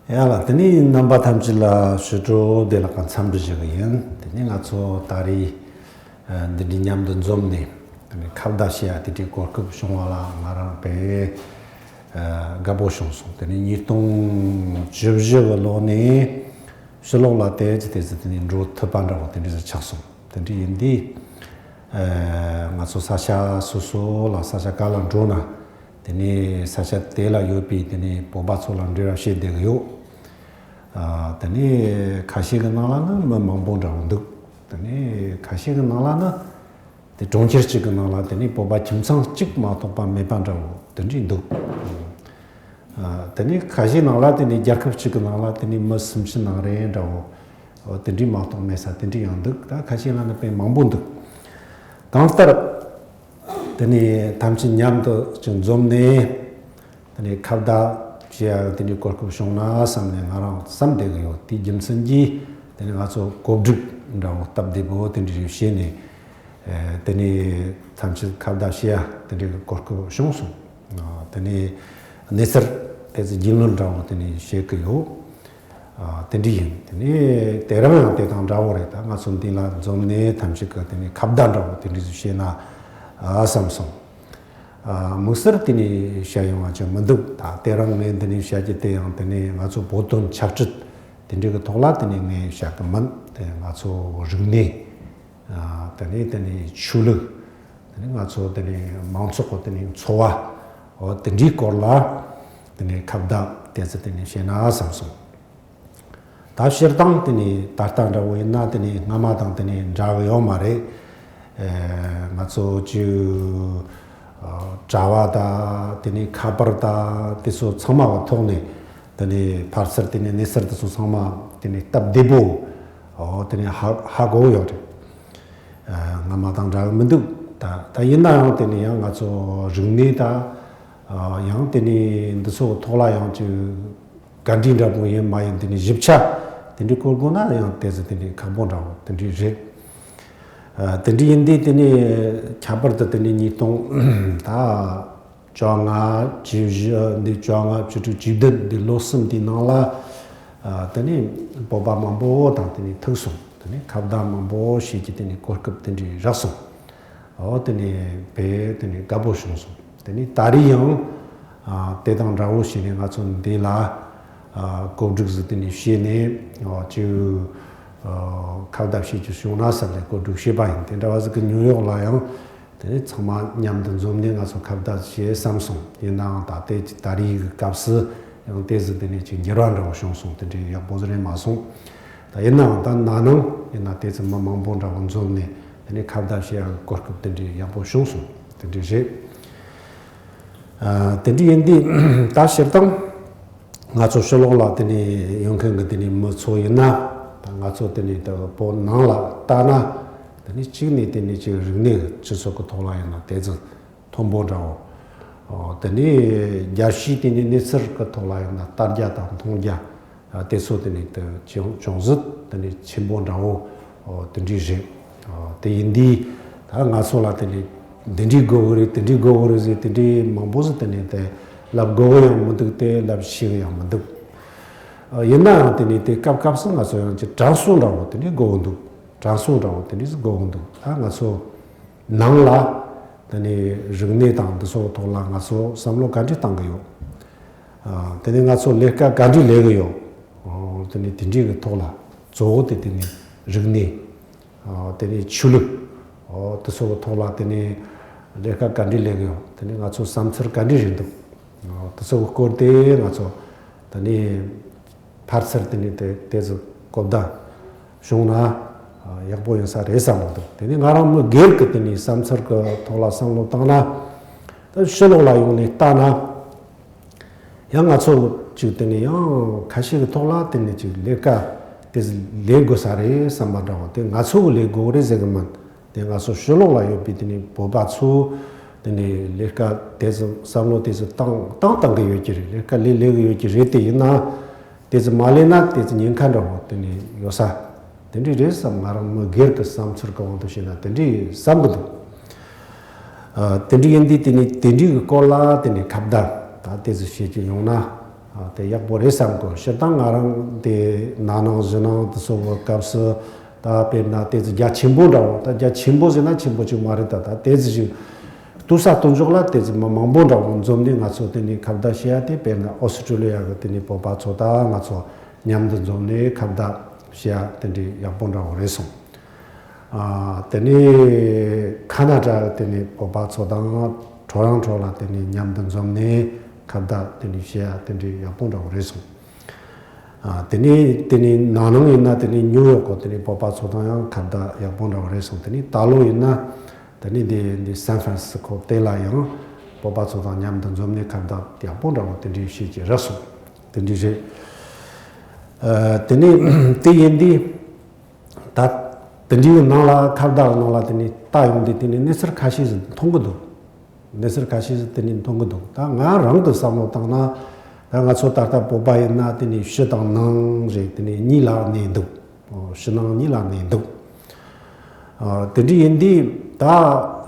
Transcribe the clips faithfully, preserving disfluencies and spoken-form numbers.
ཡ་ལ། དེ་ནས་རྣམ་པ་ཐམས་ཅད་ལ་ཕྱི་དྲོ་བདེ་ལེགས་དང་འཚམས་འདྲི་ཞུ་གི་ཡིན། དེ་ནས་ང་ཚོ་ད་རེས་ཨ་འདི་འདྲའི་མཉམ་དུ་འཛོམས་ནས། དེ་ནས་ཁ་བརྡ་བྱེད་ཡ་དེ་འདྲའི་གོ་སྐབས་བྱུང་བ་ལ་ང་རང་དཔེ་ཨ་དགའ་པོ་བྱུང་སོང་། དེ་ནས་ཉིས་སྟོང་བཅུ་བཞི་གི་ལོ་ནས་ཕྱི་ལོགས་ལ་དེ་ཙི་དེ་ཙི་དེ་ནས་འགྲོ་ཐུབ་པ་འདྲ་བོ་དེ་འདྲ་ཞིག་ཆགས་སོང་། དེ་འདྲ་ཡིན་དུས་ཨ་ང་ཚོ་ས་ཆ་སོ་སོ་ལ་ས་ཆ་ག་ལ་འགྲོ་ན། དེ་ནས་ས་ཆ་དེ་ལ་ཡོད་པའི་དེ་ནས་བོད་པ་ཚོ་ལ་འབྲེལ་བ་བྱེད་བསྡད་ཀྱི་ཡོད། ཨ་དེ་ནས་ཁ་ཤས་ཀྱི་ནང་ལ་ནི་མི་མང་པོ་འདྲ་བོ་འདུག། དེ་ནས་ཁ་ཤས་ཀྱི་ནང་ལ་ནི་དེ་གྲོང་ཁྱེར་གཅིག་གི་ནང་ལ་དེ་ནས་བོད་པ་ཁྱིམ་ཚང་གཅིག་མ་གཏོགས་པ་མེད་པ་འདྲ་བོ་དེ་འདྲས་འདུག། ཨ་དེ་ནས་ཁ་ཤས་ནང་ལ་དེ་ནས་རྒྱལ་ཁབ་གཅིག་གི་ནང་ལ་དེ་ནས་མི་སུམ་ཅུ་ནང་རེ་འདྲ་བོ་དེ་འདྲས་མ་གཏོགས་མེད་ས་དེ་འདྲས་ཡང་འདུག། ད་ཁ་ཤས་ལ་ནི་དཔེ་མང་པོ་འདུག། གང་ལྟར། དེ་ནས་ཐམས་ཅད་མཉམ་དུ་ཅིག་འཛོམས་ནས། དེ་ནས་ཁ་བརྡ་བྱེད་ཡག་དེ་འདྲའི་གོ་སྐབས་བྱུང་ན་བསམ་ནས་ང་རང་བསམ་བསྡད་ཀྱི་ཡོད། དེའི་རྒྱུ་མཚན་གྱིས་དེ་ནས་ང་ཚོ་གོ་སྒྲིག་འདྲ་བོ་སྟབས་བདེ་པོ་དེ་འདྲ་ཞིག་བྱས་ནས། ཨེ་དེ་ནས་ཐམས་ཅད་ཁ་བརྡ་བྱེད་ཡག་དེ་འདྲའི་གི་གོ་སྐབས་བྱུང་སོང་། ཨ་དེ་ནས་གནས་ཚུལ་དེ་ཚོ་རྒྱུས་ལོན་འདྲ་བོ་དེ་ནས་བྱེད་ཀྱི་ཡོད། ཨ་དེ་འདྲ་ཡིན། དེ་ནས་དེ་རིང་ཡང་དེ་དང་འདྲ་བོ་རེད། ད་ང་ཚོ་འདི་ལ་འཛོམས་ནས་ཐམས་ཅད་ཀྱིས་དེ་ནས་ཁ་བརྡ་འདྲ་བོ་དེ་འདྲ་ཞིག་བྱས་ན་ཨ་བསམ་སོང་། ཨ་དམིགས་བསལ་དེ་ནས་བཤད་ཡོང་བ་ཅིག་མི་འདུག། ད་དེ་རིང་ངས་འདི་ནས་བཤད་རྒྱུ་དེ་ཡང་དེ་ནས་ང་ཚོ་བོད་དོན་ཆབ་སྲིད་དེ་འདྲ་གི་ཐོག་ལ་དེ་ནས་ངས་བཤད་གི་མིན། དེ་ང་ཚོ་རིག་གནས། ཨ་དེ་ནས་དེ་ནས་ཆོས་ལུགས། དེ་ནས་ང་ཚོ་དེ་ནས་མང་ཚོགས་ཀྱི་དེ་ནས་འཚོ་བ། འོ་དེ་འདྲའི་སྐོར་ལ་དེ་ནས་ཁ་བརྡ་དེ་ཚོ་དེ་ནས་བྱས་ན་བསམ་སོང་། ད་སྤྱིར་བཏང་དེ་ནས་ད་ལྟ་འདྲ་བོ་ཡིན་ན་དེ་ནས་སྔ་མ་དང་དེ་ནས་འདྲ་གི་ཡོད་མ་རེད། ཨེ་ང་ཚོ་ཅིག་ཨ་གྲྭ་བ་དང་དེ་ནས་ཁ་པར་དང་དེ་ཚོ་ཚང་མ་གི་ཐོག་ནས་དེ་ནས་ཕར་ཚུར་དེ་ནས་གནས་ཚུལ་དེ་ཚོ་ཚང་མ་དེ་ནས་སྟབས་བདེ་པོ་འོ་དེ་ནས་ཧ་ཧ་གོ་ཡོད་རེད། ཨ་སྔ་མ་དང་འདྲ་གི་མི་འདུག། ད་ད་ཡིན་ན་ཡང་དེ་ནས་ཡང་ང་ཚོ་རིག་གནས་དང་ཨ་ཡང་དེ་ནས་འདི་ཚོ་གི་ཐོག་ལ་ཡང་ཅིག་བཀའ་འདྲི་འདྲ་པོ་ཡིན་མ་ཡིན་དེ་ནས་ཞིབ་ཆ་དེ་འདྲའི་སྐོར་དགོས་ན་ཡང་དེ་ཚོ་དེ་འདྲའི་ཁག་པོ་འདྲ་བོ་དེ་འདྲའི་རེད། ཨ་དེ་འདྲའི་ཡིན་དུས་དེ་ནས་ཁྱད་པར་དུ་དེ་ནས་ཉིས་སྟོང་ད་བཅོ་ལྔ་བཅུ་བཞི་འདི་བཅོ་ལྔ་བཅུ་དྲུག་བཅུ་བདུན་འདི་ལོ་གསུམ་དེའི་ནང་ལ་ཨ་དེ་ནས་བོད་པ་མང་པོ་དང་དེ་ནས་ཐུག་སོང་། དེ་ནས་ཁ་བརྡ་མང་པོ་བྱེད་ཀྱི་དེ་ནས་གོ་སྐབས་དེ་འདྲའི་རག་སོང་། འོ་དེ་ནས་དཔེ་དེ་ནས་དགའ་པོ་བྱུང་སོང་། དེ་ནས་ད་རེས་ཡང་ཨ་དེ་དང་འདྲ་བོ་བྱས་ནས་ང་ཚོ་འདི་ལ་ཨ་གོ་སྒྲིག་ཟིག་དེ་ནས་བྱས་ནས་ཨ་ཅིག་ཨ་ཁ་བརྡ་བྱེད་རྒྱུ་བྱུང་ན་བསམ་ནས་གོ་སྒྲིག་བྱས་པ་ཡིན། དེ་འདྲ་བ་ཟིག་གི་ཉུའུ་ཡོག་ལ་ཡང་དེ་ནས་ཚང་མ་མཉམ་དུ་འཛོམས་ནས་ང་ཚོ་ཁ་བརྡ་བྱེད་བསམ་སོང་། ཡིན་ནའང་ད་ལྟའི་ད་རེས་ཀྱི་སྐབས་སུ་ཡང་དེ་ཟིག་དེ་ནས་ཅིག་འགྱུར་བ་འདྲ་བོ་བྱུང་སོང་། དེ་འདྲའི་ཡག་པོ་ཟིག་རེད་མ་སོང་། ད་ཡིན་ནའང་ད་ན་ནིང་ཡིན་ན་དེ་ཚོ་མི་མང་པོ་འདྲ་བོ་འཛོམས་ནས་དེ་ནས་ཁ་བརྡ་བྱེད་ཡག་གི་གོ་སྐབས་དེ་འདྲའི་ཡག་པོ་བྱུང་སོང་། དེ་འདྲའི་རེད། ཨ་དེ་འདྲའི་ཡིན་དུས་ད་སྤྱིར་བཏང་ང་ཚོ་ཕྱི་ལོགས་ལ་དེ་ནས་ཡོང་མཁན་གྱི་དེ་ནས་མི་ཚོ་ཡིན་ན། ད་ང་ཚོ་དེ་ནས་ད་བོད་ནང་ལ་ལྟ་ན་དེ་ནས་གཅིག་ནས་དེ་ནས་ཅིག་རིག་གནས་སྤྱི་ཚོགས་ཀྱི་ཐོག་ལ་ཡིན་ན་དེ་ཚོ་མཐོན་པོ་འདྲ་བོ། ཨོ་དེ་ནས་རྒྱལ་སྤྱིའི་དེ་ནས་གནས་ཚུལ་གྱི་ཐོག་ལ་ཡིན་ན་ལྟ་རྒྱ་དང་མཐོང་རྒྱ་དེ་ཚོ་དེ་ནས་དེ་ཅུང་ཅུང་ཟད་དེ་ནས་ཆེན་པོ་འདྲ་བོ་དེ་འདྲའི་རེད། དེ་ཡིན་དུས་ད་ང་ཚོ་ལ་དེ་ནས་འདི་འདྲའི་དགོས་གི་རེད། དེ་འདྲའི་དགོས་གི་རེད་ཟེར་དེ་འདྲའི་མང་པོ་ཟིག་དེ་ནས་དེ་ལབ་དགོས་གི་ཡང་མི་འདུག། དེ་ལབ་ཤེས་གི་ཡང་མི་འདུག། ཡིན་ན་ཡང་དེ་ནས་དེ་སྐབས་སྐབས་སུ་ང་ཚོ་ཡང་ཅིག་དྲན་གསོ་འདྲ་བོ་དེ་འདྲའི་དགོས་གི་འདུག། དྲན་གསོ་འདྲ་བོ་དེ་འདྲའི་ཟིག་དགོས་གི་འདུག། ད་ང་ཚོ་ནང་ལ་དེ་ནས་རིག་གནས་དང་འདི་ཚོ་ཐོག་ལ་ང་ཚོ་བསམ་བློ་ག་འདྲ་བཏང་གི་ཡོད། ཨ་དེ་ནས་ང་ཚོ་ལས་ཀ་ག་འདྲ་ལས་གི་ཡོད། ཨོ་དེ་ནས་དེ་འདྲའི་གི་ཐོག་ལ་གཙོ་བོ་དེ་དེ་ནས་རིག་གནས། ཨོ་དེ་ནས་ཆོས་ལུགས། ཨོ་དེ་ཚོ་གི་ཐོག་ལ་དེ་ནས་ལས་ཀ་ག་འདྲ་ལས་གི་ཡོད། དེ་ནས་ང་ཚོ་བསམ་ཚུལ་ག་འདྲ་རེད་འདུག། ཨོ་དེ་ཚོ་གི་སྐོར་དེ་ང་ཚོ་དེ་ནས་ཕར་ཚུར་དེ་ནས་དེ་དེ་ཚོ་གོ་བརྡ་བྱུང་ན་ཡག་པོ་ཡོང་ས་རེད་བསམ་གི་འདུག། དེ་ནས་ང་རང་མི་སྒེར་གྱི་དེ་ནས་བསམ་ཚུལ་གྱི་ཐོག་ལ་བསམ་བློ་བཏང་ན། ད་ཕྱི་ལོགས་ལ་ཡོང་ནས་ལྟ་ན། ཡང་ང་ཚོ་གཅིག་དེ་ནས་ཡང་ཁ་ཤས་ཀྱི་ཐོག་ལ་དེ་ནས་ཅིག་ལས་ཀ་དེ་ལས་དགོས་ས་རེད་བསམ་པ་འདྲ་བོ་དེ་ང་ཚོ་གི་ལས་དགོས་རེད་ཟེར་གི་མིན། དེ་ང་ཚོ་ཕྱི་ལོགས་ལ་ཡོད་པའི་དེ་ནས་བོད་པ་ཚོ་དེ་ནས་ལས་ཀ་དེ་ཚོ་བསམ་བློ་དེ་ཚོ་བཏང་བཏང་བཏང་གི་ཡོད་ཀྱི་རེད། ལས་ཀ་ལས་ལས་གི་ཡོད་ཀྱི་རེད། དེ་ཡིན་ན་དེ་ཚོ་མ་ལས་ན་དེ་ཚོ་ཉེན་ཁ་འདྲ་བོ་དེ་ནས་ཡོད་ས་དེ་འདྲ་རེད་བསམ། ང་རང་མི་སྒེར་གྱི་བསམ་ཚུལ་གྱི་དབང་དུ་བྱས་ན་དེ་འདྲ་བསམ་གི་འདུག། ཨ་དེ་འདྲ་ཡིན་དུས་དེ་ནས་དེ་འདྲའི་གི་སྐོར་ལ་དེ་ནས་ཁ་བརྡ་ད་དེ་ཚོ་བྱེད་ཀྱི་ཡོང་ན་ ཨ། དེ་ཡག་པོ་རེད་བསམ་གོ། སྤྱིར་བཏང་ང་རང་དེ་ན་ནིང་གཞེས་ནིང་དེ་ཚོ་གི་སྐབས་སུ་ད་དཔེར་ན་དེ་ཚོ་རྒྱ་ཆེན་པོ་འདྲ་བོ། ད་རྒྱ་ཆེན་པོ་ཟེར་ན་ཆེན་པོ་ཅིག་མ་རེད། ད་ད་དེ་ཚོ་ཞིག་ལྟོས་ས་ལྟོས་འཇོག་ལ་དེ་ཚོ་མི་མང་པོ་འདྲ་བོ་འཛོམས་ནས་ང་ཚོ་དེ་ནས་ཁ་བརྡ་བྱེད་ཡ་དེ། དཔེར་ན་ཨོ་སི་ཀྲུ་ལི་ཡ་གི་དེ་ནས་བོད་པ་ཚོ་དང་ང་ཚོ་མཉམ་དུ་འཛོམས་ནས་ཁ་བརྡ་བྱེད་ཡ་དེ་འདྲའི་ཡག་པོ་འདྲ་བོ་རེད་སོང་། ཨ། དེ་ནས་ཁ་ན་ཌ་གི་དེ་ནས་བོད་པ་ཚོ་དང་ཁྲོ་རང་ཁྲོ་ལ་དེ་ནས་མཉམ་དུ་འཛོམས་ནས་ཁ་བརྡ་དེ་འདྲའི་བྱེད་ཡ་དེ་འདྲའི་ཡག་པོ་འདྲ་བོ་རེད་སོང་། ཨ། དེ་ནས་དེ་ནས་ན་ནིང་ཡིན་ན་དེ་ནས་ནིའུ་ཡོག་གི་དེ་ནས་བོད་པ་ཚོ་དང་ཡང་ཁ་བརྡ་ཡག་པོ་འདྲ་བོ་རེད་སོང་། དེ་ནས་ད་ལོ་ཡིན་ན་དེ་ནས་འདི་འདི་སན་ཧྥ་རན་སི་སི་ཁོ་དེ་ལ་ཡང་བོད་པ་ཚོ་དང་མཉམ་དུ་འཛོམས་ནས་ཁ་བརྡ་ཡག་པོ་འདྲ་བོ་དེ་འདྲའི་བྱེད་ཀྱི་རེད་སོང་། དེ་འདྲའི་རེད། ཨ། དེ་ནས་དེ་ཡིན་དུས། ད་དེ་འདྲའི་ནང་ལ་ཁ་བརྡ་ནང་ལ་དེ་ནས་ལྟ་ཡོང་དུས་དེ་ནས་གནས་ཚུལ་ཁ་ཤས་ཤིག་མཐོང་གི་འདུག་གནས་ཚུལ་ཁ་ཤས་ཤིག་དེ་ནས་མཐོང་གི་འདུག་ད་ང་རང་གི་བསམ་བློ་བཏང་ན། ད་ང་ཚོ་ད་ལྟ་བོད་པ་ཡིན་ན་དེ་ནས་ཕྱི་དང་ནང་རེད། དེ་ནས་གཉིས་ལ་གནས་འདུག་ཕྱི་ནང་གཉིས་ལ་གནས་འདུག་ཨ། དེ་འདྲ་ཡིན་དུས་ད་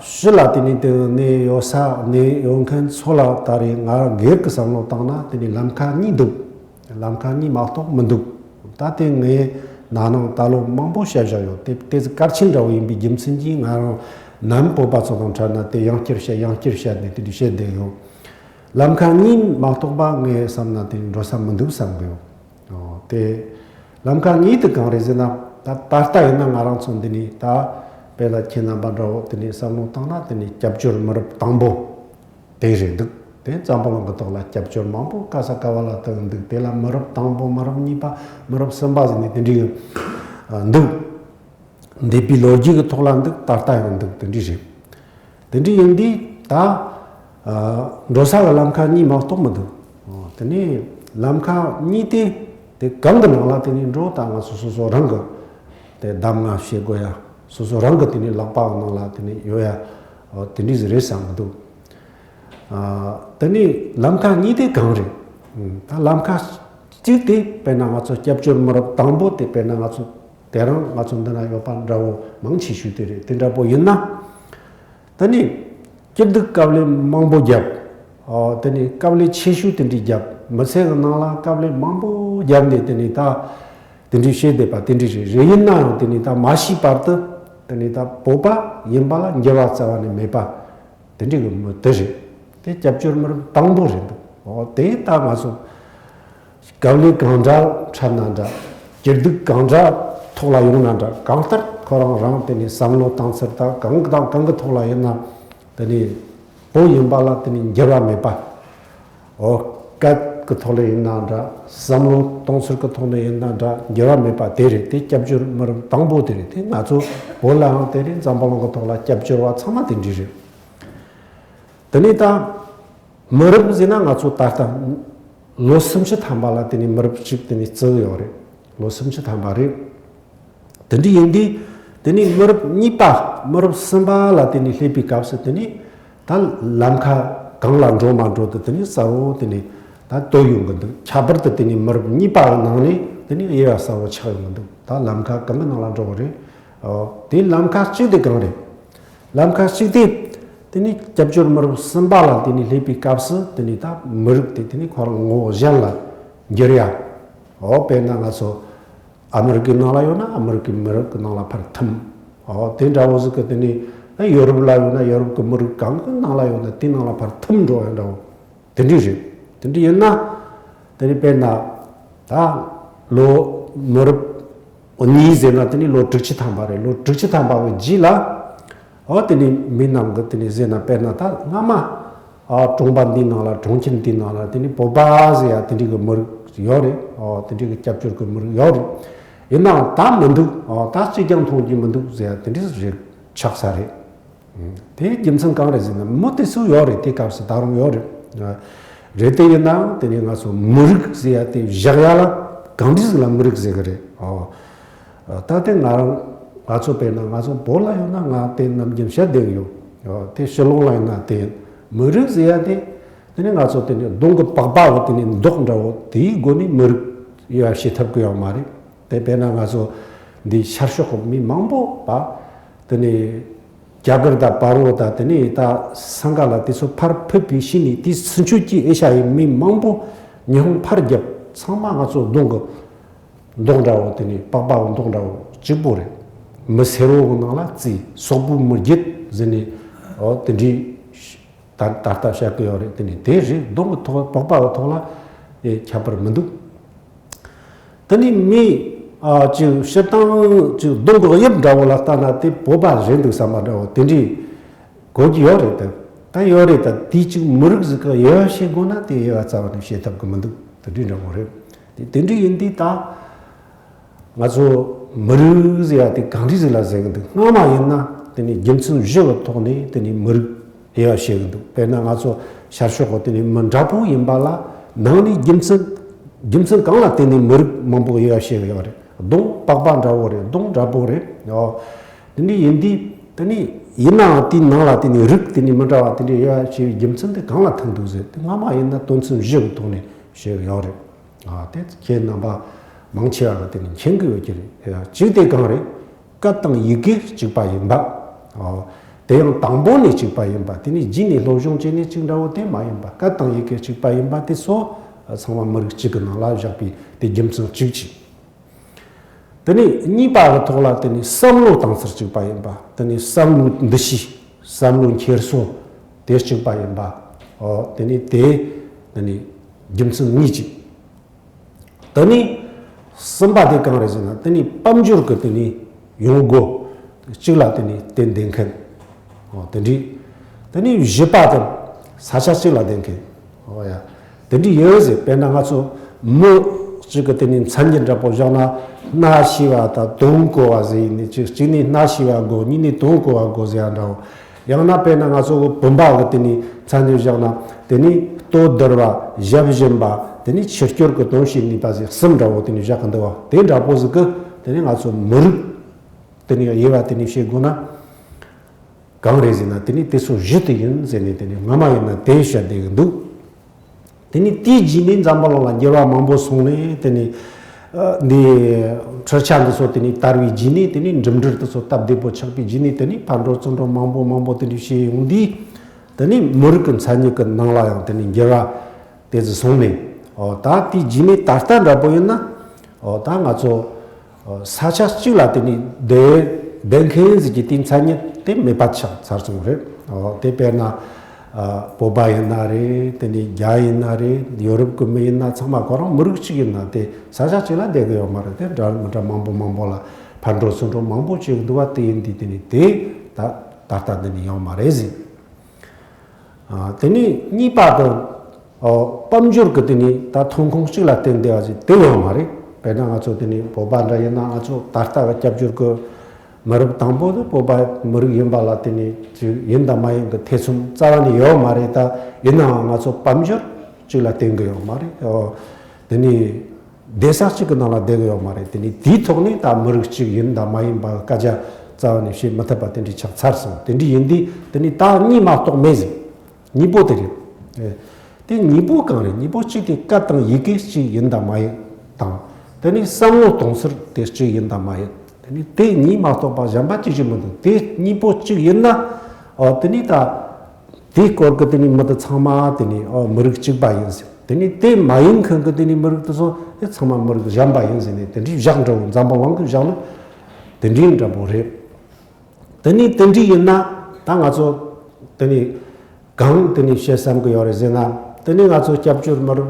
ཕྱི་ལ་དེ་ནས་དེ་གནས་ཡོད་ས་གནས་ཡོད་མཁན་ཚོ་ལ་ད་རེས་ང་སྒེར་གྱི་བསམ་བློ་བཏང་ན་དེ་ནས་ལམ་ཁ་གཉིས་འདུག་ལམ་ཁ་གཉིས་མ་གཏོགས་མི་འདུག་ད་དེ་ངས་ན་ནིང་ད་ལོ་མང་པོ་བཤད་བཞག་ཡོད། དེ་དེ་ཚོ་གལ་ཆེན་འདྲ་བོ་ཡིན་པའི་རྒྱུ་མཚན་གྱིས་ང་རང་ནམ་བོད་པ་ཚོ་དང་འཕྲད་ན་དེ་ཡང་བསྐྱར་བཤད་ཡང་བསྐྱར་བཤད་ནས་དེ་འདྲ་བཤད་བསྡད་ཡོད། ལམ་ཁ་གཉིས་མ་གཏོགས་པ་ངས་བསམ་ན་དེ་འགྲོ་ས་མི་འདུག་བསམ་གི་ཡོད། ཨོ། དེ་ལམ་ཁ་གཉིས་དེ་གང་རེད་ཟེར་ན། ད་ད་ལྟ་ཡིན་ན་ང་རང་ཚོ་འདི་ནས་ད་དཔེ་ལ་ཁྱེད་རྣམ་པ་འདྲ་བོ་དེ་ནས་བསམ་བློ་བཏང་ན་དེ་ནས་སྐྱབས་བཅོལ་མི་རབས་དང་པོ་དེ་རེད་འདུག་དེ་འཛམ་བུ་གླིང་གི་ཐོག་ལ་སྐྱབས་བཅོལ་མང་པོ་ག་ས་ག་བ་ལ་བཏང་འདུག་དེ་ལ་མི་རབས་དང་པོ་མི་རབས་གཉིས་པ་མི་རབས་གསུམ་པ་ཟེར་ནས་དེ་འདྲའི་འདུག་འདས་པའི་ལོ་རྒྱུས་ཀྱི་ཐོག་ལ་འདུག་ད་ལྟ་ཡང་འདུག་དེ་འདྲའི་རེད། དེ་འདྲ་ཡིན་དུས་ད་ཨ་འགྲོ་ས་གི་ལམ་ཁ་གཉིས་མ་གཏོགས་མི་འདུག་ཨོ། དེ་ནས་ལམ་ཁ་གཉིས་དེ་དེ་གང་གི་ནང་ལ་དེ་ནས་འགྲོ། ད་ང་ཚོ་སོ་སོ་རང་གི་དེ་གདམས་ངག་བྱེད་དགོས་ཡ། སོ་སོ་རང་གི་དེ་ནས་ལག་པ་གི་ནང་ལ་དེ་ནས་ཡོད་ཡ། ཨོ། དེ་འདྲ་ཟིག་རེད་བསམ་གི་འདུག་ཨ། དེ་ནས་ལམ་ཁ་གཉིས་དེ་གང་རེད། ཨུམ། ད་ལམ་ཁ་གཅིག་དེ་དཔེར་ན་ང་ཚོ་སྐྱབས་བཅོལ་མི་རབས་དང་པོ་དེ་དཔེར་ན་ང་ཚོ་དེ་རིང་ང་ཚོ་འདི་ན་ཡོད་པ་འདྲ་བོ་མང་ཆེ་ཤོས་དེ་རེད། དེ་འདྲ་པོ་ཡིན་ན། དེ་ནས་སྐྱིད་སྡུག་དཀའ་ལས་མང་པོ་བརྒྱབ། ཨོ། དེ་ནས་དཀའ་ལས་ཆེ་ཤོས་དེ་འདྲའི་བརྒྱབ། མི་ཚེ་གི་ནང་ལ་དཀའ་ལས་མང་པོ་བརྒྱབ་ནས་དེ་ནས་ད་དེ་འདྲའི་བྱས་བསྡད་པ་དེ་འདྲའི་རེད། རེད་ཡིན་ན་ཡང་དེ་ནས་ད་མ་ཤི་བར་དུ་དེ་ནས་ད་བོད་པ་ཡིན་པ་ལ་འགྱུར་བ་རྩ་བ་ནས་མེད་པ། དེ་འདྲའི་གི་མི་དེ་རེད། དེ་སྐྱབས་བཅོལ་མི་རབས་དང་པོ་རེད་འདུག་ཨོ། དེ་ད་ང་ཚོ་དཀའ་ལས་གང་འདྲ་འཕྲད་ན་འདྲ། སྐྱིད་སྡུག་གང་འདྲ་ཐོག་ལ་ཡོང་ན་འདྲ། གང་ལྟར་ཁོ་རང་རང་དེ་ནས་བསམ་བློ་བཏང་ཚུལ་དང་གང་དང་གང་གི་ཐོག་ལ་ཡིན་ན་དེ་ནས་བོད་ཡིན་པ་ལ་དེ་ནས་འགྱུར་བ་མེད་པ། ཨོ། སྐད་ཀྱི་ཐོག་ལ་ཡིན་ན་འདྲ། བསམ་བློ་གཏོང་ཚུལ་གྱི་ཐོག་ནས་ཡིན་ན་འདྲ། འགྱུར་བ་མེད་པ་དེ་རེད། དེ་སྐྱབས་བཅོལ་མི་རབས་དང་པོ་དེ་རེད། དེ་ང་ཚོ་བོད་ལའང་དེ་རེད། འཛམ་བུ་གླིང་གི་ཐོག་ལ་སྐྱབས་བཅོལ་བ་ཚང་མ་དེ་འདྲ་རེད། དེ་ནས་ད་མི་རབས་ཟེར་ན་ང་ཚོ་ད་ལྟ་ལོ་སུམ་ཅུ་ཐམ་པ་ལ་དེ་ནས་མི་རབས་གཅིག་དེ་ནས་བརྩི་གི་ཡོད་རེད། ལོ་སུམ་ཅུ་ཐམ་པ་རེད། དེ་འདྲ་ཡིན་དུས་དེ་ནས་མི་རབས་གཉིས་པ་མི་རབས་གསུམ་པ་ལ་དེ་ནས་སླེབས་པའི་སྐབས་སུ་དེ་ནས་ད་ལམ་ཁ་གང་ལ་འགྲོ་མ་འགྲོ་དེ་དེ་ནས་གསལ་བོ་དེ་ནས་ད་སྟོན་ཡོང་གི་འདུག་ཁྱད་པར་དུ་དེ་ནས་མི་རབས་གཉིས་པ་གི་ནང་ནས་དེ་ནས་དབྱེ་བ་གསལ་བོ་ཆགས་ཡོང་གི་འདུག་ད་ལམ་ཁ་གང་གི་ནང་ལ་འགྲོ་གི་རེད། ཨོ། དེ་ལམ་ཁ་གཅིག་དེ་གང་རེད། ལམ་ཁ་གཅིག་དེ་དེ་ནས་སྐྱབས་བཅོལ་མི་རབས་གསུམ་པ་ལ་དེ་ནས་སླེབས་པའི་སྐབས་སུ་དེ་ནས་ད་མི་རིགས་དེ་དེ་ནས་ཁོ་རང་ངོ་བོ་གཞན་ལ་འགྱུར་ཡ། ཨོ། དཔེར་ན་ང་ཚོ་ཨ་མི་རི་ཀའི་ནང་ལ་ཡོད་ན་ཨ་མི་རི་ཀའི་མི་རིགས་ཀྱི་ནང་ལ་ཕར་ཐིམ། ཨོ། དེ་འདྲ་བོ་ཟིག་གི་དེ་ནས་ཨ་ཡོ་རོབ་ལ་ཡོད་ན་ཡོ་རོབ་ཀྱི་མི་རིགས་གང་གི་ནང་ལ་ཡོད་ན་དེ་ནང་ལ་ཕར་ཐིམ་འགྲོ་ཡ་འདྲ་བོ་དེ་འདྲ་རེད། དེ་འདྲ་ཡིན་ན་དེ་ནས་དཔེར་ན་ད་ལོ་མི་རབས་གཉིས་ཟེར་ན་དེ་ནས་ལོ་དྲུག་ཅུ་ཐམ་པ་རེད། ལོ་དྲུག་ཅུ་ཐམ་པ་གི་རྗེས་ལ། ཨོ། དེ་ནས་མི་རྣམས་ཀྱི་དེ་ནས་ཟེར་ན་དཔེར་ན་ད་སྔ་མ། ཨ། གྲོང་པ་འདིའི་ནང་ལ་གྲོང་ཁྱེར་འདིའི་ནང་ལ་དེ་ནས་བོད་པ་ཟེར་ཡ་དེ་འདྲའི་གི་མི་རིགས་ཡོད་རེད། ཨོ། དེ་འདྲའི་གི་སྐྱབས་བཅོལ་གི་མི་རིགས་ཡོད་རེད། ཡིན་ནའང་ད་མི་འདུག་ཨོ། ད་གཅིག་ཀྱང་མཐོང་རྒྱུ་མི་འདུག་ཟེར་ཡ་དེ་འདྲ་རེད་ཆགས་ས་རེད། དེའི་རྒྱུ་མཚན་གང་རེད་ཟེར་ན་མི་དེ་ཚོ་ཡོད་རེད། དེ་སྐབས་སུ་ད་རུང་ཡོད་རེད། རེད་དེ་ཡིན་ནའང་དེ་ནས་ང་ཚོ་མི་རིགས་ཟེར་ཡ་དེ་བཞག་ཡ་ལ་གང་འདྲ་ཟིག་ལ་མི་རིགས་ཟེར་གི་རེད། ཨོ། ད་དེ་ང་རང་ང་ཚོ་དཔེར་ན་ང་ཚོ་བོད་ལ་ཡོད་ན་ང་དེ་ནམ་རྒྱུན་བཤད་བསྡད་ཡོད། ཨོ། དེ་ཕྱི་ལོགས་ལ་ཡོད་ན་དེ་ཡིན། མི་རིགས་ཟེར་ཡ་དེ་དེ་ནས་ང་ཚོ་དེ་ནས་གདོང་གི་པགས་པ་བོ་དེ་ནས་མདོག་འདྲ་བོ་དེའི་སྒོ་ནས་མི་རིགས་དབྱེ་བ་ཕྱེ་ཐུབ་གི་ཡོད་མ་རེད། དེ་དཔེར་ན་ང་ཚོ་འདི་ཤར་ཕྱོགས་ཀྱི་མི་མང་པོ་བ་དེ་ནས་རྒྱ་གར་དང་བལ་པོ་དང་དེ་ནས་ད་སིང་ག་ལ་དེ་ཚོ་ཕར་ཕུད་པའི་ཕྱི་ནས་དེའི་ཚུན་ཆོད་ཀྱི་ཨེ་ཤ་ཡའི་མི་མང་པོ་ ཉི་ཧོང་ཕར་རྒྱབ་ཚང་མ་ང་ཚོ་གདོང་གི་མདོག་འདྲ་བོ་དེ་ནི་པགས་པ་གི་མདོག་འདྲ་བོ་གཅིག་པོ་རེད། མི་སེར་བོ་གི་ནང་ལ་བཙས་སོག་པོ་མི་རྒྱུད་ཟེར་ནས་ཨོ་དེ་འདྲའི་ད་ད་ལྟ་བཤད་གི་ཡོད་རེད། དེ་ནི་དེ་རེད། གདོང་གི་ཐོག་པགས་པ་གི་ཐོག་ལ་ཨེ་ཁྱད་པར་མི་འདུག་དེ་ནི་མི་ཨ་ཅིག་སྤྱིར་བཏང་ཅིག་གདོང་གི་དབྱིབས་འདྲ་བོ་ལ་ལྟ་ན་དེ་བོད་པ་རེད་འདུག་བསམ་པ་འདྲ་བོ་དེ་འདྲའི་གོ་གི་ཡོད་རེད་དེ། ད་ཡོད་རེད་ད། དེའི་གཅིག་མི་རིགས་ཟིག་གི་དབྱེ་བ་ཕྱེ་དགོས་ན་དེ་དབྱེ་བ་རྩ་བ་ནས་ཕྱེ་ཐུབ་གི་མི་འདུག་དེ་འདྲའི་འདྲ་བོ་རེད། དེ་དེ་འདྲའི་ཡིན་དུས་ད་ང་ཚོ་མི་རིགས་ཟེར་ཡ་དེ་གང་འདྲ་ཟིག་ལ་ཟེར་གི་འདུག་སྔ་མ་ཡིན་ན་དེ་ནི་རྒྱུ་མཚན་བཞི་གི་ཐོག་ནས་དེ་ནི་མི་རིགས་དབྱེ་བ་ཕྱེ་གི་འདུག་དཔེར་ན་ང་ཚོ་ཤར་ཕྱོགས་གི་དེ་ནི་མི་འདྲ་པོ་ཡིན་པ་ལ་ནང་ནས་རྒྱུ་མཚན་རྒྱུ་མཚན་གང་ལ་བརྟེན་ནས་མི་རིགས་མང་པོ་དབྱེ་བ་ཕྱེ་གི་ཡོད་རེད། གདོང་པགས་པ་འདྲ་བོ་རེད། གདོང་འདྲ་པོ་རེད། ཨོ། དེ་འདྲ་ཡིན་དུས་དེ་ནི་ཡིན་ནའང་དེའི་ནང་ལ་དེ་ནི་རིགས་དེ་ནི་མི་འདྲ་བ་དེ་འདྲའི་དབྱེ་བ་ཕྱེ་བའི་རྒྱུ་མཚན་དེ་གང་ལ་ཐུག་འདུག་ཟེར་དེ་སྔ་མ་ཡིན་ན་དོན་ཚན་བཞི་གི་ཐོག་ནས་བཤད་ཡོད་རེད། ཨ་དེ་ཁྱེད་རྣམ་པ་མང་ཆེ་བ་གི་དེ་ནི་མཁྱེན་གི་ཡོད་ཀྱི་རེད། གཅིག་དེ་གང་རེད། སྐད་དང་ཡི་གེ་གཅིག་པ་ཡིན་པ། ཨོ། དེ་ཡང་དང་པོ་ནས་གཅིག་པ་ཡིན་པ། དེ་ནི་རྗེས་ནས་སློབ་སྦྱོང་བྱས་ནས་གཅིག་འདྲ་བོ་དེ་མ་ཡིན་པ། སྐད་དང་ཡི་གེ་གཅིག་པ་ཡིན་པ་དེ་ཚོ་ཚང་མ་མི་རིགས་གཅིག་གི་ནང་ལ་བཞག་པའི་དེ་རྒྱུ་མཚན་གཅིག་གཅིག་དེ་ནས་གཉིས་པ་གི་ཐོག་ལ་དེ་ནས་བསམ་བློ་གཏོང་ཚུལ་གཅིག་པ་ཡིན་པ། དེ་ནས་བསམ་བློའི་འདུ་ཤེས་བསམ་བློའི་འཁྱེར་སོ་དེ་གཅིག་པ་ཡིན་པ། ཨོ་དེ་ནས་དེ་དེ་ནས་རྒྱུ་མཚན་གཉིས་གཅིག་དེ་ནས་གསུམ་པ་དེ་གང་རེད་ཟེར་ན་དེ་ནས་དཔལ་འབྱོར་གི་དེ་ནས་ཡོང་སྒོ་གཅིག་ལ་དེ་ནས་བརྟེན་བསྡད་མཁན། ཨོ་དེ་འདྲའི། དེ་ནས་བཞི་པ་དེ་ས་ཆ་གཅིག་ལ་བརྟེན་མཁན། ཨོ་ཡ། དེ་འདྲའི་ཡོད་ཟེར། དཔེར་ན་ང་ཚོ་མི་གཅིག་གི་དེ་ནས་མཚན་ཉིད་འདྲ་པོ་བཞག་ན་སྣ་ཤེས་པ་དང་དོན་གོ་བ་ཟེར་ཡིན་ནི་གཅིག་གཅིག་ནས་སྣ་ཤེས་པ་གོ། གཉིས་ནས་དོན་གོ་བ་གོ་ཟེར་ཡ་འདྲ་བོ། ཡང་ན་དཔེར་ན་ང་ཚོ་བུམ་པ་གི་དེ་ནས་མཚན་ཉིད་བཞག་ན་དེ་ནས་ལྟོ་ལྡིར་བ་ཞབས་བཞིན་པ་དེ་ནས་ཆུ་སྐྱོར་གི་དོན་བྱེད་ནུས་པ་ཟེར་གསུམ་འདྲ་བོ་དེ་ནས་བཞག་གི་འདུག་བ། དེ་འདྲ་པོ་ཟིག་གི་དེ་ནས་ང་ཚོ་མི་རིགས་དེ་ནས་དབྱེ་བ་དེ་ནས་ཕྱེ་དགོས་ན་གང་རེད་ཟེར་ན་དེ་ནས་དེ་ཚོ་བཞི་དེ་ཡིན་ཟེར་ནས་དེ་ནས་སྔ་མ་ཡིན་ན་དེ་བཤད་བསྡད་གི་འདུག་དེ་ནས་དེའི་རྗེས་ནས་འཛམ་བུ་གླིང་ལ་འགྱུར་བ་མང་པོ་སོང་ནས་དེ་ནས་ཨ་འདི་འཕྲུལ་ཆས་འདི་ཚོ་དེ་ནས་དར་བའི་རྗེས་ནས་དེ་ནས་འགྲིམ་འགྲུལ་འདི་ཚོ་སྟབས་བདེ་པོ་ཆགས་པའི་རྗེས་ནས་དེ་ནས་ཕར་འགྲོ་ཚུར་འགྲོ་མང་པོ་མང་པོ་དེ་འདྲ་བྱས་ཡོང་དུས་དེ་ནས་མི་རིགས་ཀྱི་མཚན་ཉིད་ཀྱི་ནང་ལ་ཡང་དེ་ནས་འགྱུར་བ་དེ་ཚོ་སོང་ནས། ཨོ་ད་དེའི་རྗེས་ནས་ད་ལྟ་འདྲ་པོ་ཡིན་ན་ཨོ་ད་ང་ཚོ་ཨོ་ས་ཆ་གཅིག་ལ་དེ་ནས་བསྡད་བསྡད་མཁན་ཟིག་གི་དེའི་མཚན་ཉིད་དེ་མེད་པ་ཆགས་ཚར་སོང་རེད། ཨོ་དེ་དཔེར་ན་ཨ་བོད་པ་ཡིན་ན་རེད། དེ་ནས་རྒྱ་ཡིན་ན་རེད། ཡོ་རོབ་ཀྱི་མི་ཡིན་ན་ཚང་མ་ཁོ་རང་མི་རིགས་གཅིག་ཡིན་ན་དེ་ས་ཆ་གཅིག་ལ་བསྡད་གི་ཡོད་མ་རེད། དེ་འདྲ་མི་འདྲ་མང་པོ་མང་པོ་ལ་ཕར་འགྲོ་ཚུར་འགྲོ་མང་པོ་བྱེད་གི་འདུག་བ། དེ་ཡིན་དུས་དེ་ནས་དེ་ད་ད་ལྟ་འདི་ནས་ཡོད་མ་རེད་ཟེར། ཨ་དེ་ནས་གཉིས་པ་དེ་ཨོ་དཔལ་འབྱོར་གྱི་དེ་ནས་ད་ཐོན་ཁུངས་གཅིག་ལ་བརྟེན་བསྡད་པ་ཞིག་དེ་ཡོད་མ་རེད། དཔེར་ན་ང་ཚོ་དེ་ནས་བོད་པ་འདྲ་ཡིན་ན་ང་ཚོ་ད་ལྟ་གི་སྐྱབས་བཅོལ་གྱི་མི་རབས་དང་པོ་དེ་བོད་པ་མི་རིགས་ཡིན་པ་ལ་དེ་ནས་ཅིག་ཡིན་དང་མ་ཡིན་གྱི་ཐེ་ཚོམ་རྩ་བ་ནས་ཡོད་མ་རེད། ད་ཡིན་ནའང་ང་ཚོ་དཔལ་འབྱོར་གཅིག་ལ་བརྟེན་གི་ཡོད་མ་རེད། ཨོ་དེ་ནས་བསྡད་ས་གཅིག་གི་ནང་ལ་བསྡད་གི་ཡོད་མ་རེད། དེ་ནས་དེའི་ཐོག་ནས་ད་མི་རིགས་གཅིག་ཡིན་དང་མ་ཡིན་པ་སྐད་ཆ་རྩ་བ་ནས་བཤད་མི་ཐུབ་པ་དེ་འདྲ་ཆགས་ཚར་སོང་། དེ་འདྲ་ཡིན་དུས་དེ་ནས་ད་གཉིས་མ་གཏོགས་མེད་ཟེར། གཉིས་པོ་དེ་རེད། ཨེ། དེ་གཉིས་པོ་གང་རེད། གཉིས་པོ་གཅིག་དེ་སྐད་དང་ཡི་གེ་གཅིག་ཡིན་དང་མ་ཡིན་དང་། དེ་ནས་བསམ་བློ་གཏོང་ཚུལ་དེ་གཅིག་ཡིན་དང་མ་ཡིན། དེ་ནས་དེ་གཉིས་མ་གཏོགས་པ་གཞན་པ་གཅིག་ཀྱང་མི་འདུག་དེ་གཉིས་པོ་གཅིག་ཡིན་ན། ཨོ་དེ་ནས་ད་དེའི་སྐོར་གྱི་དེ་ནས་མི་དེ་ཚང་མ་དེ་ནས་ཨོ་མི་རིགས་གཅིག་པ་ཡིན་ཟེར། དེ་ནས་དེ་མ་ཡིན་མཁན་གྱི་དེ་ནས་མི་རིགས་དེ་ཚོ་དེ་ཚང་མ་མི་རིགས་གཞན་པ་ཡིན་ཟེར་ནས་དེ་འདྲའི་བཞག་འགྲོ། འཛམ་བུ་གླིང་གི་བཞག་ལུགས་དེ་འདྲའི་འདྲ་པོ་རེད། དེ་ནས་དེ་འདྲ་ཡིན་ན་ད་ང་ཚོ་དེ་ནས་གང་དེ་ནས་བཤད་བསམ་གི་ཡོད་རེད་ཟེར་ན། དེ་ནས་ང་ཚོ་སྐྱབས་བཅོལ་མི་རབས་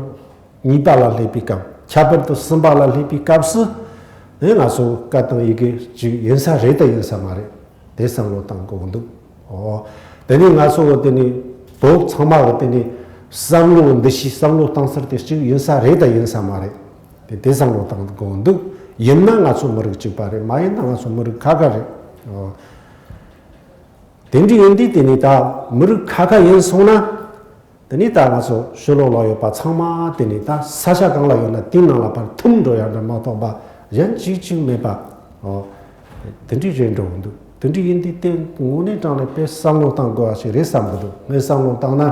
གཉིས་པ་ལ་སླེབས་པའི་སྐབས། ཁྱད་པར་དུ་གསུམ་པ་ལ་སླེབས་པའི་སྐབས་སུ་དེ་ང་ཚོ་སྐད་དང་ཡི་གེ་གཅིག་ཡིན་ས་རེད་དང་ཡིན་ས་མ་རེད། དེ་བསམ་བློ་བཏང་དགོས་ཀྱི་འདུག་ཨོ། དེ་ནས་ང་ཚོ་གི་དེ་ནས་བོད་ཚང་མ་གི་དེ་ནས་བསམ་བློ་འདུ་ཤེས་བསམ་བློ་བཏང་ས་དེ་གཅིག་ཡིན་ས་རེད་དང་ཡིན་ས་མ་རེད། དེ་དེ་བསམ་བློ་བཏང་དགོས་འདུག་ཡིན་ན་ང་ཚོ་མི་རིགས་གཅིག་པ་རེད། མ་ཡིན་ན་ང་ཚོ་མི་རིགས་ཁ་ཁ་རེད། ཨོ། དེ་འདྲ་ཡིན་དུས་དེ་ནས་ད་མི་རིགས་ཁ་ཁ་ཡིན་སོང་ན། དེ་ནས་ད་ང་ཚོ་ཕྱི་ལོགས་ལ་ཡོད་པ་ཚང་མ་དེ་ནས་ད་ས་ཆ་གང་ལ་ཡོད་ན་དེའི་ནང་ལ་ཕར་ཐིམ་འགྲོ་ཡ་འདྲ་མ་གཏོགས་པ་གཞན་གཅིག་གཅིག་མེད་པ། ཨོ། དེ་འདྲ་རེད་འགྲོ་གི་འདུག་དེ་འདྲ་ཡིན་དུས་དེ་དངོས་གནས་དྲང་ནས་དཔེ་བསམ་བློ་བཏང་དགོས་པ་ཞིག་རེད་བསམ་གི་འདུག་ངས་བསམ་བློ་བཏང་ན།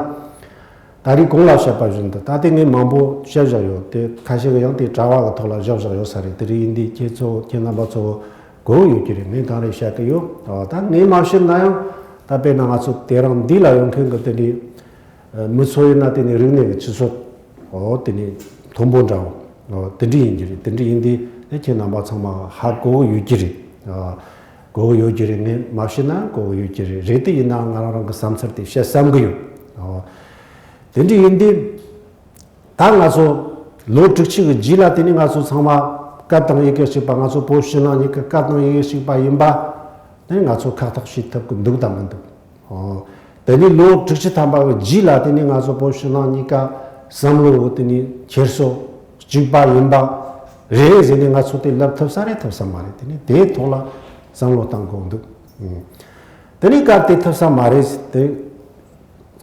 ད་རེས་གོང་ལ་བཤད་པ་བཞིན་དུ་ད་ལྟ་ངས་མང་པོ་བཤད་བཞག་ཡོད། དེ་ཁ་ཤས་ཀྱིས་ཡང་དེ་དྲ་བ་གི་ཐོག་ལ་བཞག་བཞག་ཡོད་ས་རེད། དེ་རིང་ཡིན་དུས་ཁྱེད་ཚོ་ཁྱེད་རྣམ་པ་ཚོ་གོ་ཡོད་ཀྱི་རེད། ངས་གང་རེད་བཤད་ཀྱི་ཡོད། ད་ངས་མ་བཤད་ན་ཡང་ད་དཔེར་ན་ང་ཚོ་དེ་རིང་འདི་ལ་ཡོང་མཁན་གྱི་དེ་འདྲའི་མི་ཚོ་ཡིན་ན་དེ་ནི་རིག་གནས་ཀྱི་ཆུ་ཚད་ ཨོ་དེ་ནི་མཐོན་པོ་འདྲ་བོ། ཨོ་དེ་འདྲ་ཡིན་གྱི་རེད། དེ་འདྲ་ཡིན་དུས་ཨེ་ཁྱེད་རྣམ་པ་ཚང་མ་ཧ་གོ་གི་ཡོད་ཀྱི་རེད། ཨ་གོ་གི་ཡོད་ཀྱི་རེད། ངས་མ་བཤད་ན་གོ་གི་ཡོད་ཀྱི་རེད། རེད་དེ་ཡིན་ན་ང་རང་རང་གི་བསམ་ཚུལ་དེ་བཤད་བསམ་གི་ཡོད། ཨོ་དེ་འདྲ་ཡིན་དུས། ད་ང་ཚོ་ལོ་དྲུག་ཅུ་གི་རྗེས་ལ་དེ་ནི་ང་ཚོ་ཚང་མ་སྐད་དང་ཡི་གེ་གཅིག་པ། ང་ཚོ་བོད་ཕྱི་ནང་གཉིས་ཀ་སྐད་དང་ཡི་གེ་གཅིག་པ་ཡིན་པ་དེ་ནི་ང་ཚོ་ཁག་ཐེག་བྱེད་ཐུབ་ཀྱི་འདུག་དང་མི་འདུག་ཨོ། དེ་ནི་ལོ་དྲུག་ཅུ་ཐམ་པ་གི་རྗེས་ལ་དེ་ནི་ང་ཚོ་བོད་ཕྱི་ནང་གཉིས་ཀ་བསམ་བློ་དེ་ནི་འཁྱེར་སོ་གཅིག་པ་ཡིན་པ་རེད་ཟེར་ནས་ང་ཚོ་དེ་ལབ་ཐུབ་ས་རེད་ཐུབ་ས་མ་རེད། དེ་ནི་དེའི་ཐོག་ལ་བསམ་བློ་བཏང་དགོས་འདུག་དེ་ནི་སྐབས་དེ་ཐུབ་ས་མ་རེད་དེ།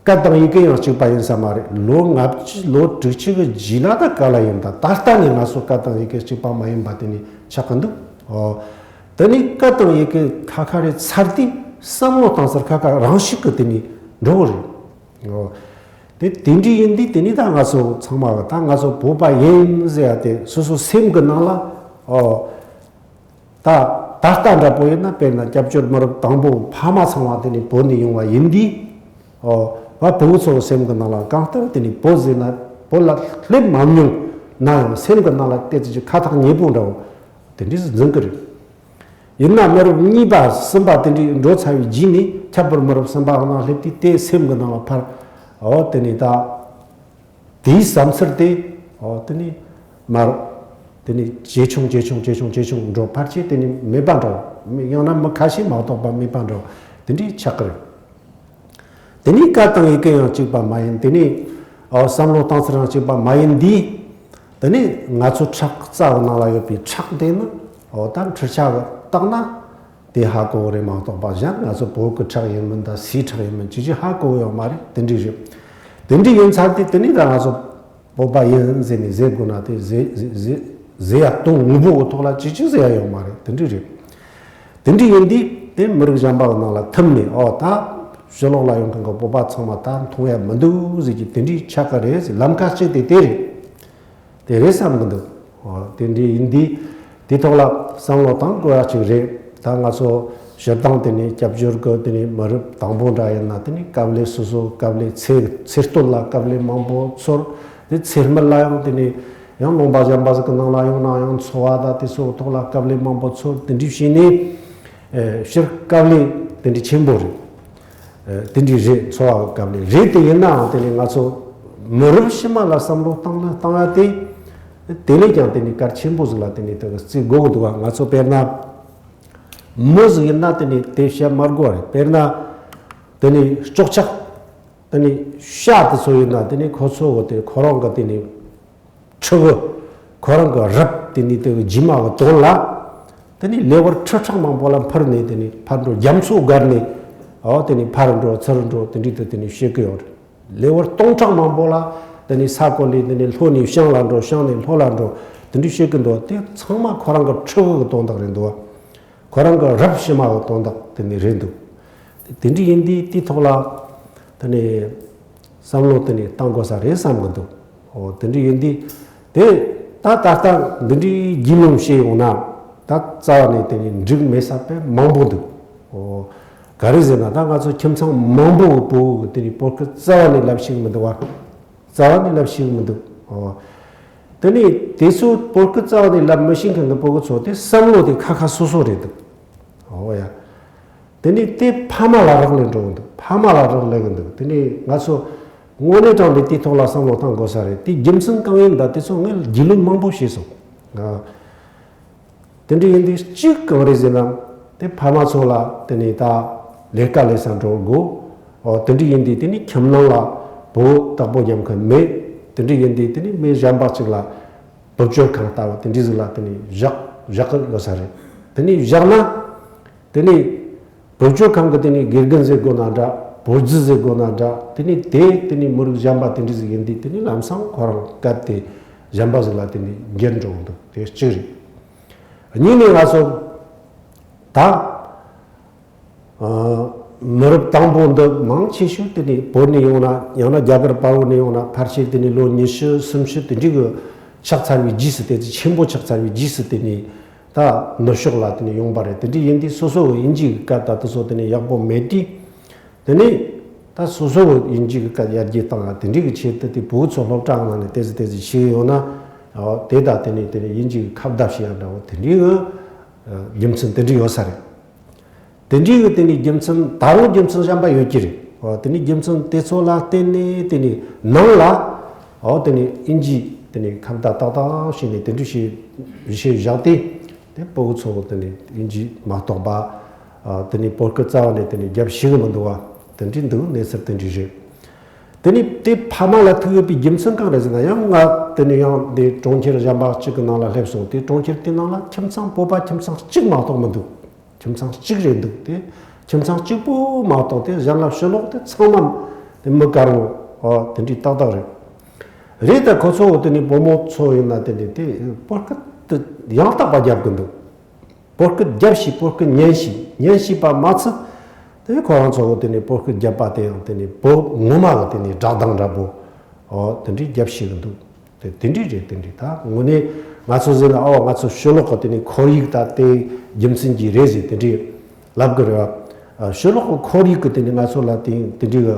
སྐད་དང་ཡི་གེ་ཡང་གཅིག་པ་ཡིན་ས་མ་རེད། ལོ་ལྔ་བཅུ་ལོ་དྲུག་ཅུ་གི་རྗེས་ལ་ད་ག་ལ་ཡིན། ད་ད་ལྟ་ནས་ང་ཚོ་སྐད་དང་ཡི་གེ་གཅིག་པ་མ་ཡིན་པ་དེ་ནི་ཆགས་ཀྱི་འདུག་ཨོ། དེ་ནི་སྐད་དང་ཡི་གེ་ཁ་ཁ་རེ་ཚར་དུས་བསམ་བློ་བཏང་ཚར་ཁ་ཁ་རང་ཤུགས་ཀྱིས་དེ་ནི་འགྲོ་གི་རེད། ཨོ། དེ་དེ་འདྲ་ཡིན་དུས་དེ་ནི་ད་ང་ཚོ་ཚང་མ་གི་ད་ང་ཚོ་བོད་པ་ཡིན་ཟེར་ཡ་དེ་སོ་སོ་སེམས་ཀྱི་ནང་ལ། ཨོ། ད་ད་ལྟ་འདྲ་པོ་ཡིན་ན། དཔེར་ན་སྐྱབས་བཅོལ་མི་རབས་དང་པོ་ཕ་མ་ཚང་མ་དེ་ནི་བོད་ནས་ཡོང་བ་ཡིན་དུས། ཨོ། བ་བུ་ཚོ་སེམས་ཀྱི་ནང་ལ་གང་ལྟར་དེ་ནི་བོད་ཟེར་ན་བོད་ལ་སླེབས་མ་མྱོང་ན་ཡང་སེམས་ཀྱི་ནང་ལ་ཏོག་ཙམ་ཅིག་ཁ་ཐག་ཉེ་པོ་འདྲ་བོ་དེ་འདྲ་འཛིན་གྱི་རེད། ཡིན་ན་མི་རབས་གཉིས་པ་གསུམ་པ་དེ་འདྲ་འགྲོ་ཚར་བའི་རྗེས་ནས་ཁྱད་པར་མི་རབས་གསུམ་པ་ནང་སླེབས་དུས་དེ་སེམས་ཀྱི་ནང་ལ་ཕར། ཨོ་དེ་ནི་ད། དེའི་བསམ་ཚུལ་དེ། ཨོ་དེ་ནི་མར། དེ་ནི་ཇེ་ཆུང་ཇེ་ཆུང་ཇེ་ཆུང་ཇེ་ཆུང་འགྲོ། ཕལ་ཆེར་དེ་ནི་མེད་པ་འགྲོ། མི་ཡང་ན་མི་ཁ་ཤས་མ་གཏོགས་པ་མེད་པ་འགྲོ། དེ་འདྲའི་ཆགས་ཀྱི་རེད། དེ་ནི་སྐད་དང་ཡི་གེ་ཡང་གཅིག་པ་མ་ཡིན། དེ་ནི་ཨོ་བསམ་བློ་གཏོང་ཚུལ་ཡང་གཅིག་པ་མ་ཡིན་དུས། དེ་ནི་ང་ཚོ་ཁྲག་རྩ་བ་ནང་ལ་ཡོད་པའི་ཁྲག་དེ་ནི་ཨོ་ད་འཕྲུལ་ཆས་ཀྱིས་བཏགས་ན། དེ་ཧ་གོ་གི་རེད་མ་གཏོགས་པ། གཞན་ང་ཚོ་བོད་ཀྱི་ཁྲག་ཡིན་མིན་དང་སུའི་ཁྲག་ཡིན་མིན་ཅི་ཅི་ཧ་གོ་གི་ཡོད་མ་རེད། དེ་འདྲ་རེད། དེ་འདྲ་ཡིན་ཚར་དུས་དེ་ནས་ད་ང་ཚོ་བོད་པ་ཡིན་ཟེར་ནས་ཟེར་དགོས་ན་དེ་ཟེར་ཟེར་ཟེར་ཟེར་ཡ་དོན་དངོས་པོ་གི་ཐོག་ལ་ཅི་ཅི་ཟེར་ཡ་ཡོད་མ་རེད། དེ་འདྲ་རེད། དེ་འདྲ་ཡིན་དུས་དེ་མི་རིགས་གཞན་པ་གི་ནང་ལ་ཐིམ་ནས། ཨོ་ད་ཕྱི་ལོགས་ལ་ཡོང་མཁན་གི་བོད་པ་ཚང་མ་ད་མཐོང་ཡ་མི་འདུག་ཟེར་གྱི་དེ་འདྲའི་ཆགས་ཀྱི་རེད་ཟེར། ལམ་ཁ་གཅིག་དེ་དེ་རེད། དེ་རེད་བསམ་གི་འདུག་ཨོ་དེ་འདྲའི་ཡིན་དུས་དེ་ཐོག་ལ་བསམ་བློ་བཏང་དགོས་ཡ་ཅིག་རེད། ད་ང་ཚོ་སྤྱིར་བཏང་དེ་ནས་སྐྱབས་བཅོལ་གི་དེ་ནས་མི་རབས་དང་པོ་འདྲ་ཡིན་ན། དེ་ནས་དཀའ་ལས་སོ་སོ་དཀའ་ལས་ཚེ་ཚེ་སྟོད་ལ་དཀའ་ལས་མང་པོ་ཚོར། དེ་ཚེ་སྨད་ལ་ཡང་དེ་ནས་ཡང་ལུང་པ་གཞན་པ་ཟིག་གི་ནང་ལ་ཡོང་ན་ཡང་འཚོ་བ་དང་དེ་ཚོའི་ཐོག་ལ་དཀའ་ལས་མང་པོ་ཚོར། དེ་འདྲའི་བྱས་ནས་ཨེ་སྤྱིར་དཀའ་ལས་དེ་འདྲའི་ཆེན་པོ་རེད། ཨེ་དེ་འདྲའི་རེད། འཚོ་བ་གི་སྐབས་ལས་རེད། དེ་ཡིན་ནའང་དེ་ནི་ང་ཚོ་མི་རབས་ཕྱི་མ་ལ་བསམ་བློ་བཏང་ན་བཏང་ཡ་དེ། དེ་ལས་ཀྱང་དེ་ནི་གལ་ཆེན་པོ་ཟིག་ལ་དེ་ནི་དེ་གི་བརྩི་དགོས་ཀྱི་འདུག་བ། ང་ཚོ་དཔེར་ན་མི་ཟིག་ཡིན་ན་དེ་ནི་དེ་བཤད་མ་དགོས་པ་རེད། དཔེར་ན་དེ་ནི་ལྕོགས་ཆག་དེ་ནི་ཤ་དེ་ཚོ་ཡིན་ན་དེ་ནི་ཁོ་ཚོ་གི་དེ་ཁོ་རང་གི་དེ་ནི། ཕྲུ་གུ། ཁོ་རང་གི་རབས་དེ་ནི་དེ་གི་རྗེས་མ་གི་དོན་ལ། དེ་ནི་ལེ་དབར་ཁྲི་ཕྲག་མང་པོ་ལ་འཕུར་ནས་དེ་ནི་ཕར་འགྲོ། རྒྱ་མཚོ་བརྒལ་ནས། ཨོ་དེ་ནི་ཕར་འགྲོ་ཚུར་འགྲོ་དེ་འདྲའི་དེ་དེ་ནི་བཤད་གི་ཡོད་རེད། ལེ་དབར་སྟོང་ཕྲག་མང་པོ་ལ་དེ་ནི་ས་གོ་ལས་དེ་ནི་ལྷོ་ནས་བྱང་ལ་འགྲོ། བྱང་ནས་ལྷོ་ལ་འགྲོ། དེ་འདྲའི་བཤད་གི་འདུག་དེ་ཚང་མ་ཁོ་རང་གི་ཕྲུ་གུ་གི་དོན་དག་རེད་འདུག་བ། ཁོ་རང་གི་རབས་ཕྱི་མ་གི་དོན་དག་དེ་ནི་རེད་འདུག་དེ་འདྲ་ཡིན་དུས་དེའི་ཐོག་ལ་དེ་ནི་བསམ་བློ་དེ་ནི་བཏང་དགོས་ས་རེད་བསམ་གི་འདུག་འོ་དེ་འདྲ་ཡིན་དུས་དེ་ད་ད་ལྟ་འདི་འདྲའི་རྒྱུས་ལོན་བྱས་ཡོང་ན་ད་རྩ་བ་ནས་དེ་ནི་འགྲིག་མེད་ས་དཔེ་མང་པོ་འདུག་འོ་ག་རེ་ཟེར་ན་ད་ང་ཚོ་ཁྱིམ་ཚང་མང་པོ་གི་བུ་གི་དེ་ནི་བོད་སྐད་རྩ་བ་ནས་ལབ་ཤེས་མི་འདུག་བ། རྩ་བ་ནས་ལབ་ཤེས་མི་འདུག་ཨོ། དེ་ནས་དེ་ཚོ་བོད་སྐད་རྩ་བ་ནས་ལབ་མི་ཤེས་མཁན་གྱི་བུ་གུ་ཚོ་དེ་བསམ་བློ་དེ་ཁ་ཁ་སོ་སོ་རེད་འདུག་ཨོ་ཡ། དེ་ནས་དེ་ཕ་མ་ལ་རག་ལས་འགྲོ་གི་འདུག་ཕ་མ་ལ་རག་ལས་གི་འདུག་དེ་ནས་ང་ཚོ་དངོས་གནས་དྲང་གནས་དེའི་ཐོག་ལ་བསམ་བློ་བཏང་དགོས་ས་རེད། དེ་རྒྱུ་མཚན་གང་ཡིན་ད་དེ་ཚོ་ངས་རྒྱུས་ལོན་མང་པོ་བྱས་སོང་། ཨ། དེ་འདྲ་ཡིན་དུས་གཅིག་གང་རེད་ཟེར་ན། དེ་ཕ་མ་ཚོ་ལ་དེ་ནས་ད་ལས་ཀ་ལས་ས་འགྲོ་དགོས། ཨོ་དེ་འདྲ་ཡིན་དུས་དེ་ནས་ཁྱིམ་ནང་ལ་བུ་བདག་པོ་རྒྱབ་མཁན་མེད། དེ་འདྲ་ཡིན་དུས་དེ་ནས་མི་གཞན་པ་ཅིག་ལ་བུ་བཅོལ་ཁང་ལྟ་བུ་དེ་འདྲ་ཟིག་ལ་དེ་ནས་བཞག་བཞག་གི་ཡོད་ས་རེད། དེ་ནས་བཞག་ན་དེ་ནས་བུ་བཅོལ་ཁང་གི་དེ་ནས་དགེ་རྒན་ཟེར་དགོས་ན་འདྲ། བུ་རྫི་ཟེར་དགོས་ན་འདྲ། དེ་ནས་དེ་དེ་ནས་མི་རིགས་གཞན་པ་དེ་འདྲ་ཟིག་ཡིན་དུས་དེ་ནས་ལམ་སང་ཁོ་རང་སྐད་དེ་གཞན་པ་ཟིག་ལ་དེ་ནས་འགྱུར་འགྲོ་གི་འདུག་དེ་གཅིག་རེད། གཉིས་ནས་ང་ཚོ་ད་ཨ་མི་རབས་དང་པོ་འདི་མང་ཆེ་ཤོས་དེ་ནི་བོད་ནས་ཡོང་ན་ཡང་ན་རྒྱ་གར་བར་བོ་ནས་ཡོང་ན་ཕལ་ཆེར་དེ་ནི་ལོ་ཉི་ཤུ་སུམ་ཅུ་དེ་འདྲ་གི་ཆགས་ཚར་བའི་རྗེས་སུ། དེ་ཚོ་ཆེན་པོ་ཆགས་ཚར་བའི་རྗེས་སུ་དེ་ནི་ད་ནུབ་ཕྱོགས་ལ་དེ་ནི་ཡོང་པ་རེད། དེ་འདྲ་ཡིན་དུས་སོ་སོ་གི་དབྱིན་ཇིའི་སྐད་ད་དེ་ཚོ་དེ་ནི་ཡག་པོ་མེད་དུས། དེ་ནི་ ད་སོ་སོ་གི་དབྱིན་ཇི་གི་སྐད་ཡར་རྒྱས་བཏང་ཡ་དེ་འདྲའི་གི་ཆེད་དུ་དེ་བོད་ཚོ་སློབ་གྲྭ་ནང་ནས་དེ་ཟིག་དེ་ཟིག་ཤེས་ཡོད་ན། ཨོ་དེ་ད་དེ་ནས་དེ་ནས་དབྱིན་ཇི་གི་ཁ་བརྡ་བྱེད་ཡ་འདྲ་བོ་དེ་འདྲའི་གི་རྒྱུ་མཚན་དེ་འདྲ་ཡོད་ས་རེད། དེ་འདྲའི་གི་དེ་ནས་རྒྱུ་མཚན་ད་རུང་རྒྱུ་མཚན་གཞན་པ་ཡོད་ཀྱི་རེད། ཨོ་དེ་ནས་རྒྱུ་མཚན་དེ་ཚོ་ལ་བརྟེན་ནས་དེ་ནས་ནང་ལ་ཨོ་དེ་ནས་དབྱིན་ཇི་དེ་ནས་ཁ་བརྡ་ཏག་ཏག་བྱས་ནས་དེ་འདྲ་བྱས་བྱས་བཞག་སྟེ། དེ་ཕྲུ་གུ་ཚོ་དེ་ནས་དབྱིན་ཇི་མ་གཏོགས་པ། ཨ་དེ་ནས་བོད་སྐད་རྩ་བ་ནས་དེ་ནས་རྒྱབ་ཤེས་གི་མི་འདུག་བ། དེ་འདྲའི་འདུག་གནས་ཚུལ་དེ་འདྲའི་རེད། དེ་ནས་དེ་ཕ་མ་ལ་ཐུག་ཡོད་པའི་རྒྱུ་མཚན་གང་རེད་ཟེར་ན། ཡང་ང་དེ་ནས་ཡང་དེ་གྲོང་ཁྱེར་གཞན་པ་གཅིག་གི་ནང་ལ་སླེབས་སོང་། དེ་གྲོང་ཁྱེར་དེ་ནང་ལ་ཁྱིམ་ཚང་བོད་པ་ཁྱིམ་ཚང་གཅིག་མ་གཏོགས་མི་འདུག་ཁྱིམ་ཚང་གཅིག་རེད་འདུག་དེ་ཁྱིམ་ཚང་གཅིག་པོ་མ་གཏོགས་དེ་གཞན་ལ་ཕྱི་ལོགས་དེ་ཚང་མ་དེ་མི་དཀར་བོ། ཨོ་དེ་འདྲའི་ཏག་ཏག་རེད། རེད་ད་ཁོ་ཚོ་དེ་ནས་བུ་མོ་ཚོ་ཡིན་ན་དེ་ནས་དེ་བོད་སྐད་དེ་ཡང་དག་པ་རྒྱབ་གི་འདུག་བོད་སྐད་རྒྱབ་ཤེས། བོད་སྐད་ཉན་ཤེས། ཉན་ཤེས་པ་མ་ཚད། དེ་ཁོ་རང་ཚོ་དེ་ནས་བོད་སྐད་རྒྱབ་པ་དེ་ཡང་དེ་ནས་བོད་ངོ་མ་གི་དེ་ནས་སྒྲ་གདངས་འདྲ་པོ། ཨོ་དེ་འདྲའི་རྒྱབ་ཤེས་གི་འདུག་དེ་དེ་འདྲའི་རེད། དེ་འདྲའི་ད་དངོས་གནས་ང་ཚོ་ཟེར་ན། ཨོ་ང་ཚོ་ཕྱི་ལོགས་གི་དེ་ནས་ཁོར་ཡུག་ད་དེ་རྒྱུ་མཚན་གྱིས་རེད་ཟེར་དེ་འདྲའི་ལབ་གི་རེད་བ། ཕྱི་ལོགས་གི་ཁོར་ཡུག་གི་དེ་ནས་ང་ཚོ་ལ་དེ་དེ་འདྲའི་གི་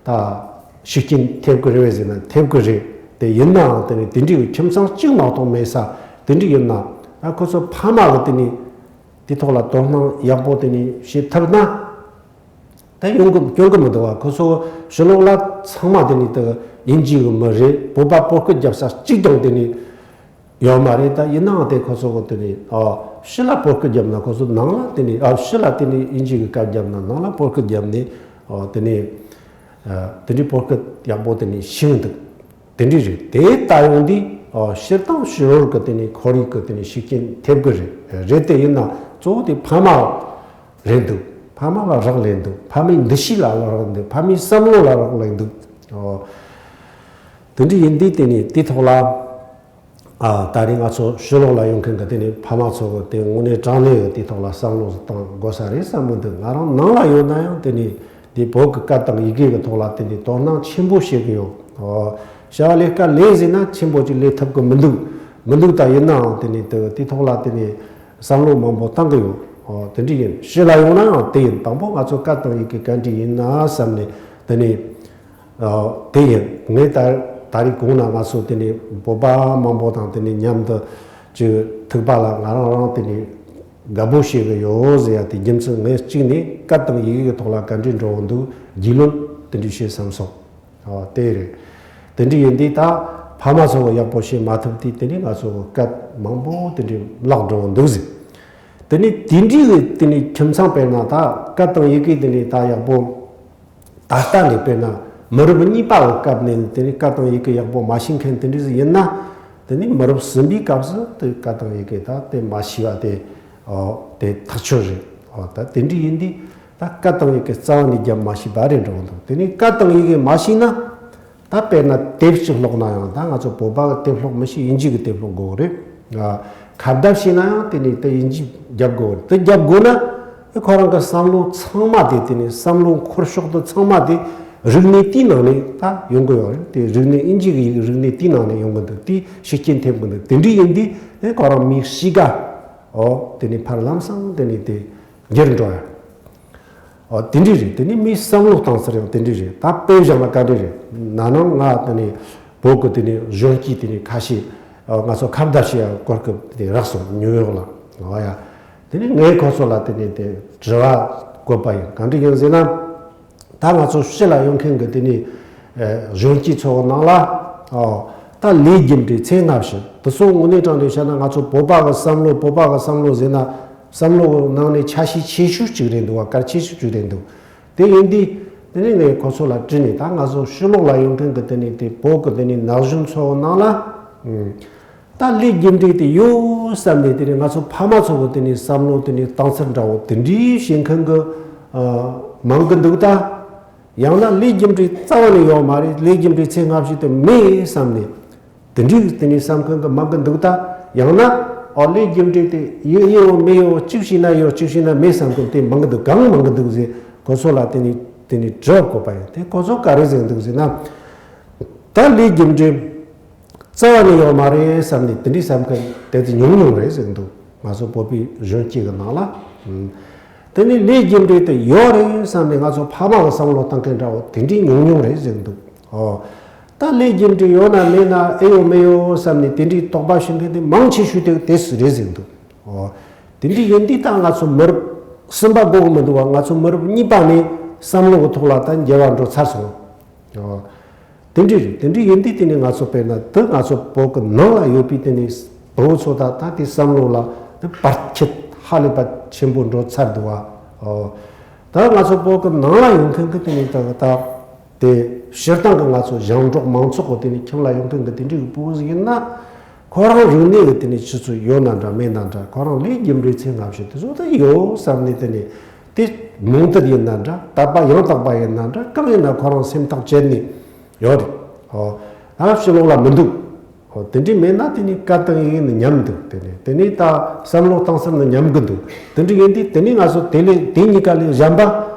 ད་ཤུགས་རྐྱེན་ཐེབས་གི་རེད་བས་ཟེར་ན་ཐེབས་གི་རེད། དེ་ཡིན་ནའང་དེ་ནས་དེ་འདྲའི་གི་ཁྱིམ་ཚང་གཅིག་མ་གཏོགས་མེད་ས་དེ་འདྲའི་ཡིན་ན། ད་ཁོ་ཚོ་ཕ་མ་གི་དེ་ནས་དེ་ཐོག་ལ་དོ་སྣང་ཡག་པོ་དེ་ནས་བྱེད་ཐུབ་ན། ད་ཡོང་གི་སྐྱོན་གི་མི་འདུག་བ། ཁོ་ཚོ་ཕྱི་ལོགས་ལ་ཚང་མ་དེ་ནས་དེ་དབྱིན་ཇི་གི་མི་རེད། བོད་པ་བོད་སྐད་རྒྱབ་ས་གཅིག་ཀྱང་དེ་ནས་ཡོད་མ་རེད། ད་ཡིན་ནའང་དེ་ཁོ་ཚོ་གི་དེ་ནས་ཨོ་ཕྱི་ལ་བོད་སྐད་རྒྱབ་ན་ཁོ་ཚོ་ནང་ལ་དེ་ནས། ཨོ་ཕྱི་ལ་དེ་ནས་དབྱིན་ཇི་གི་སྐད་རྒྱབ་ན་ནང་ལ་བོད་སྐད་རྒྱབ་ནས། ཨོ་དེ་ནས་ཨ་དེ་འདྲའི་བོད་སྐད་ཡག་པོ་དེ་ནས་ཤེས་འདུག་དེ་འདྲའི་རེད། དེ་ལྟ་ཡོང་དུས་ཨོ་སྤྱིར་བཏང་ཕྱི་རོལ་གི་དེ་ནས་ཁོར་ཡུག་གི་དེ་ནས་ཤུགས་རྐྱེན་ཐེབས་གི་རེད། རེད་དེ་ཡིན་ན་གཙོ་བོ་དེ་ཕ་མ་རེད་འདུག་ཕ་མ་ལ་རག་ལས་འདུག་ཕ་མའི་འདུ་ཤེས་ལ་རག་འདུག་ཕ་མའི་བསམ་བློ་ལ་རག་ལས་འདུག་ཨོ་དེ་འདྲ་ཡིན་དུས་དེ་ནས་དེ་ཐོག་ལ། ཨ་ད་རེས་ང་ཚོ་ཕྱི་ལོགས་ལ་ཡོང་མཁན་གྱི་དེ་ནས་ཕ་མ་ཚོ་གི་དེ་དངོས་གནས་དྲང་གནས་ཀྱི་དེ་ཐོག་ལ་བསམ་བློ་ཞིག་གཏོང་དགོས་ས་རེད་བསམ་གི་འདུག་ང་རང་ནང་ལ་ཡོད་ན་ཡང་དེ་ནས་དེ་བོད་ཀྱི་སྐད་དང་ཡི་གེ་གི་ཐོག་ལ་དེ་ནས་དོ་སྣང་ཆེན་པོ་བྱེད་ཀྱི་ཡོད། ཨོ་བྱ་བ་ལས་ཀ་ལས་ཟིན་ན་ཆེན་པོ་ཅིག་ལས་ཐུབ་ཀྱི་མི་འདུག་མི་འདུག་ད་ཡིན་ནའང་དེ་ནས་དེ་དེ་ཐོག་ལ་དེ་ནས་བསམ་བློ་མང་པོ་བཏང་གི་ཡོད། ཨོ་དེ་འདྲ་ཡིན། ཕྱི་ལ་ཡོང་ན་ཡང་དེ་ཡིན། དང་པོ་ང་ཚོ་སྐད་དང་ཡི་གེ་ག་འདྲ་ཡིན་ན་བསམ་ནས་དེ་ནས། ཨ་དེ་ཡིན། ངས་ད་ད་རེས་གོང་ན་ང་ཚོ་དེ་ནས་བོད་པ་མང་པོ་དང་དེ་ནས་མཉམ་དུ་ཅིག་ཐུག་པ་ལ་ང་རང་རང་དེ་ནས་དགའ་པོ་བྱེད་གི་ཡོད་ཟེར་ཡ་དེ་རྒྱུ་མཚན། ངས་གཅིག་ནས་སྐད་དང་ཡི་གེ་གི་ཐོག་ལ་ག་འདྲའི་འགྲོ་འདུག་རྒྱུས་ལོན་དེ་འདྲ་བྱེད་བསམ་སོང་། ཨ་དེ་རེད། དེ་འདྲ་ཡིན་དུས་ད་ཕ་མ་ཚོ་གི་ཡག་པོ་བྱེད་མ་ཐུབ་དུས་དེ་ནས་ང་ཚོ་གི་སྐད་མང་པོ་དེ་འདྲ་བརླག་འགྲོ་འདུག་ཟེར། དེ་ནས་དེ་འདྲའི་གི་དེ་ནས་ཁྱིམ་ཚང་དཔེར་ན་ད་སྐད་དང་ཡི་གེ་དེ་ནས་ད་ཡག་པོ། ད་ལྟ་ནས་དཔེར་ན་མི་རབས་གཉིས་པ་གི་སྐབས་ནས་དེ་ནས་སྐད་དང་ཡི་གེ་ཡག་པོ་མ་ཤེས་མཁན་དེ་འདྲ་ཞིག་ཡིན་ན། དེ་ནས་མི་རབས་གསུམ་པའི་སྐབས་སུ་དེ་སྐད་དང་ཡི་གེ་ད་དེ་མ་ཤེས་པ་དེ་ཨོ་དེ་ཐག་ཆོད་རེད། ཨོ་ད་དེ་འདྲ་ཡིན་དུས་ད་སྐད་དང་ཡི་གེ་རྩ་བ་ནས་རྒྱབ་མ་ཤེས་པ་རེད་འགྲོ་གི་འདུག་དེ་ནས་སྐད་དང་ཡི་གེ་མ་ཤེས་ན། ད་དཔེར་ན་དེབ་ཅིག་ཀློག་ན་ཡང་། ད་ང་ཚོ་བོད་པ་གི་དེབ་ཀློག་མི་ཤེས། དབྱིན་ཇི་གི་དེབ་ཀློག་དགོས་རེད། ཨ་ཁ་བརྡ་བྱས་ན་ཡང་དེ་ནས་དེ་དབྱིན་ཇི་རྒྱབ་དགོས་རེད། དེ་རྒྱབ་དགོས་ན་དེ་ཁོ་རང་གི་བསམ་བློ་ཚང་མ་དེ། དེ་ནས་བསམ་བློ་འཁོར་ཕྱོགས་དེ་ཚང་མ་དེ་རིག་གནས་དེའི་ནང་ནས་ད་ཡོང་གི་ཡོད་རེད། དེ་རིག་གནས་དབྱིན་ཇི་གི་རིག་གནས་དེའི་ནང་ནས་ཡོང་གི་འདུག་དེ་ཤུགས་རྐྱེན་ཐེབས་གི་འདུག་དེ་འདྲ་ཡིན་དུས་དེ་ཁོ་རང་མིའི་གཤིས་ཀ་ཨོ་དེ་ནས་ཕར་ལམ་སང་དེ་ནས་དེ་འགྱུར་འགྲོ་ཡ། ཨོ་དེ་འདྲ་རེད། དེ་ནས་མིའི་བསམ་བློ་གཏོང་ས་རེད། དེ་འདྲ་རེད། ད་དཔེ་བཞག་ན་ག་འདྲ་རེད། ན་ནིང་ང་དེ་ནས་བོད་ཀྱི་དེ་ནས་གཞོན་སྐྱེས་དེ་ནས་ཁ་ཤས་ཨོ་ང་ཚོ་ཁ་བརྡ་བྱེད་ཡ་གོ་སྐབས་དེ་རག་སོང་། ནིའུ་ཡོག་ལ། ཨོ་ཡ། དེ་ནས་ངས་ཁོ་ཚོ་ལ་དེ་ནས་དེ་དྲི་བ་བཀོད་པ་ཡིན། ག་འདྲ་ཡིན་ཟེར་ན། ད་ང་ཚོ་ཕྱི་ལ་ཡོང་མཁན་གྱི་དེ་ནས་ཨེ་གཞོན་སྐྱེས་ཚོ་གི་ནང་ལ། ཨོ་ད་ལས་རྒྱུ་འབྲས་ཚད་སྔ་ཕྱི་དེ་ཚོ་དངོས་གནས་དྲང་གནས་བཤད་ན། ང་ཚོ་བོད་པ་གི་བསམ་བློ། བོད་པ་གི་བསམ་བློ་ཟེར་ན། བསམ་བློ་གི་ནང་ནས་ཆ་ཤས་ཆེ་ཤོས་གཅིག་རེད་འདུག་བ། གལ་ཆེ་ཤོས་གཅིག་རེད་འདུག་དེ་ཡིན་དུས་དེ་ནས་ངས་ཁོ་ཚོ་ལ་དྲིས་ནས། ད་ང་ཚོ་ཕྱི་ལོགས་ལ་ཡོང་མཁན་གྱི་དེ་ནས་དེ་བོད་ཀྱི་དེ་ནས་ན་གཞོན་ཚོ་གི་ནང་ལ། ཨུམ། ད་ལས་རྒྱུ་འབྲས་དེ་ཡོད་བསམ་ནས། དེ་ནས་ང་ཚོ་ཕ་མ་ཚོ་གི་དེ་ནས་བསམ་བློ་དེ་ནས་གཏོང་ཚུལ་འདྲ་བོ་དེ་འདྲའི་བྱེད་མཁན་གྱི་ཨ་མང་གི་འདུག་ད་ཡང་ན་ལས་རྒྱུ་འབྲས་རྩ་བ་ནས་ཡོད་མ་རེད། ལས་རྒྱུ་འབྲས་ཚད་སྔ་ཕྱི་དེ་མེད་བསམ་ནས་དེ་འདྲའི་དེ་ནས་བསམ་མཁན་གྱི་མང་གི་འདུག་ད་ཡང་ན་ཨོ་ལས་རྒྱུ་འབྲས་དེ་ཡོད་ཡོད་མེད་ཡོད། གཅིག་བྱས་ན་ཡོད། གཅིག་བྱས་ན་མེད་བསམ་མཁན་དེ་མང་གི་འདུག་གང་མང་གི་འདུག་ཟེར་ཁོ་ཚོ་ལ་དེ་ནས་དེ་ནས་དྲི་བ་བཀོད་པ་ཡིན། དེ་ཁོ་ཚོ་ག་རེ་ཟེར་འདུག་ཟེར་ན། ད་ལས་རྒྱུ་འབྲས་རྩ་བ་ནས་ཡོད་མ་རེད་བསམ་ནས་དེ་འདྲའི་བསམ་མཁན་དེ་ཚོ་ཉུང་ཉུང་རེད་ཟེར་འདུག་ང་ཚོ་བོད་པའི་གཞོན་སྐྱེས་ཀྱི་ནང་ལ། ཨུམ། དེ་ནི་ལས་རྒྱུ་འབྲས་དེ་ཡོད་རེད་བསམ་ནས་ང་ཚོ་ཕ་མ་གི་བསམ་བློ་བཏང་མཁན་འདྲ་བོ་དེ་འདྲའི་ཉུང་ཉུང་རེད་ཟེར་གི་འདུག་ཨོ། ད་ལས་རྒྱུ་འབྲས་ཡོད་ན་མེད་ན་ཨེ་ཡོད་མེད་ཡོད་བསམ་ནས་དེ་འདྲའི་དོགས་པ་ཞུ་མཁན་དེ་མང་ཆེ་ཤོས་དེ་དེ་སུ་རེད་ཟེར་གི་འདུག་ཨོ། དེ་འདྲའི་ཡིན་དུས་ད་ང་ཚོ་མི་རབས་གསུམ་པ་དགོས་གི་མི་འདུག་བ། ང་ཚོ་མི་རབས་གཉིས་པ་ནས་བསམ་བློ་གི་ཐོག་ལ་ད་འགྱུར་བ་འགྲོ་ཚར་སོང་། ཨོ། དེ་འདྲ་རེད། དེ་འདྲ་ཡིན་དུས་དེ་ནི་ང་ཚོ་དཔེར་ན་དེ་ང་ཚོ་བོད་ཀྱི་ནང་ལ་ཡོད་པའི་དེ་ནི་བོད་ཚོ་ད་ད་དེ་བསམ་བློ་ལ་དེ་བར་ཁྱད་ཧ་ལས་པ་ཆེན་པོ་འགྲོ་ཚར་འདུག་བ། ཨོ། ད་ང་ཚོ་བོད་ཀྱི་ནང་ལ་ཡོད་མཁན་གྱི་དེ་ནི་ད་ད་དེ་སྤྱིར་བཏང་གི་ང་ཚོ་ཞིང་འབྲོག་མང་ཚོགས་ཀྱི་དེ་ནི་ཁྱིམ་ལ་ཡོད་མཁན་གྱི་དེ་འདྲའི་བུ་ཟིག་ཡིན་ན། ཁོ་རང་རིག་གནས་ཀྱི་དེ་ནི་ཆུ་ཚོད་ཡོད་ན་འདྲ་མེད་ན་འདྲ། ཁོ་རང་ལས་རྒྱུ་འབྲས་ཚེ་སྔ་ཕྱི་དེ་ཚོ་ད་ཡོད་བསམ་ནས་དེ་ནི་དེ་རྨོངས་དད་ཡིན་ན་འདྲ། དད་པ་ཡང་དག་པ་ཡིན་ན་འདྲ། གང་ཡིན་ན་ཁོ་རང་སེམས་ཐག་བཅད་ནས་ཡོད་རེད། ཨོ། ད་ཕྱི་ལོགས་ལ་མི་འདུག་ཨོ། དེ་འདྲ་མེད་ན་དེ་ནི་སྐད་དང་ཡི་གེ་ནི་ཉམས་འདུག་དེ་ནི་དེ་ནི་ད་བསམ་བློ་གཏིང་ཟབ་ནི་ཉམས་གི་འདུག་དེ་འདྲ་ཡིན་དུས་དེ་ནི་ང་ཚོ་དེ་ལས་དེ་གཉིས་ཀ་ལས་གཞན་པ་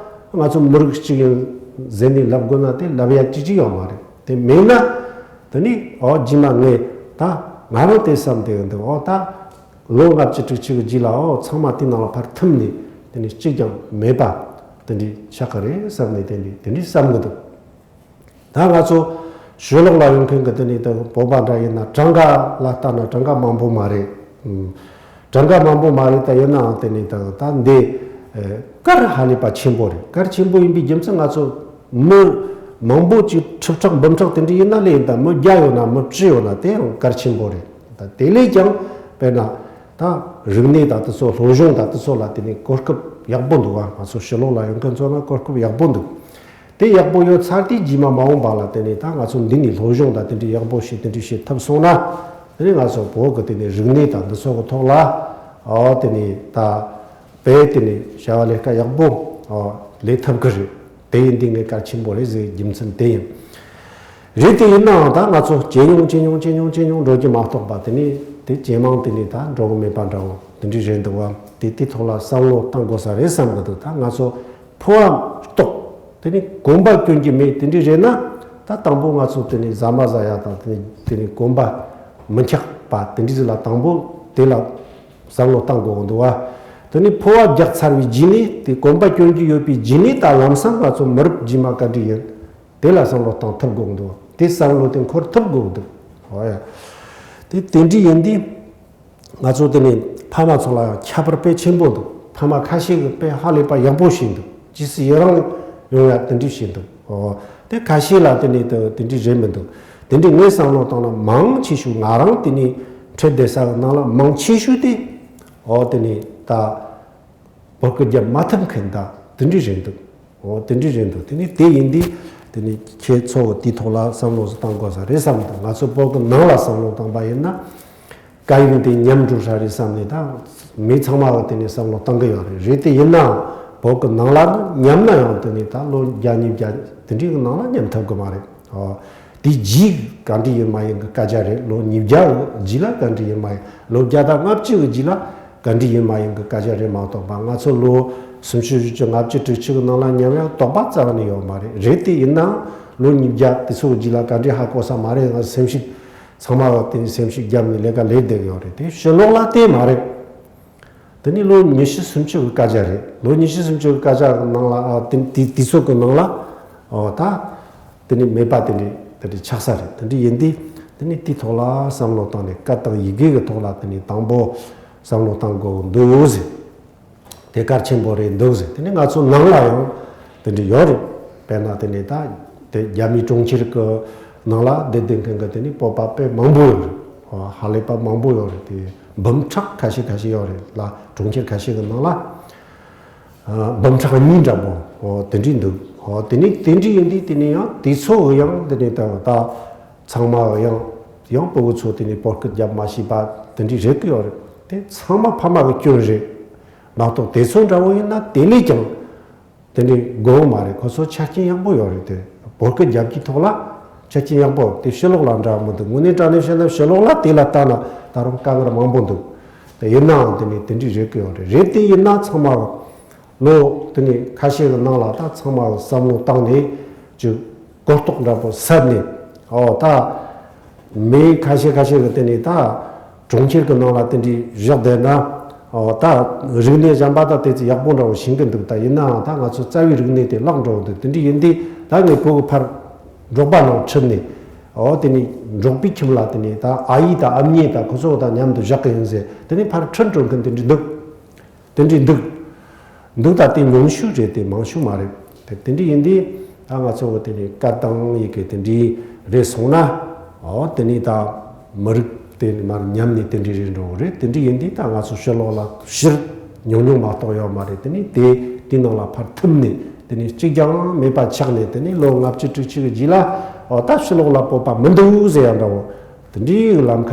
ང་ཚོ་མི་རིགས་གཅིག་ཡིན་ཟེར་ནས་ལབ་དགོས་ན་དེ་ལབ་ཡ་ཅི་ཅི་ཡོད་མ་རེད། དེ་མེད་ན། དེ་ནི་ཨོ་རྗེས་མ་ངས་ད་ང་རང་དེ་བསམ་བསྡད་ཡོད་འདུག་ཨོ་ད་ལོ་ལྔ་བཅུ་དྲུག་ཅུ་གི་རྗེས་ལ་ཨོ་ཚང་མ་དེ་ནང་ལ་ཕར་ཐིམ་ནས་དེ་ནི་གཅིག་ཀྱང་མེད་པ་དེ་འདྲའི་ཆགས་ཀྱི་རེད་བསམ་ནས་དེ་འདྲའི་དེ་འདྲའི་བསམ་གི་འདུག་ད་ང་ཚོ་ཕྱི་ལོགས་ལ་ཡོང་མཁན་གི་དེ་ནི་ད་བོད་པ་འདྲ་ཡིན་ན་གྲངས་ཀ་ལ་ལྟ་ན་གྲངས་ཀ་མང་པོ་མ་རེད། ཨུམ། གྲངས་ཀ་མང་པོ་མ་རེད། ད་ཡིན་ནའང་དེ་ནི་ད་ད་འདི་ཨེ་གར་ཧ་ལས་པ་ཆེན་པོ་རེད། གར་ཆེན་པོ་ཡིན་པའི་རྒྱུ་མཚན་ང་ཚོ་མི་མང་པོ་ཅིག་ཁྲི་ཕྲག་འབུམ་ཕྲག་དེ་འདྲ་ཡིན་ན་ལས་ཡིན། ད་མི་བརྒྱ་ཡོད་ན་མི་བཅུ་ཡོད་ན་དེ་ཡང་གར་ཆེན་པོ་རེད། ད་དེ་ལས་ཀྱང་དཔེར་ན་ད་རིག་གནས་ད་དེ་ཚོ་སློབ་སྦྱོང་ད་དེ་ཚོ་ལ་དེ་ནི་གོ་སྐབས་ཡག་པོ་འདུག་བ། ང་ཚོ་ཕྱི་ལོགས་ལ་ཡོང་མཁན་ཚོ་ལ་གོ་སྐབས་ཡག་པོ་འདུག་དེ་ཡག་པོ་ཡོད་ཚར་དུས་རྗེས་མ་མ་འོངས་པ་ལ་དེ་ནས་ད་ང་ཚོ་འདི་ནས་སློབ་སྦྱོང་དང་དེ་འདྲའི་ཡག་པོ་བྱེད་དེ་འདྲའི་བྱེད་ཐུབ་སོང་ན། དེ་ནས་ང་ཚོ་བོད་ཀྱི་དེ་ནས་རིག་གནས་དང་འདི་ཚོ་གི་ཐོག་ལ་ཨོ་དེ་ནས་ད་དཔེ་དེ་ནས་བྱ་བ་ལས་ཀ་ཡག་པོ་ཨོ་ལས་ཐུབ་ཀྱི་རེད། དེ་ཡིན་དུས་ངས་གལ་ཆེན་པོ་རེད་ཟེར་རྒྱུ་མཚན་དེ་ཡིན། རེད། དེ་ཡིན་ནའང་ད་ང་ཚོ་ཇེ་ཉུང་ཇེ་ཉུང་ཇེ་ཉུང་ཇེ་ཉུང་འགྲོ་རྒྱུ་མ་གཏོགས་པ་དེ་ནས་དེ་ཇེ་མང་དེ་ནས་ད་འགྲོ་གི་མེད་པ་འདྲ་བོ་དེ་འདྲའི་རེད་འདུག་བ། དེ་དེ་ཐོག་ལ་བསམ་བློ་གཏང་དགོས་ས་རེད་བསམ་གི་འདུག་ད་ང་ཚོ་ཕོ་བ་ལྟོགས། དེ་ནི་གོམ་པ་གྱོན་གྱི་མེད། དེ་འདྲ་རེད་ན་ད་དང་པོ་ང་ཚོ་དེ་ནི་ཟ་མ་ཟ་ཡ་དང་དེ་ནི་དེ་ནི་གོམ་པ་མི་འཁྱག་པ་དེ་འདྲ་ཟིག་ལ་དང་པོ་དེ་ལ་བསམ་བློ་གཏང་དགོས་གི་འདུག་བ། དེ་ནི་ཕོ་བ་རྒྱག་ཚར་བའི་རྗེས་ནས་དེ་གོམ་པ་གྱོན་གྱི་ཡོད་པའི་རྗེས་ནས་ད་ལམ་སང་ང་ཚོ་མི་རབས་རྗེས་མ་ག་འདྲ་ཡིན་དེ་ལ་བསམ་བློ་གཏང་ཐུབ་དགོས་གི་འདུག་དེ་བསམ་བློ་དེ་འཁོར་ཐུབ་དགོས་གི་འདུག་ཨོ་ཡ། དེ་དེ་འདྲ་ཡིན་དུས། ང་ཚོ་དེ་ནས་ཕ་མ་ཚོ་ལ་ཡང་ཁྱད་པར་དཔེ་ཆེན་པོ་འདུག་ཕ་མ་ཁ་ཤས་ཀྱིས་དཔེ་ཧ་ལས་པ་ཡག་པོ་བྱས་འདུག་ཇི་སྲིད་ཡི་རང་ཡོང་ཡ་དེ་འདྲ་བྱས་འདུག་ཨོ། དེ་ཁ་ཤས་ལ་དེ་ནས་དེ་དེ་འདྲ་རེད་མི་འདུག་དེ་འདྲ་ངས་བསམ་བློ་བཏང་ན་མང་ཆེ་ཤོས་ང་རང་དེ་ནས་ཁྲིད་བསྡད་ས་གི་ནང་ལ་མང་ཆེ་ཤོས་དེ་ཨོ་དེ་ནས་ད་བོད་སྐད་རྒྱབ་མ་ཐུབ་མཁན་ད་དེ་འདྲ་རེད་འདུག་ཨོ་དེ་འདྲ་རེད་འདུག་དེ་ནས་དེ་ཡིན་དུས་དེ་ནས་ཁྱེད་ཚོ་དེའི་ཐོག་ལ་བསམ་བློ་ཟིག་བཏང་དགོས་ས་རེད་བསམ་འདུག་ང་ཚོ་བོད་ཀྱི་ནང་ལ་བསམ་བློ་བཏང་པ་ཡིན་ན། སྐད་ཡིག་དེ་ཉམས་འགྲོ་ས་རེད་བསམ་ནས་ད་མི་ཚང་མ་གི་དེ་ནས་བསམ་བློ་བཏང་གི་ཡོད་རེད། རེད་དེ་ཡིན་ནའང་བོད་ཀྱི་ནང་ལ་ཉམས་ན་ཡང་དེ་ནས་ད་ལོ་བརྒྱ་ཉིས་བརྒྱ་དེ་འདྲའི་གི་ནང་ལ་ཉམས་ཐུབ་གི་མ་རེད། ཨོ། དེ་རྗེས་ག་འདྲ་ཡིན་མ་ཡིན་གི་སྐད་ཆ་རེད། ལོ་ཉིས་བརྒྱ་གི་རྗེས་ལ་ག་འདྲ་ཡིན་མ་ཡིན། ལོ་བརྒྱ་དང་ལྔ་བཅུ་གི་རྗེས་ལ་ག་འདྲ་ཡིན་མ་ཡིན་གི་སྐད་ཆ་རེད་མ་གཏོགས་པ། ང་ཚོ་ལོ་སུམ་ཅུ་བཞི་བཅུ་ལྔ་བཅུ་དྲུག་ཅུ་གི་ནང་ལ་ཉམས་ཡག་དོགས་པ་རྩ་བ་ནས་ཡོད་མ་རེད། རེད་དེ་ཡིན་ནའང་ལོ་ཉིས་བརྒྱ་དེ་ཚོ་གི་རྗེས་ལ་ག་འདྲ་ཧ་གོ་ས་མ་རེད། ང་སེམས་ཤུགས་ཚང་མ་གི་དེ་ནས་སེམས་ཤུགས་བརྒྱབ་ནས་ལས་ཀ་ལས་བསྡད་ཡོད་རེད། དེ་ཕྱི་ལོགས་ལ་དེ་མ་རེད། དེ་ནི་ལོ་ཉི་ཤུ་སུམ་ཅུ་གི་སྐད་ཆ་རེད། ལོ་ཉི་ཤུ་སུམ་ཅུ་གི་སྐད་ཆ་གི་ནང་ལ་ཨ་དེ་དེ་དུས་ཚོད་ཀྱི་ནང་ལ་ཨོ་ད་དེ་ནི་མེད་པ་དེ་འདྲ་དེ་འདྲ་ཆགས་ས་རེད། དེ་འདྲ་ཡིན་དུས་དེ་ནི་དེའི་ཐོག་ལ་བསམ་བློ་བཏང་ནས་སྐད་དང་ཡི་གེ་གི་ཐོག་ལ་དེ་ནི་དང་པོ་བསམ་བློ་བཏང་དགོས་འདུག་ཟེར། དེ་གལ་ཆེན་པོ་རེད་འདུག་ཟེར། དེ་ནི་ང་ཚོ་ནང་ལ་ཡང་དེ་འདྲ་ཡོད་རེད། དཔེར་ན་དེ་ནི་ད་དེ་རྒྱ་མིའི་གྲོང་ཁྱེར་གི་ནང་ལ་བསྡད་བསྡད་མཁན་གི་དེ་ནི་བོད་པ་དཔེ་མང་པོ་ཡོད་རེད། ཧ་ལས་པ་མང་པོ་ཡོད་རེད། དེ་འབུམ་ཕྲག་ཁ་ཤས་ཁ་ཤས་ཡོད་རེད་ལ། གྲོང་ཁྱེར་ཁ་ཤས་གི་ནང་ལ་ཨ་འབུམ་ཕྲག་གཉིས་འདྲ་པོ་ཨོ་དེ་འདྲ་འདུག་ཨོ་དེ་ནི་དེ་འདྲ་ཡིན་དུས་དེ་ནི་ཡང་དེ་ཚོ་ཡང་དེ་ནི་ད་ད་ཚང་མ་ཡང་ཡང་ཕྲུ་གུ་ཚོ་དེ་ནི་བོད་སྐད་རྒྱབ་མ་ཤེས་པ་དེ་འདྲ་རེད་གི་ཡོད་རེད། དེ་ཚང་མ་ཕ་མ་གི་སྐྱོན་རེད་མ་གཏོགས། དེ་ཚོ་འདྲ་བོ་ཡིན་ན་དེ་ལས་ཀྱང་དེ་འདྲ་དགོས་མ་རེད། ཁོ་ཚོ་ཆ་རྐྱེན་ཡག་པོ་ཡོད་རེད། དེ་བོད་སྐད་རྒྱབ་ཀྱི་ཐོག་ལ་ཆ་རྐྱེན་ཡག་པོ་དེ་ཕྱི་ལོགས་ལ་འདྲ་མི་འདུག་དངོས་གནས་དྲང་གནས་བཤད་ན་ཕྱི་ལོགས་ལ་དེ་ལ་ལྟ་ན་ད་རུང་དཀའ་ངལ་མང་པོ་འདུག་དེ་ཡིན་ནའང་དེ་ནི་དེ་འདྲ་རེད་གི་ཡོད་རེད། རེད་དེ་ཡིན་ན་ཚང་མ་ལོ་དེ་ནི་ཁ་ཤས་ཀྱི་ནང་ལ་ད་ཚང་མ་བསམ་བློ་བཏང་ནས་ཅིག་གོ་རྟོགས་འདྲ་པོ་ཟབ་ནས་ཨོ་ད་མི་ཁ་ཤས་ཁ་ཤས་ཀྱི་དེ་ནི་ད་གྲོང་ཁྱེར་གྱི་ནང་ལ་དེ་འདྲའི་བཞག་བསྡད་ན་ ཨོ་ད་རིག་གནས་གཞན་པ་ད་དེ་ཚོ་ཡག་པོ་འདྲ་བོ་ཤེས་ཀྱི་འདུག་ད་ཡིན་ནའང་ད་ང་ཚོ་རྩ་བའི་རིག་གནས་དེ་བརླག་འགྲོ་གི་འདུག་དེ་འདྲ་ཡིན་དུས་ད་ངས་བོད་ཀྱི་ཕར་འབྲོག་པ་ནང་ཁྲིད་ནས། ཨོ་དེ་ནས་འབྲོག་པའི་ཁྱིམ་ལ་དེ་ནས་ད་ཨ་ཡེ་དང་ཨ་མྱེས་དང་ཁོ་ཚོ་དང་མཉམ་དུ་བཞག་གི་ཡིན་ཟེར། དེ་ནས་ཕར་ཁྲིད་འགྲོ་མཁན་དེ་འདྲ་འདུག་དེ་འདྲ་འདུག་འདུག་ད་དེ་ཉུང་ཤོས་རེད། དེ་མང་ཤོས་མ་རེད། དེ་དེ་འདྲ་ཡིན་དུས་ད་ང་ཚོ་གི་དེ་ནས་སྐད་དང་ཡི་གེ་དེ་འདྲ་རེད་སོང་ན། ཨོ་དེ་ནས་ད་མི་རིགས་དེ་མར་ཉམས་ནས་དེ་འདྲ་རེད་འགྲོ་གི་རེད། དེ་འདྲ་ཡིན་དུས་ད་ང་ཚོ་ཕྱི་ལོགས་ལ་ཕྱིར་ཉུང་ཉུང་མ་གཏོགས་ཡོད་མ་རེད། དེ་ནས་དེ་དེའི་ནང་ལ་ཕར་ཐིམ་ནས་དེ་ནས་གཅིག་ཀྱང་མེད་པ་ཆགས་ནས། དེ་ནས་ལོ་ལྔ་བཅུ་དྲུག་ཅུ་གི་རྗེས་ལ་ཨོ་ད་ཕྱི་ལོགས་ལ་བོད་པ་མི་འདུག་ཟེར་ཡ་འདྲ་བོ། དེ་འདྲའི་ལམ་ཁ་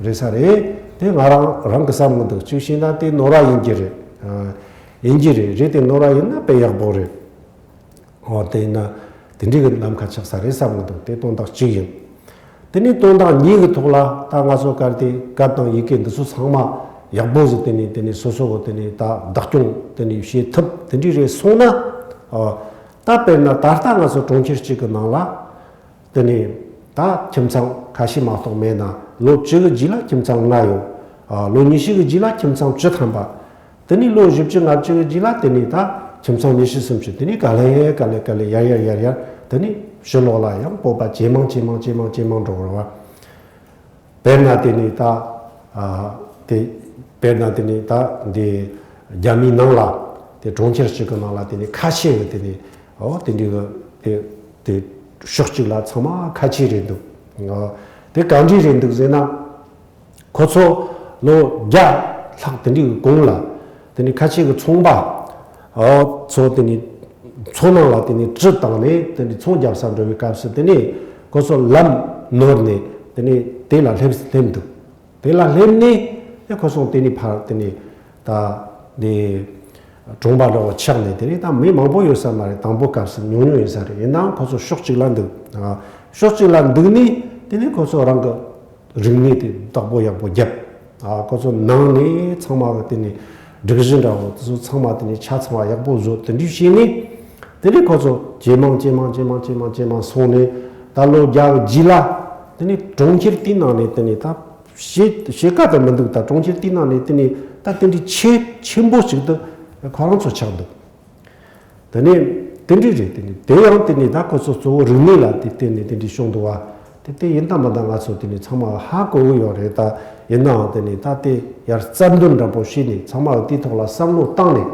རེད་ས་རེད། དེ་ང་རང་རང་གི་བསམ་གི་འདུག་གཅིག་བྱས་ན་དེ་ནོར་བ་ཡིན་གྱི་རེད། ཨ། ཡིན་གྱི་རེད། རེད་དེ་ནོར་བ་ཡིན་ན་དཔེ་ཡག་པོ་རེད། འོ་དེ་ཡིན་ན་དེ་འདྲའི་གི་ལམ་ཁ་ཆགས་ས་རེད་བསམ་གི་འདུག་དེ་དོན་དག་གཅིག་ཡིན། དེ་ནས་དོན་དག་གཉིས་ཀྱི་ཐོག་ལ་ད་ང་ཚོ་གལ་ཏེ་སྐད་དང་ཡི་གེ་འདི་ཚོ་ཚང་མ་ཡག་པོ་ཟིག་དེ་ནས་དེ་ནས་སོ་སོ་གི་དེ་ནས་ད་བདག་སྐྱོང་དེ་ནས་བྱེད་ཐུབ་དེ་འདྲའི་རེད་སོང་ན། ཨ། ད་དཔེར་ན་ད་ལྟ་ང་ཚོ་གྲོང་ཁྱེར་གཅིག་གི་ནང་ལ། དེ་ནས་ད་ཁྱིམ་ཚང་ཁ་ཤས་མ་གཏོགས་མེད་ན། ལོ་བཅུ་གི་རྗེས་ལ་ཁྱིམ་ཚང་ལྔ་ཡོད། ཨ། ལོ་ཉི་ཤུ་གི་རྗེས་ལ་ཁྱིམ་ཚང་བཅུ་ཐམ་པ། དེ་ནས་ལོ་བཞི་བཅུ་ལྔ་བཅུ་གི་རྗེས་ལ་དེ་ནས་ད་ཁྱིམ་ཚང་ཉི་ཤུ་སུམ་ཅུ། དེ་ནས་ག་ལེ་ག་ལེ་ག་ལེ་ཡར་ཡར་ཡར་ཡར། དེ་ནས་ཕྱི་ལོགས་ལ་ཡང་བོད་པ་ཇེ་མང་ཇེ་མང་ཇེ་མང་ཇེ་མང་འགྲོ་བ། དཔེར་ན་དེ་ནས་ད། ཨ། དེ། དཔེར་ན་དེ་ནས་ད་འདི་རྒྱ་མིའི་ནང་ལ་དེ་གྲོང་ཁྱེར་གཅིག་གི་ནང་ལ་དེ་ནས་ཁ་ཆེ་གི་དེ་ནས། ཨོ་དེ་འདྲའི་གི་དེ་དེ་ཕྱོགས་གཅིག་ལ་ཚང་མ་ཁ་ཆེ་རེད་འདུག་ཨོ་དེ་ག་འདྲ་རེད་འདུག་ཟེར་ན། ཁོ་ཚོ་ལོ་བརྒྱ་ལྷག་དེ་འདྲའི་གི་གོང་ལ་དེ་ནས་ཁ་ཆེ་གི་ཚོང་པ། ཨོ་ཚོ་དེ་ནས་མཚོ་ནང་ལ་དེ་ནས་གྲུ་བཏང་ནས་དེ་ནས་ཚོང་རྒྱབ་ས་འགྲོ་བའི་སྐབས་སུ་དེ་ནས་ཁོ་ཚོ་ལམ་ནོར་ནས་དེ་ནས་དེ་ལ་སླེབས་སླེབས་འདུག་དེ་ལ་སླེབས་ནས་དེ་ཁོ་ཚོ་དེ་ནས་ཕར་དེ་ནས་ད་དེ་གྲོང་པ་འདྲ་བོ་ཆགས་ནས། དེ་ནས་ད་མི་མང་པོ་ཡོད་ས་མ་རེད། དང་པོ་སྐབས་སུ་ཉུང་ཉུང་ཡིན་ས་རེད། ཡིན་ནའང་ཁོ་ཚོ་ཕྱོགས་གཅིག་ལ་འདུག་ཨ། ཕྱོགས་གཅིག་ལ་འདུག་ནས་དེ་ནས་ཁོ་ཚོ་རང་གི་རིག་གནས་དེ་བདག་པོ་ཡག་པོ་བརྒྱབ། ཨ། ཁོ་ཚོ་ནང་ནས་ཚང་མ་གི་དེ་ནས་སྒྲིག་གཞི་འདྲ་བོ་དེ་ཚོ་ཚང་མ་དེ་ནས་ཆ་ཚང་བ་ཡག་པོ་བཟོ། དེ་འདྲ་བྱས་ནས་དེ་ནས་ཁོ་ཚོ་ཇེ་མང་ཇེ་མང་ཇེ་མང་ཇེ་མང་ཇེ་མང་སོང་ནས། ད་ལོ་བརྒྱ་གི་རྗེས་ལ་དེ་ནས་གྲོང་ཁྱེར་དེའི་ནང་ནས་དེ་ནས་ད་ཕྱེད་ཕྱེད་ཀ་དུ་མི་འདུག་ད་གྲོང་ཁྱེར་དེའི་ནང་ནས་དེ་ནས་ད་དེ་འདྲའི་ཆེ་ཆེན་པོ་ཞིག་ཏུ་ཁོ་རང་ཚོ་ཆགས་འདུག་དེ་ནས་དེ་འདྲ་རེད། དེ་ནས་དེ་ཡང་དེ་ནས་ད་ཁོ་ཚོ་གཙོ་བོ་རིག་གནས་ལ་དེ་བརྟེན་ནས་དེ་འདྲ་བྱུང་འདུག་བ། དེ་དེ་ཡིན་ད་མིན་ད་ང་ཚོ་དེ་ནས་ཚང་མ་ཧ་གོ་གི་ཡོད་རེད། ད་ཡིན་ནའང་དེ་ནས་ད་དེ་ཡར་རྩལ་འདོན་འདྲ་པོ་བྱས་ནས་ཚང་མ་དེའི་ཐོག་ལ་བསམ་བློ་བཏང་ནས།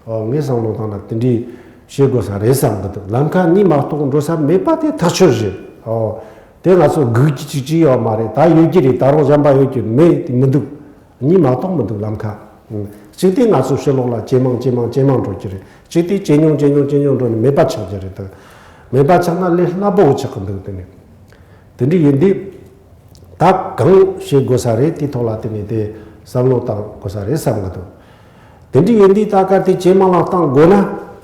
ཨོ་ངས་བསམ་བློ་བཏང་ན་དེ་འདྲ་བྱེད་དགོས་ས་རེད་བསམ་གི་འདུག་ལམ་ཁ་གཉིས་མ་གཏོགས་འགྲོ་ས་མེད་པ་དེ་ཐག་ཆོད་རེད། ཨོ་དེ་ང་ཚོ་སྒུག་གི་ཅིག་ཅིག་ཡོད་མ་རེད། ད་ཡོད་ཀྱི་རེད། ད་རུང་གཞན་པ་ཡོད་ཀྱི་མེད་མི་འདུག་གཉིས་མ་གཏོགས་མི་འདུག་ལམ་ཁ། ཨང་། གཅིག་དེ་ང་ཚོ་ཕྱི་ལོགས་ལ་ཇེ་མང་ཇེ་མང་ཇེ་མང་འགྲོ་གི་རེད། གཅིག་དེ་ཇེ་ཉུང་ཇེ་ཉུང་ཇེ་ཉུང་འགྲོ་ནས་མེད་པ་ཆགས་ཀྱི་རེད་དོ། མེད་པ་ཆགས་ན་ལས་སླ་པོ་ཆགས་ཀྱི་འདུག་དེ་ནས། དེ་འདྲ་ཡིན་དུས། ད་གང་བྱེད་དགོས་ས་རེད། དེ་ཐོག་ལ་དེ་ནས་དེ་བསམ་བློ་བཏང་དགོས་ས་རེད་བསམ་གི་འདུག་དེ་འདྲ་ཡིན་དུས་ད་ག་དེ་ཇེ་མང་ལ་བཏང་དགོས་ན།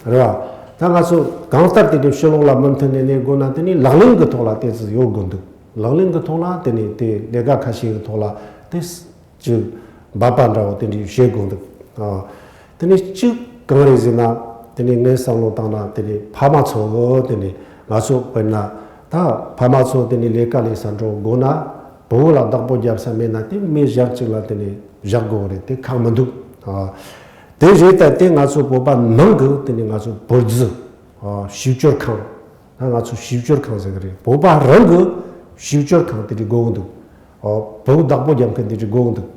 རེད་བ། ད་ང་ཚོ་གང་ལྟར་དེ་འདྲ་ཕྱི་ལོགས་ལ་མུ་མཐུད་ནས་གནས་དགོས་ན་དེ་ནས་ལག་ལེན་གྱི་ཐོག་ལ་དེ་ཚོ་ཡོད་དགོས་འདུག་ལག་ལེན་གྱི་ཐོག་ལ་དེ་ནས་དེ་ལས་ཀ་ཁ་ཤས་ཀྱི་ཐོག་ལ་དེ། ཅིག་འབད་པ་འདྲ་བོ་དེ་འདྲ་བྱེད་དགོས་འདུག་ཨ། དེ་ནས་གཅིག་གང་རེད་ཟེར་ན། དེ་ནས་ངས་བསམ་བློ་བཏང་ན་དེ་ནས་ཕ་མ་ཚོ་དེ་ནས་ང་ཚོ་དཔེར་ན་ད་ཕ་མ་ཚོ་དེ་ནས་ལས་ཀ་ལས་ས་འགྲོ་དགོས་ན། བུ་བུ་ལ་བདག་པོ་རྒྱབ་ས་མེད་ན་དེ་མི་གཞན་གཅིག་ལ་དེ་ནས་བཞག་དགོས་རེད། དེ་ཁག་མི་འདུག་ཨ། དེ་རེད། ད་དེ་ང་ཚོ་བོད་པ་ནང་གི་དེ་ནས་ང་ཚོ་བུ་རྫི། ཨ། ཞིབ་སྐྱོར་ཁང་། ད་ང་ཚོ་ཞིབ་སྐྱོར་ཁང་ཟེར་གི་རེད། བོད་པ་རང་གི་ཞིབ་སྐྱོར་ཁང་དེ་འདྲ་དགོས་འདུག་ཨོ། བུ་བདག་པོ་རྒྱབ་མཁན་དེ་འདྲ་དགོས་འདུག་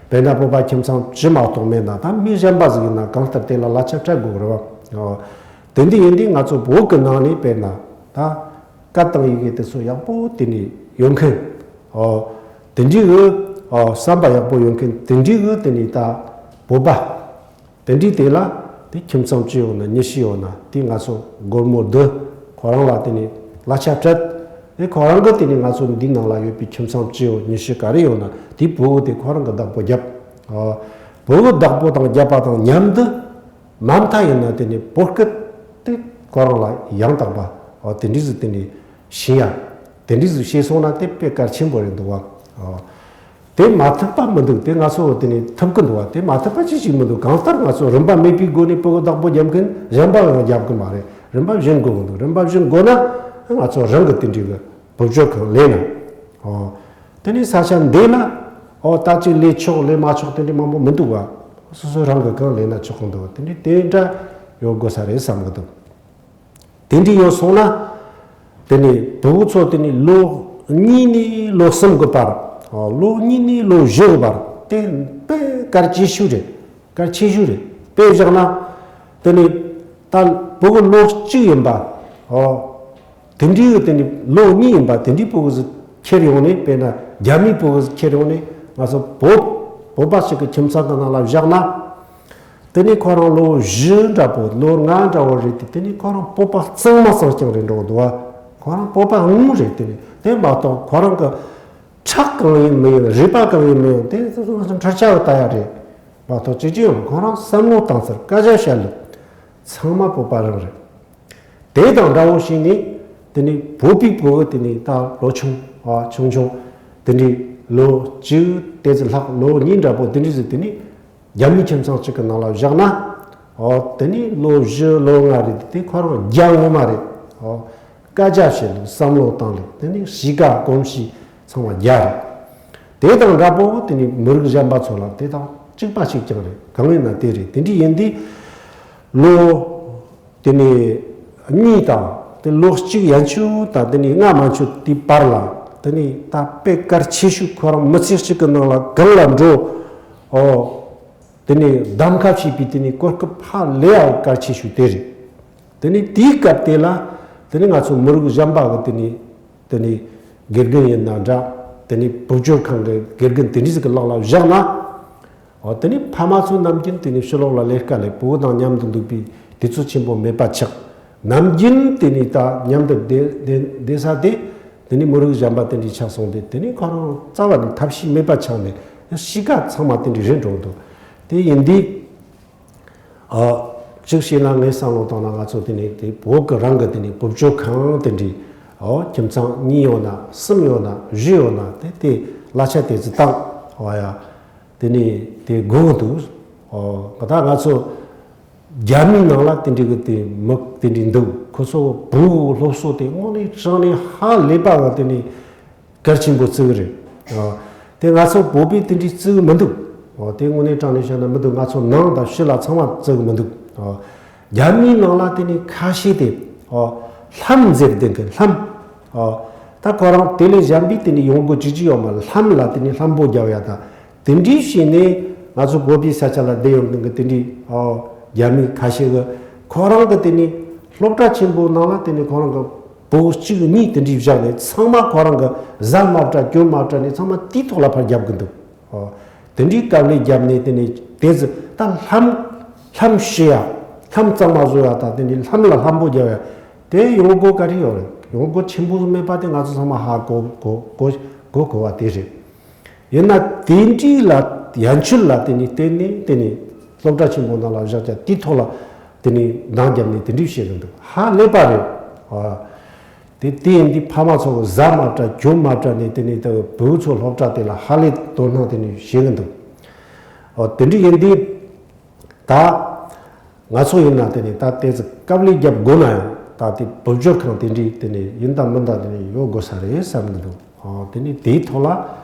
དཔེར་ན་བོད་པ་ཁྱིམ་ཚང་བཅུ་མ་གཏོགས་མེད་ན། ད་མི་གཞན་པ་ཟིག་ཡིན་ན་གང་ལྟར་དེ་ལ་གླ་ཆ་སྤྲད་དགོས་རེད་བ། ཨོ། དེ་འདྲ་ཡིན་དུས་ང་ཚོ་བོད་ཀྱི་ནང་ནས་དཔེར་ན་ད་སྐད་དང་ཡི་གེ་དེ་ཚོ་ཡག་པོ་དེ་ནས་ཡོད་མཁན། ཨོ། དེ་འདྲའི་གི། ཨོ། བསམ་པ་ཡག་པོ་ཡོད་མཁན་དེ་འདྲའི་གི་དེ་ནས་ད་བོད་པ། དེ་འདྲའི་དེ་ལ་དེ་ཁྱིམ་ཚང་བཅུ་ཡོད་ན་ཉི་ཤུ་ཡོད་ན་དེ་ང་ཚོ་སྒོར་མོ་བདུན་ཁོ་རང་ལ་དེ་ནས་གླ་ཆ་སྤྲད། དེ་ཁོ་རང་གིས་དེ་ནས་ང་ཚོ་འདི་ནང་ལ་ཡོད་པའི་ཁྱིམ་ཚང་བཅུ་ཡོད་ཉི་ཤུ་ག་རེ་ཡོད་ན་དེ་བུ་བོ་དེ་ཁོ་རང་གིས་བདག་པོ་བརྒྱབ། ཨོ། བུ་བོ་བདག་པོ་དང་བརྒྱབ་པ་དང་མཉམ་དུ་མ་མཐའ་ཡིན་ན་དེ་ནས་བོད་སྐད་དེ་ཁོ་རང་ལ་ཡང་དག་པ། ཨོ། དེ་འདྲ་ཟིག་དེ་ནས་ཤེས་ཡ། དེ་འདྲ་ཟིག་ཤེས་སོང་ན་དེ་དཔེ་གལ་ཆེན་པོ་རེད་འདུག་བ། ཨོ། དེ་མ་ཐུབ་པ་མི་འདུག་དེ་ང་ཚོ་དེ་ནས་ཐུབ་ཀྱི་འདུག་བ། དེ་མ་ཐུབ་པ་ཅི་ཞིག་མི་འདུག་གང་ལྟར་ང་ཚོ་རིན་པ་མེད་པའི་སྒོ་ནས་བུ་བོ་བདག་པོ་རྒྱབ་མཁན་གཞན་པ་ཡང་རྒྱབ་ཀྱི་མ་རེད། རིན་པ་སྦྱིན་དགོས་ཀྱི་འདུག་རིན་པ་སྦྱིན་དགོས་ན་ང་ཚོ་རང་གི་དེ་འདྲའི་གི་བུ་བཅོལ་ཁང་ལས་ན། ཨོ། དེ་ནས་ས་ཆ་འདི་ལ་ ཨོ་ད་ཅིག་ལས་ཆོག་ལས་མ་ཆོག་དེ་འདྲའི་མང་པོ་མི་འདུག་བ། སོ་སོ་རང་གི་གང་ལས་ན་ཆོག་གི་འདུག། དེ་འདྲའི་དེ་འདྲ་ཡོད་དགོས་ས་རེད་བསམ་གི་འདུག། དེ་འདྲའི་ཡོད་སོང་ན། དེ་ནས་བུ་གུ་ཚོ་དེ་ནས་ལོ་གཉིས་ནས་ལོ་གསུམ་གི་བར། ཨོ་ལོ་གཉིས་ནས་ལོ་བཞི་གི་བར་དེ་དཔེ་གལ་ཆེ་ཤོས་རེད། གལ་ཆེ་ཤོས་རེད། དཔེ་བཞག་ན། དེ་ནས་ད་བུ་གུ་ལོ་གཅིག་ཡིན་པ། ཨོ། དེ་འདྲའི་གི་དེ་ནི་ལོ་གཉིས་ཡིན་པ་དེ་འདྲའི་ཕྲུ་གུ་ཟིག་ཁྱེར་ཡོང་ནས། དཔེར་ན་རྒྱ་མིའི་ཕྲུ་གུ་ཟིག་ཁྱེར་ཡོང་ནས་ང་ཚོ་བོད་བོད་པ་ཞིག་གི་ཁྱིམ་ཚང་གི་ནང་ལ་བཞག་ན། དེ་ནི་ཁོ་རང་ལོ་བཞི་འདྲ་པོ་ལོ་ལྔ་འདྲ་བོ་རེད་དེ། དེ་ནི་ཁོ་རང་བོད་པ་གཙང་མ་གཙང་རྐྱང་རེད་འགྲོ་གི་འདུག་བ། ཁོ་རང་བོད་པ་དངོས་རེད། དེ་ནི་དེ་མ་གཏོགས་ཁོ་རང་གི་ཁྲག་གང་ཡིན་མི་ཡིན། རུས་པ་གང་ཡིན་མི་ཡིན། དེ་ང་ཚོ་འཕྲུལ་ཆས་གི་ལྟ་ཡ་རེད་མ་གཏོགས། ཅི་ཅི་ཡང་ཁོ་རང་བསམ་བློ་བཏང་ཚར། སྐད་ཆ་བཤད་ལུགས་ཚང་མ་བོད་པ་རང་རེད། དེ་དང་འདྲ་བོ་ཞིག་ནི། དེ་ནི་བོད་པའི་ཕྲུ་གུ་དེ་ནི་ད་ལོ་ཆུང་། ཨ་ཆུང་ཆུང་། དེ་འདྲའི་ལོ་གཅིག་དེ་ཙམ་ལྷག་ལོ་གཉིས་འདྲ་པོ་དེ་འདྲའི་ཟིག་དེ་ནི་རྒྱ་མི་ཁྱིམ་ཚང་གཅིག་གི་ནང་ལ་བཞག་ན། ཨོ་དེ་ནི་ལོ་བཞི་ལོ་ལྔ་རེད་དེ། ཁོ་རང་རྒྱ་ངོ་མ་རེད། ཨོ་སྐད་ཆ་བཤད་ལུགས་བསམ་བློ་བཏང་ལུགས། དེ་ནི་གཤིས་ཀ་གོམས་གཤིས་ཚང་མ་རྒྱ་རེད། དེ་དང་འདྲ་པོ་དེ་ནི་མི་རིགས་གཞན་པ་ཚོ་ལ་དེ་དང་གཅིག་པ་གཅིག་རྐྱང་རེད། གང་ཡིན་ན་དེ་རེད། དེ་འདྲའི་ཡིན་དུས་ལོ། དེ་ནས་གཉིས་དང་དེ་ལོ་གཅིག་ཡན་ཆད་དང་དེ་ནས་ལྔ་མན་ཆད་དེའི་བར་ལ། དེ་ནས་ད་དཔེ་གལ་ཆེ་ཤོས་ཁོ་རང་མི་ཚེ་གཅིག་གི་ནང་ལ་གང་ལ་འགྲོ། ཨོ། དེ་ནས་གདམ་ཁ་བྱེད་པའི་དེ་ནས་གོ་སྐབས་ཧ་ལས་ཡག་གལ་ཆེ་ཤོས་དེ་རེད། དེ་ནས་དེའི་སྐབས་དེ་ལ་དེ་ནས་ང་ཚོ་མི་རིགས་གཞན་པ་གི་དེ་ནས་དེ་ནས་དགེ་རྒན་ཡིན་ན་འདྲ། དེ་ནས་བུ་བཅོལ་ཁང་གི་དགེ་རྒན་དེ་འདྲ་ཟིག་གི་ལག་ལ་བཞག་ན། འོ་དེ་ནས་ཕ་མ་ཚོ་ནམ་རྒྱུན་དེ་ནས་ཕྱི་ལོགས་ལ་ལས་ཀ་ལས། བུ་དང་མཉམ་དུ་འདུག་པའི་དུས་ཚོད་ཆེན་པོ་མེད་པ་ཆགས། ནམ་རྒྱུན་དེ་ནས་ད་མཉམ་དུ་བསྡད་བསྡད་བསྡད་ས་དེ། དེ་ནས་མི་རིགས་གཞན་པ་དེ་འདྲའི་ཆགས་སོང་སྟེ། དེ་ནས་ཁོ་རང་རྩ་བ་ནས་ཐབས་ཤེས་མེད་པ་ཆགས་ནས་གཤིས་ཀ་ཚང་མ་དེ་འདྲའི་རེད་འགྲོ་འདུག། དེ་ཡིན་དུས། ཨ། གཅིག་བྱས་ན་ངས་བསམ་བློ་བཏང་ན། ང་ཚོ་དེ་ནས་དེ་བོད་ཀྱི་རང་གི་དེ་ནས་བུ་བཅོལ་ཁང་དེ་འདྲའི། ཨོ་ཁྱིམ་ཚང་གཉིས་ཡོད་ན་གསུམ་ཡོད་ན་བཞི་ཡོད་ན་དེ་དེ་གླ་ཆ་དེ་ཚོ་བཏང་། ཨོ་ཡ། དེ་ནས་དེ་དགོས་འདུག། ཨོ་ད་ང་ཚོ་རྒྱ་མིའི་ནང་ལ་དེ་འདྲའི་གི་དེ་མི་དེ་འདྲའི་འདུག། ཁོ་ཚོ་བོད་སློབ་གསོ་དེ་དངོས་གནས་དྲང་གནས་ཧ་ལས་པ་གི་དེ་ནས་གལ་ཆེན་པོ་བརྩི་གི་རེད། ཨ། དེ་ང་ཚོ་བོད་པས་དེ་འདྲའི་བརྩི་གི་མི་འདུག། ཨོ་དེ་དངོས་གནས་དྲང་གནས་བཤད་ན་མི་འདུག། ང་ཚོ་ནང་དང་ཕྱི་ལ་ཚང་མ་བརྩི་གི་མི་འདུག། ཨོ་རྒྱ་མིའི་ནང་ལ་དེ་ནས་ཁ་ཤས་དེ། ཨོ་ལྷམ་འཛེར་བསྡད་མཁན་ལྷམ། ཨོ་ད་ཁོ་རང་དེ་ལས་གཞན་པའི་དེ་ནས་ཡོང་སྒོ་ཅི་ཅི་ཡོད་མ་རེད། ལྷམ་ལ་དེ་ནས་ལྷམ་པོ་རྒྱབ་ཡ་དང་། དེ་འདྲའི་བྱས་ནས་ང་ཚོ་བོད་པའི་ས་ཆ་ལ་བསྡད་ཡོང་མཁན་གྱི་དེ་འདྲའི། ཨོ་རྒྱ་མི་ཁ་ཤས་ཀྱིས་ཁོ་རང་གི་དེ་ནས་སློབ་གྲྭ་ཆེན་པོའི་ནང་ལ་དེ་ནས་ཁོ་རང་གི་བུ་གཅིག་གཉིས་དེ་འདྲའི་བཞག་ནས། ཚང་མ་ཁོ་རང་གི་ཟ་མ་བྲ་གྱོན་མ་བྲ་ནས་ཚང་མ་དེའི་ཐོག་ལ་ཕར་རྒྱབ་གི་འདུག། ཨོ་དེ་འདྲའི་དཀའ་ལས་བརྒྱབ་ནས་དེ་ནས་དེ་ཚོ་ད་ལྷམ་ལྷམ་བྱེད་ཡ། ལྷམ་གཙང་མ་བཟོ་ཡ་དང་དེ་ནས་ལྷམ་ལ་ལྷམ་པོ་རྒྱབ་ཡ། དེ་ཡོང་སྒོ་ག་རེ་ཡོད་རེད། ཡོང་སྒོ་ཆེན་པོ་མེད་པ་དེ་ང་ཚོ་ཚང་མ་ཧ་གོ་གོ་གོ་གོ་གོ་བ་དེ་རེད། ཡིན་ན་དེ་འདྲའི་ལ་ཡན་ཆོད་ལ་དེ་ནས་བརྟེན་ནས་དེ་ནས་སློབ་གྲྭ་ཆེན་པོ་ནང་ལ་བཞག་ཀྱང་དེའི་ཐོག་ལ་དེ་ནས་འདང་བརྒྱབ་ནས་དེ་འདྲའི་བྱེད་གི་འདུག། ཧ་ལས་པ་རེད། ཨ། དེ་དེ་ཡིན་དུས་ཕ་མ་ཚོ་ཟ་མ་བྲ་གྱོན་མ་བྲ་ནས་དེ་ནས་ད་བུ་ཚོ་སློབ་གྲྭ་དེ་ལ་ཧ་ལས་དོ་སྣང་དེ་ནས་བྱེད་གི་འདུག། ཨོ་དེ་འདྲའི་ཡིན་དུས། ད་ང་ཚོ་ཡིན་ན་དེ་ནས་ད་དེ་ཚོ་དཀའ་ལས་རྒྱབ་དགོས་ན་ཡང་། ད་དེ་བུ་བཅོལ་ཁང་དེ་འདྲའི་དེ་ནས་ཡིན་དང་མིན་དང་དེ་ནས་ཡོད་དགོས་ས་རེད་བསམ་གི་འདུག། ཨོ་དེ་ནས་དེའི་ཐོག་ལ།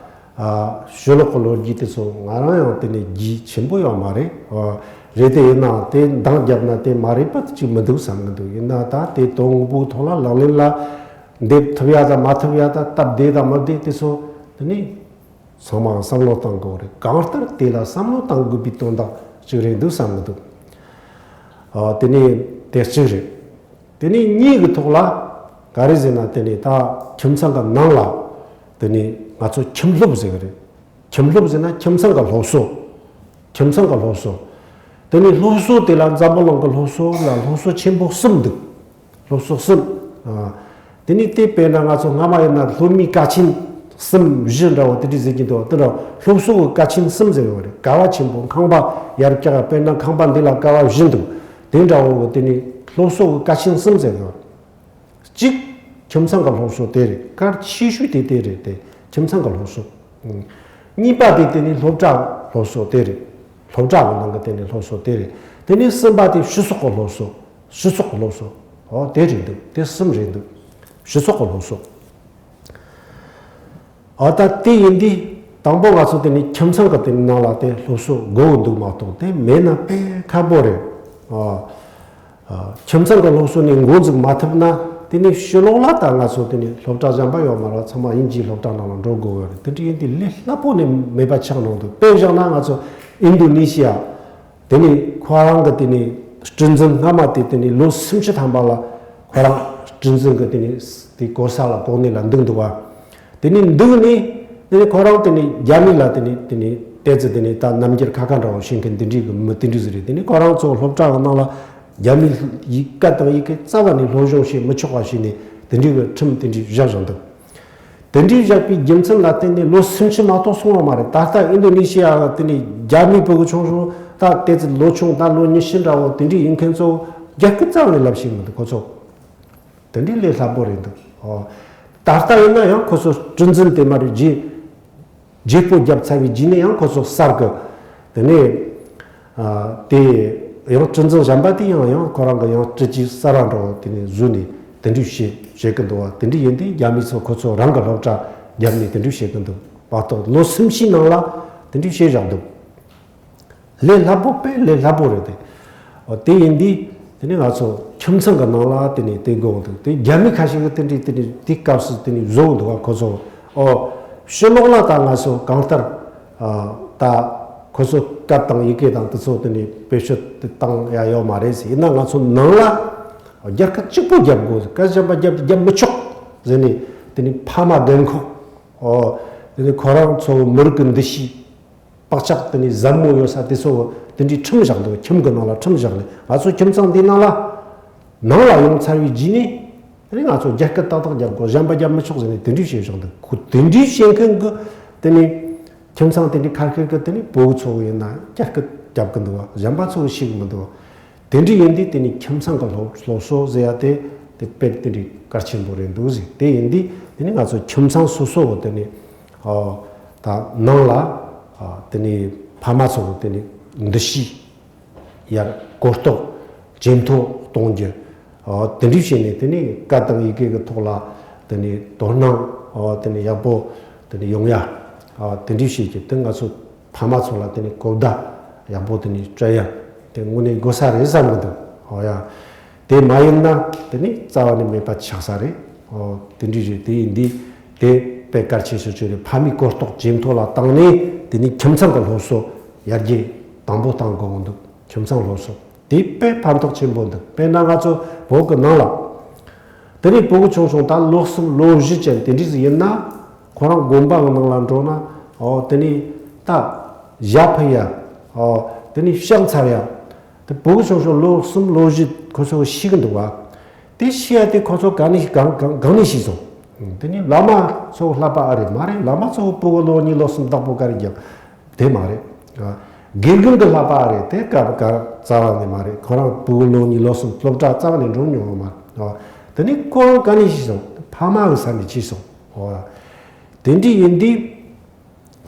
ཨ། ཕྱི་ལོགས་ཀྱི་ལོ་རྒྱུས་དེ་ཚོ་ང་རང་ཡང་དེ་ནས་རྒྱུས་ཆེན་པོ་ཡོད་མ་རེད། ཨོ་རེད་དེ་ཡིན་ནའང་དེ་འདང་བརྒྱབ་ན་དེ་མ་རེད་པ་ཅིག་མི་འདུག་བསམ་གི་འདུག། ཡིན་ན་ད་དེ་དོན་དངོས་པོའི་ཐོག་ལ་ལག་ལེན་ལ་འདེབས་ཐུབ་ཡ་དང་མ་ཐུབ་ཡ་དང་སྟབས་བདེ་དང་མི་བདེ་དེ་ཚོ་དེ་ནས། ཚང་མ་བསམ་བློ་བཏང་དགོས་རེད། གང་ལྟར་དེ་ལ་བསམ་བློ་བཏང་དགོས་པའི་དོན་དག་ཅིག་རེད་འདུག་བསམ་གི་འདུག། ཨ། དེ་ནས་དེ་གཅིག་རེད། དེ་ནས་གཉིས་ཀྱི་ཐོག་ལ་ག་རེ་ཟེར་ན། དེ་ནས་ད་ཁྱིམ་ཚང་གི་ནང་ལ་དེ་ནས་ང་ཚོ་ཁྱིམ་སློབ་ཟེར་གི་རེད། ཁྱིམ་སློབ་ཟེར་ན་ཁྱིམ་ཚང་གི་སློབ་གསོ། ཁྱིམ་ཚང་གི་སློབ་གསོ། དེ་ནས་སློབ་གསོ་དེ་ལ་འཛམ་བུ་གླིང་གི་སློབ་གསོ་ལ་སློབ་གསོ་ཆེན་པོ་གསུམ་འདུག། སློབ་གསོ་གསུམ། ཨ། དེ་ནས་དེ་དཔེར་ན་ང་ཚོ་སྔ་མ་ཡིན་ན་སློབ་མའི་ཀ་ཆེན་གསུམ་བཞི་འདྲ་བོ་དེ་འདྲ་ཟེར་གྱི་འདུག། དེ་འདྲ་སློབ་གསོ་གི་ཀ་ཆེན་གསུམ་ཟེར་བ་རེད། ཀ་བ་ཆེན་པོ་ཁང་པ་ཡར་བཀྱག་ཡ། དཔེར་ན་ཁང་པ་འདི་ལ་ཀ་བ་བཞི་འདུག། དེ་འདྲ་བོ་གི་དེ་ནས་སློབ་གསོ་གི་ཀ་ཆེན་གསུམ་ཟེར་བ་རེད། གཅིག། ཁྱིམ་ཚང་གི་སློབ་གསོ་དེ་རེད། གལ་ཆེ་ཤོས་དེ་དེ་རེད། དེ་ཁྱིམ་ཚང་གི་སློབ་གསོ། ཨང་། གཉིས་པ་དེ་དེ་ནི་སློབ་གྲྭ་སློབ་གསོ་དེ་རེད། སློབ་གྲྭ་གི་ནང་གི་དེ་ནི་སློབ་གསོ་དེ་རེད། དེ་ནི་གསུམ་པ་དེ་སྤྱི་ཚོགས་ཀྱི་སློབ་གསོ། སྤྱི་ཚོགས་ཀྱི་སློབ་གསོ། ཨོ་དེ་རེད་འདུག། དེ་གསུམ་རེད་འདུག། སྤྱི་ཚོགས་ཀྱི་སློབ་གསོ། ཨོ་ད་དེ་ཡིན་དུས། དང་པོ་ང་ཚོ་དེ་ནི་ཁྱིམ་ཚང་གི་དེ་ནི་ནང་ལ་དེ་སློབ་གསོ་དགོས་འདུག་མ་གཏོགས་དེ་མེད་ན་དཔེ་ཁག་པོ་རེད། ཨ། ཨ། ཁྱིམ་ཚང་གི་སློབ་གསོ་ནས་འགོ་འཛུགས་མ་ཐུབ་ན་དེ་ནི་ཕྱི་ལོགས་ལ་ད་ང་ཚོ་དེ་ནི་སློབ་གྲྭ་གཞན་པ་ཡོད་མ་རེད། ཚང་མ་དབྱིན་ཇིའི་སློབ་གྲྭ་ནང་ལ་འགྲོ་དགོས་པ་རེད། དེ་འདྲ་ཡིན་དུས་ལས་སླ་པོ་ནས་མེད་པ་ཆགས་གནང་འདུག་དཔེ་བཞག་ན་ང་ཚོ་ཨིན་དོ་ནེ་ཤི་ཡ། དེ་ནི་ཁོ་རང་གི་དེ་ནི་སྲིད་འཛིན་སྔ་མ་དེ་དེ་ནི་ལོ་སུམ་ཅུ་ཐམ་པ་ལ་ཁོ་རང་སྲིད་འཛིན་གི་དེ་ནི་དེ་གོ་ས་ལ་གོ་གནས་ལ་འདུག་འདུག་བ། དེ་ནི་འདུག་ནི་དེ་ནི་ཁོ་རང་དེ་ནི་རྒྱ་མི་ལ་དེ་ནི་དེ་ནི་ཏོག་ཙམ་དེ་ནི་ད་རྣམ་འགྱུར་ཁ་ཁ་འདྲ་བོ་བྱེད་མཁན་དེ་འདྲའི་གི་མི་དེ་འདྲ་ཟིག་རེད། དེ་ནི་ཁོ་རང་ཚོ་སློབ་གྲྭ་གི་ནང་ལ་རྒྱ་མི་ཡི་སྐད་དང་ཡི་གེ་རྩ་བ་ནས་སློབ་སྦྱོང་བྱེད་མི་ཆོག་པ་བྱས་ནས་དེ་འདྲའི་གི་ཁྲིམས་དེ་འདྲའི་བཞག་བཞག་འདུག་དེ་འདྲའི་བཞག་པའི་རྒྱུ་མཚན་ལ་བརྟེན་ནས་ལོ་སུམ་ཅུ་མ་གཏོགས་སོང་བ་མ་རེད། ད་ལྟ་ཨིན་དོ་ནེ་ཤི་ཡ་དེ་ནས་རྒྱ་མིའི་ཕྲུ་གུ་ཆུང་ཆུང་ད་ཏོག་ཙམ་ལོ་ཆུང་ད་ལོ་ཉི་ཤུ་འདྲ་བོ་དེ་འདྲའི་ཡིན་མཁན་ཚོ་རྒྱ་སྐད་རྩ་བ་ནས་ལབ་ཤེས་མི་འདུག་ཁོ་ཚོ་དེ་འདྲའི་ལས་སླ་པོ་རེད་འདུག་ཨོ། ད་ལྟ་ཡིན་ན་ཡང་ཁོ་ཚོ་སྲིད་འཛིན་དེ་མ་རེད། རྗེ་རྗེ་སྤོ་བརྒྱབ་ཚར་བའི་རྗེས་ནས་ཡང་ཁོ་ཚོ་གསར་གི་དེ་ནས། ཨ། དེ་ཡང་སྲིད་འཛིན་གཞན་པ་དེ་ཡང་ཡང་ཁོ་རང་གི་ཡང་སྲིད་ཇུས་གསར་བ་འདྲ་བོ་དེ་ནས་བཟོས་ནས་དེ་འདྲ་བྱེད་བྱེད་ཀྱི་འདུག་བ། དེ་འདྲ་ཡིན་དུས་རྒྱ་མི་ཚོ་ཁོ་ཚོ་རང་གི་སློབ་གྲྭ་བརྒྱབ་ནས་དེ་འདྲ་བྱེད་ཀྱི་འདུག་མ་གཏོགས་ལོ་སུམ་ཅུའི་ནང་ལ་དེ་འདྲ་བྱས་བཞག་འདུག་ལས་སླ་པོ་དཔེ་ལས་སླ་པོ་རེད་དེ། འོ། དེ་ཡིན་དུས་དེ་ནས་ང་ཚོ་ཁྱིམ་ཚང་གི་ནང་ལ་དེ་ནས་དེ་དགོས་འདུག་དེ་རྒྱ་མི་ཁ་ཤས་ཀྱིས་དེ་འདྲའི་དེ་འདྲའི་དེ་སྐབས་སུ་དེ་ནས་བཟོ་འདུག་བ་ཁོ་ཚོ། ཨོ། ཕྱི་ལོགས་ལ་ད་ང་ཚོ་གང་ལྟར། ཨ། ད་ཁོ་ཚོ་སྐད་དང་ཡི་གེ་དང་དེ་ཚོ་དེ་ནས་བེད་སྤྱོད་དེ་བཏང་ཡ་ཡོད་མ་རེད་ཟེར། ཡིན་ན་ང་ཚོ་ནང་ལ་རྒྱ་སྐད་གཅིག་པོ་རྒྱབ་དགོས། སྐད་གཞན་པ་རྒྱབ་རྒྱབ་མི་ཆོག་ཟེར་ནས་དེ་ནས་ཕ་མ་རྒན་འཁོགས། ཨོ། དེ་ནས་ཁོ་རང་ཚོ་མི་རིགས་ཀྱི་འདུ་ཤེས། བག་ཆགས་དེ་ནས་ཟབ་མོ་ཡོད་ས་དེ་ཚོ་དེ་འདྲའི་ཁྲིམས་བཞག་འདུག་ཁྱིམ་གྱི་ནང་ལ་ཁྲིམས་བཞག་ནས་ང་ཚོ་ཁྱིམ་ཚང་འདིའི་ནང་ལ་ནང་ལ་ཡོང་ཚར་བའི་རྗེས་ནས་དེ་ནས་ང་ཚོ་རྒྱ་སྐད་ཏག་ཏག་རྒྱབ་དགོས། གཞན་པ་རྒྱབ་མི་ཆོག་ཟེར་ནས་དེ་འདྲའི་བཤད་བཞག་འདུག་ཁོ་དེ་འདྲའི་བཤད་མཁན་གྱི་དེ་ནས་ཁྱིམ་ཚང་དེ་འདྲའི་ཁ་ཤས་ཀྱིས་དེ་ནས་ཕྲུ་གུ་ཚོ་ཡིན་ན་རྒྱ་སྐད་རྒྱབ་གི་འདུག་བ། གཞན་པ་ཚོ་ཤེས་གི་མི་འདུག་དེ་འདྲ་ཡིན་དུས་དེ་ནི་ཁྱིམ་ཚང་གི་སློབ་སློབ་གསོ་ཟེར་ཡ་དེ་དེ་དཔེ་དེ་འདྲའི་གལ་ཆེན་པོ་རེད་འདུག་ཟེར། དེ་ཡིན་དུས་དེ་ནི་ང་ཚོ་ཁྱིམ་ཚང་སོ་སོ་བོ་དེ་ནི། ཨོ། ད་ནང་ལ། ཨ། དེ་ནི་ཕ་མ་ཚོ་བོ་དེ་ནི་འདུ་ཤེས་ཡར་གོ་རྟོགས་ཇེ་མཐོ་གཏོང་རྒྱུ། ཨོ། དེ་འདྲ་བྱས་ནས་དེ་ནི་སྐད་དང་ཡི་གེ་གི་ཐོག་ལ་དེ་ནི་དོ་སྣང་། ཨོ། དེ་ནི་ཡག་པོ་དེ་ནི་ཡོང་ཡ། ཨོ། དེ་འདྲ་བྱེད་རྒྱུ་དེ་ང་ཚོ་ཕ་མ་ཚོ་ལ་དེ་ནི་གོ་བརྡ་ཡག་པོ་དེ་ནི་སྤྲད་ཡ་དེ་དངོས་གནས་དགོས་ས་རེད་བསམ་གི་འདུག་ཨོ་ཡ། དེ་མ་ཡིན་ན་དེ་ནི་རྩ་བ་ནས་མེད་པ་ཆགས་ས་རེད། ཨོ། དེ་འདྲ་རེད། དེ་ཡིན་དུས་དེ་དཔེ་གལ་ཆེ་ཤོས་ཅིག་རེད། ཕ་མའི་གོ་རྟོགས་ཇེ་མཐོ་ལ་བཏང་ནས་དེ་ནི་ཁྱིམ་ཚང་གི་སློབ་གསོ་ཡར་རྒྱས་དང་པོ་གཏང་དགོས་འདུག་ཁྱིམ་ཚང་སློབ་གསོ་དེ་དཔེ་ཕན་ཐོགས་ཆེན་པོ་འདུག་དཔེར་ན་ང་ཚོ་བོད་ཀྱི་ནང་ལ་དེ་ནི་ཕྲུ་གུ་ཆུང་ཆུང་ད་ལོ་གསུམ་ལོ་བཞི་ཅན་དེ་འདྲ་ཟིག་ཡིན་ན་ཁོ་རང་དགོན་པ་གི་ནང་ལ་འགྲོ་ན། ཨོ། དེ་ནི་ད་ཞྭ་ཕུད་ཡ། ཨོ། དེ་ནི་ཕྱག་འཚལ་ཡ། དེ་ཕྲུ་གུ་ཆུང་ཆུང་ལོ་གསུམ་ལོ་བཞི་ཁོ་ཚོ་ཤེས་གི་འདུག་བ། དེ་ཤེས་ཡ་དེ་ཁོ་ཚོ་ག་ནས་གང་གང་གང་ནས་ཤེས་སོང་། དེ་ནི་བླ་མ་ཚོ་བསླབ་པ་ཨ་རེད་མ་རེད། བླ་མ་ཚོ་ཕྲུ་གུ་ལོ་གཉིས་ལོ་གསུམ་བདག་པོ་ག་རེ་རྒྱབ། དེ་མ་རེད། ཨ། དགེ་རྒན་གྱི་བསླབ་པ་ཨ་རེད། དེ་ག་ག་རྩ་བ་ནས་མ་རེད། ཁོ་རང་ཕྲུ་གུ་ལོ་གཉིས་ལོ་གསུམ་སློབ་གྲྭ་རྩ་བ་ནས་འགྲོ་མྱོང་བ་མ་རེད། ཨ། དེ་ནི་ཁོ་རང་ག་ནས་ཤེས་སོང་། ཕ་མ་གི་ས་ནས་ཤེས་སོང་། ཨ། དེ་འདྲ་ཡིན་དུས།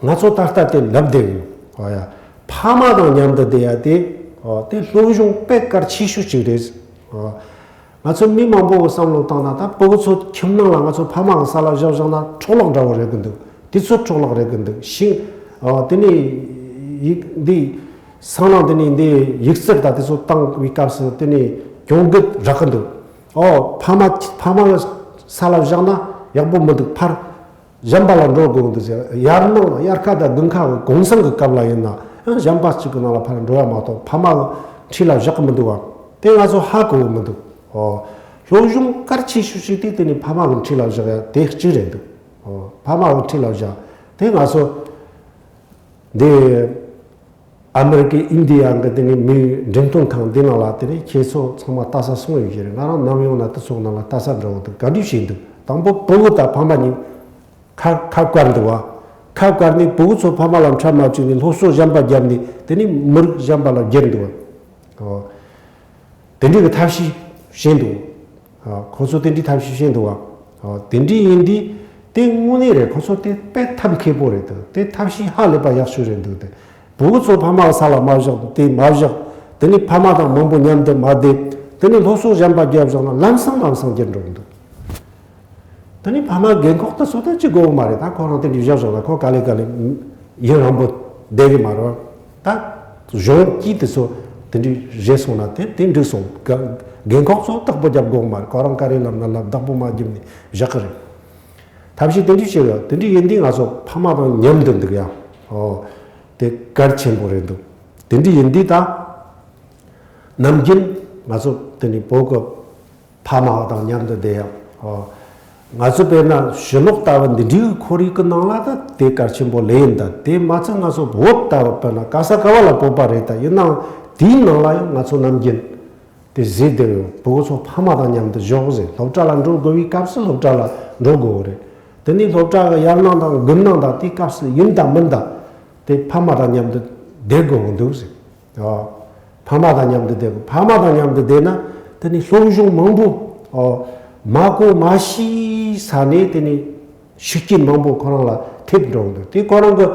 ང་ཚོ་ད་ལྟ་དེ་ལབ་བསྡད་ཡོད། ཨོ་ཡ། ཕ་མ་དང་མཉམ་དུ་བསྡད་ཡ་དེ། ཨོ། དེ་སློབ་སྦྱོང་དཔེ་གལ་ཆེ་ཤོས་ཅིག་རེད། ཨོ། ང་ཚོ་མི་མང་པོ་གི་བསམ་བློ་བཏང་ན་ད་ཕྲུ་གུ་ཚོ་ཁྱིམ་ནང་ལ་ང་ཚོ་ཕ་མ་གི་ས་ལ་བཞག་བཞག་ན་འཕྲོ་བརླག་འདྲ་བོ་རེད་གི་འདུག་དེ་ཚོ་འཕྲོ་བརླག་རེད་གི་འདུག་ཤིང་། ཨོ། དེ་ནས་ཡིག་འདི། སང་ལང་དེ་ནས་འདི་ཡིག་རྩལ་དང་དེ་ཚོ་བཏང་བའི་སྐབས་སུ་དེ་ནས་གྱོང་གུད་རག་གི་འདུག་ཨོ། ཕ་མ་ཕ་མ་གི་ས་ལ་བཞག་ན་ཡག་པོ་མི་འདུག་ཕར། གཞན་པ་ལ་འགྲོ་དགོས་འདུག་ཟེར། ཡར་ནང་དབྱར་ཁ་དང་དགུན་ཁ་གི་གུང་སེང་གི་སྐབས་ལ་ཡིན་ན་ཡང་གཞན་པ་གཅིག་གི་ནང་ལ་ཕར་འགྲོ་ཡ་མ་གཏོགས་ཕ་མ་གི་འཁྲིས་ལ་བཞག་གི་མི་འདུག་བ། དེ་ང་ཚོ་ཧ་གོ་གི་མི་འདུག་ཨོ། སློབ་སྦྱོང་གལ་ཆེ་ཤོས་ཤིག་དེ་དེ་ནི་ཕ་མ་གི་འཁྲིས་ལ་བཞག་ཡ་དེ་གཅིག་རེད་འདུག་ཨོ། ཕ་མ་གི་འཁྲིས་ལ་བཞག་དེ་ང་ཚོ་འདི། ཨ་མེ་རི་ཀའི་ཨིན་ཌི་ཡ་གི་དེ་ནི་མིའི་འགྲེམས་སྟོན་ཁང་འདི་ནང་ལ་དེ་ནི་ཁྱེད་ཚོ་ཚང་མ་ལྟ་ས་སོང་ཡོད་ཀྱི་རེད། ང་རང་ནམ་ཡོང་ན་དེ་ཚོ་ནང་ལ་ལྟ་ས་འདྲ་བོ་འདུག་ག་འདྲ་བྱས་འདུག་དང་པོ་ཕྲུ་གུ་དང་ཕ་མ་གཉིས་ཁ་ཁ་བཀར་འདུག་བ། ཁ་བཀར་ནས་ཕྲུ་གུ་ཚོ་ཕ་མ་ལ་འཕྲད་མ་བཅུག་ནས་སློབ་གསོ་གཞན་པ་བརྒྱབ་ནས་དེ་ནི་མི་རིགས་གཞན་པ་ལ་བསྒྱུར་འདུག་བ། ཨོ། དེ་འདྲའི་གི་ཐབས་ཤེས་བྱས་འདུག་ཨ། ཁོ་ཚོ་དེ་འདྲའི་ཐབས་ཤེས་བྱས་འདུག་ཨ། ཨ། དེ་འདྲའི་ཡིན་དུས་དེ་དངོས་གནས་རེད། ཁོ་ཚོ་དེ་དཔེ་ཐབས་མཁས་པོ་རེད་འདུག་དེ་ཐབས་ཤེས་ཧ་ལས་པ་ཡག་ཤོས་རེད་འདུག་དེ་ཕྲུ་གུ་ཚོ་ཕ་མ་གི་ས་ལ་མ་བཞག་དེ་མ་བཞག་དེ་ནི་ཕ་མ་དང་མང་པོ་མཉམ་དུ་མ་བསྡད་དེ་ནི་སློབ་གསོ་གཞན་པ་བརྒྱབ་བཞག་ན་ལམ་སང་ལམ་སང་འགྱུར་འགྲོ་གི་འདུག་ད་ནི་ཕ་མ་རྒན་འཁོགས་དེ་ཚོ་ད་ཅི་དགོས་མ་རེད། ད་ཁོ་རང་དེ་འདྲའི་བཞག་བཞག་ན་ཁོ་ག་ལེ་ག་ལེ་ཡུན་རིང་པོ་བསྡད་གི་མ་རེད། ད་གཞོན་སྐྱེས་དེ་ཚོ་དེ་འདྲའི་རེད་སོང་ན་དེ་དེ་འགྲིག་སོང་། རྒན་འཁོགས་ཚོ་བདག་པོ་རྒྱབ་དགོས་མ་རེད། ཁོ་རང་ག་རེ་ལབ་ན་ལབ། བདག་པོ་མ་བརྒྱབ་ནས་བཞག་གི་རེད། ཐབས་ཤེས་དེ་འདྲ་བྱེད་ཡ། དེ་འདྲ་ཡིན་དུས་ང་ཚོ་ཕ་མ་དང་མཉམ་དུ་འདུག་ཡ། ཨོ། དེ་གལ་ཆེན་པོ་རེད་འདུག་དེ་འདྲ་ཡིན་དུས་ད་ནམ་རྒྱུན་ང་ཚོ་དེ་ནི་བོད་ཀྱི་ཕ་མ་དང་མཉམ་དུ་བསྡད་ཡ། ཨོ། ང་ཚོ་དཔེར་ན་ཕྱི་ལོགས་ལྟ་བུ་འདི་འདྲའི་ཁོར་ཡུག་གི་ནང་ལ་ད་དེ་གལ་ཆེན་པོ་ལས་ཡིན། ད་དེ་མ་ཚད་ང་ཚོ་བོད་ལྟ་བུ་དཔེར་ན་ག་ས་ག་བ་ལ་བོད་པ་རེད། ད་ཡིན་ནའང་དེའི་ནང་ལ་ཡང་ང་ཚོ་ནམ་རྒྱུན། དེ་ཟེར་བསྡད་ཡོད། བུ་གུ་ཚོ་ཕ་མ་དང་མཉམ་དུ་བཞག་ཟེར། སློབ་གྲྭ་ལ་འགྲོ་དགོས་པའི་སྐབས་སུ་སློབ་གྲྭ་ལ་འགྲོ་དགོས་རེད། དེ་ནས་སློབ་གྲྭ་གི་ཡར་སྣང་དང་དགུན་སྣང་དང་དེའི་སྐབས་སུ་ཡིན་དང་མིན་དང་དེ་ཕ་མ་དང་མཉམ་དུ་བསྡད་དགོས་འདུག་ཟེར། ཨ། ཕ་མ་དང་མཉམ་དུ་བསྡད་དགོས། ཕ་མ་དང་མཉམ་དུ་བསྡད་ན་དེ་ནས་སློབ་སྦྱོང་མང་པོ། ཨོ། མ་གོ་མ་ཤེས་ས་ནས་དེ་ནས་ཤུགས་རྐྱེན་མང་པོ་ཁོ་རང་ལ་ཐེབས་འགྲོ་གི་འདུག་དེ་ཁོ་རང་གི་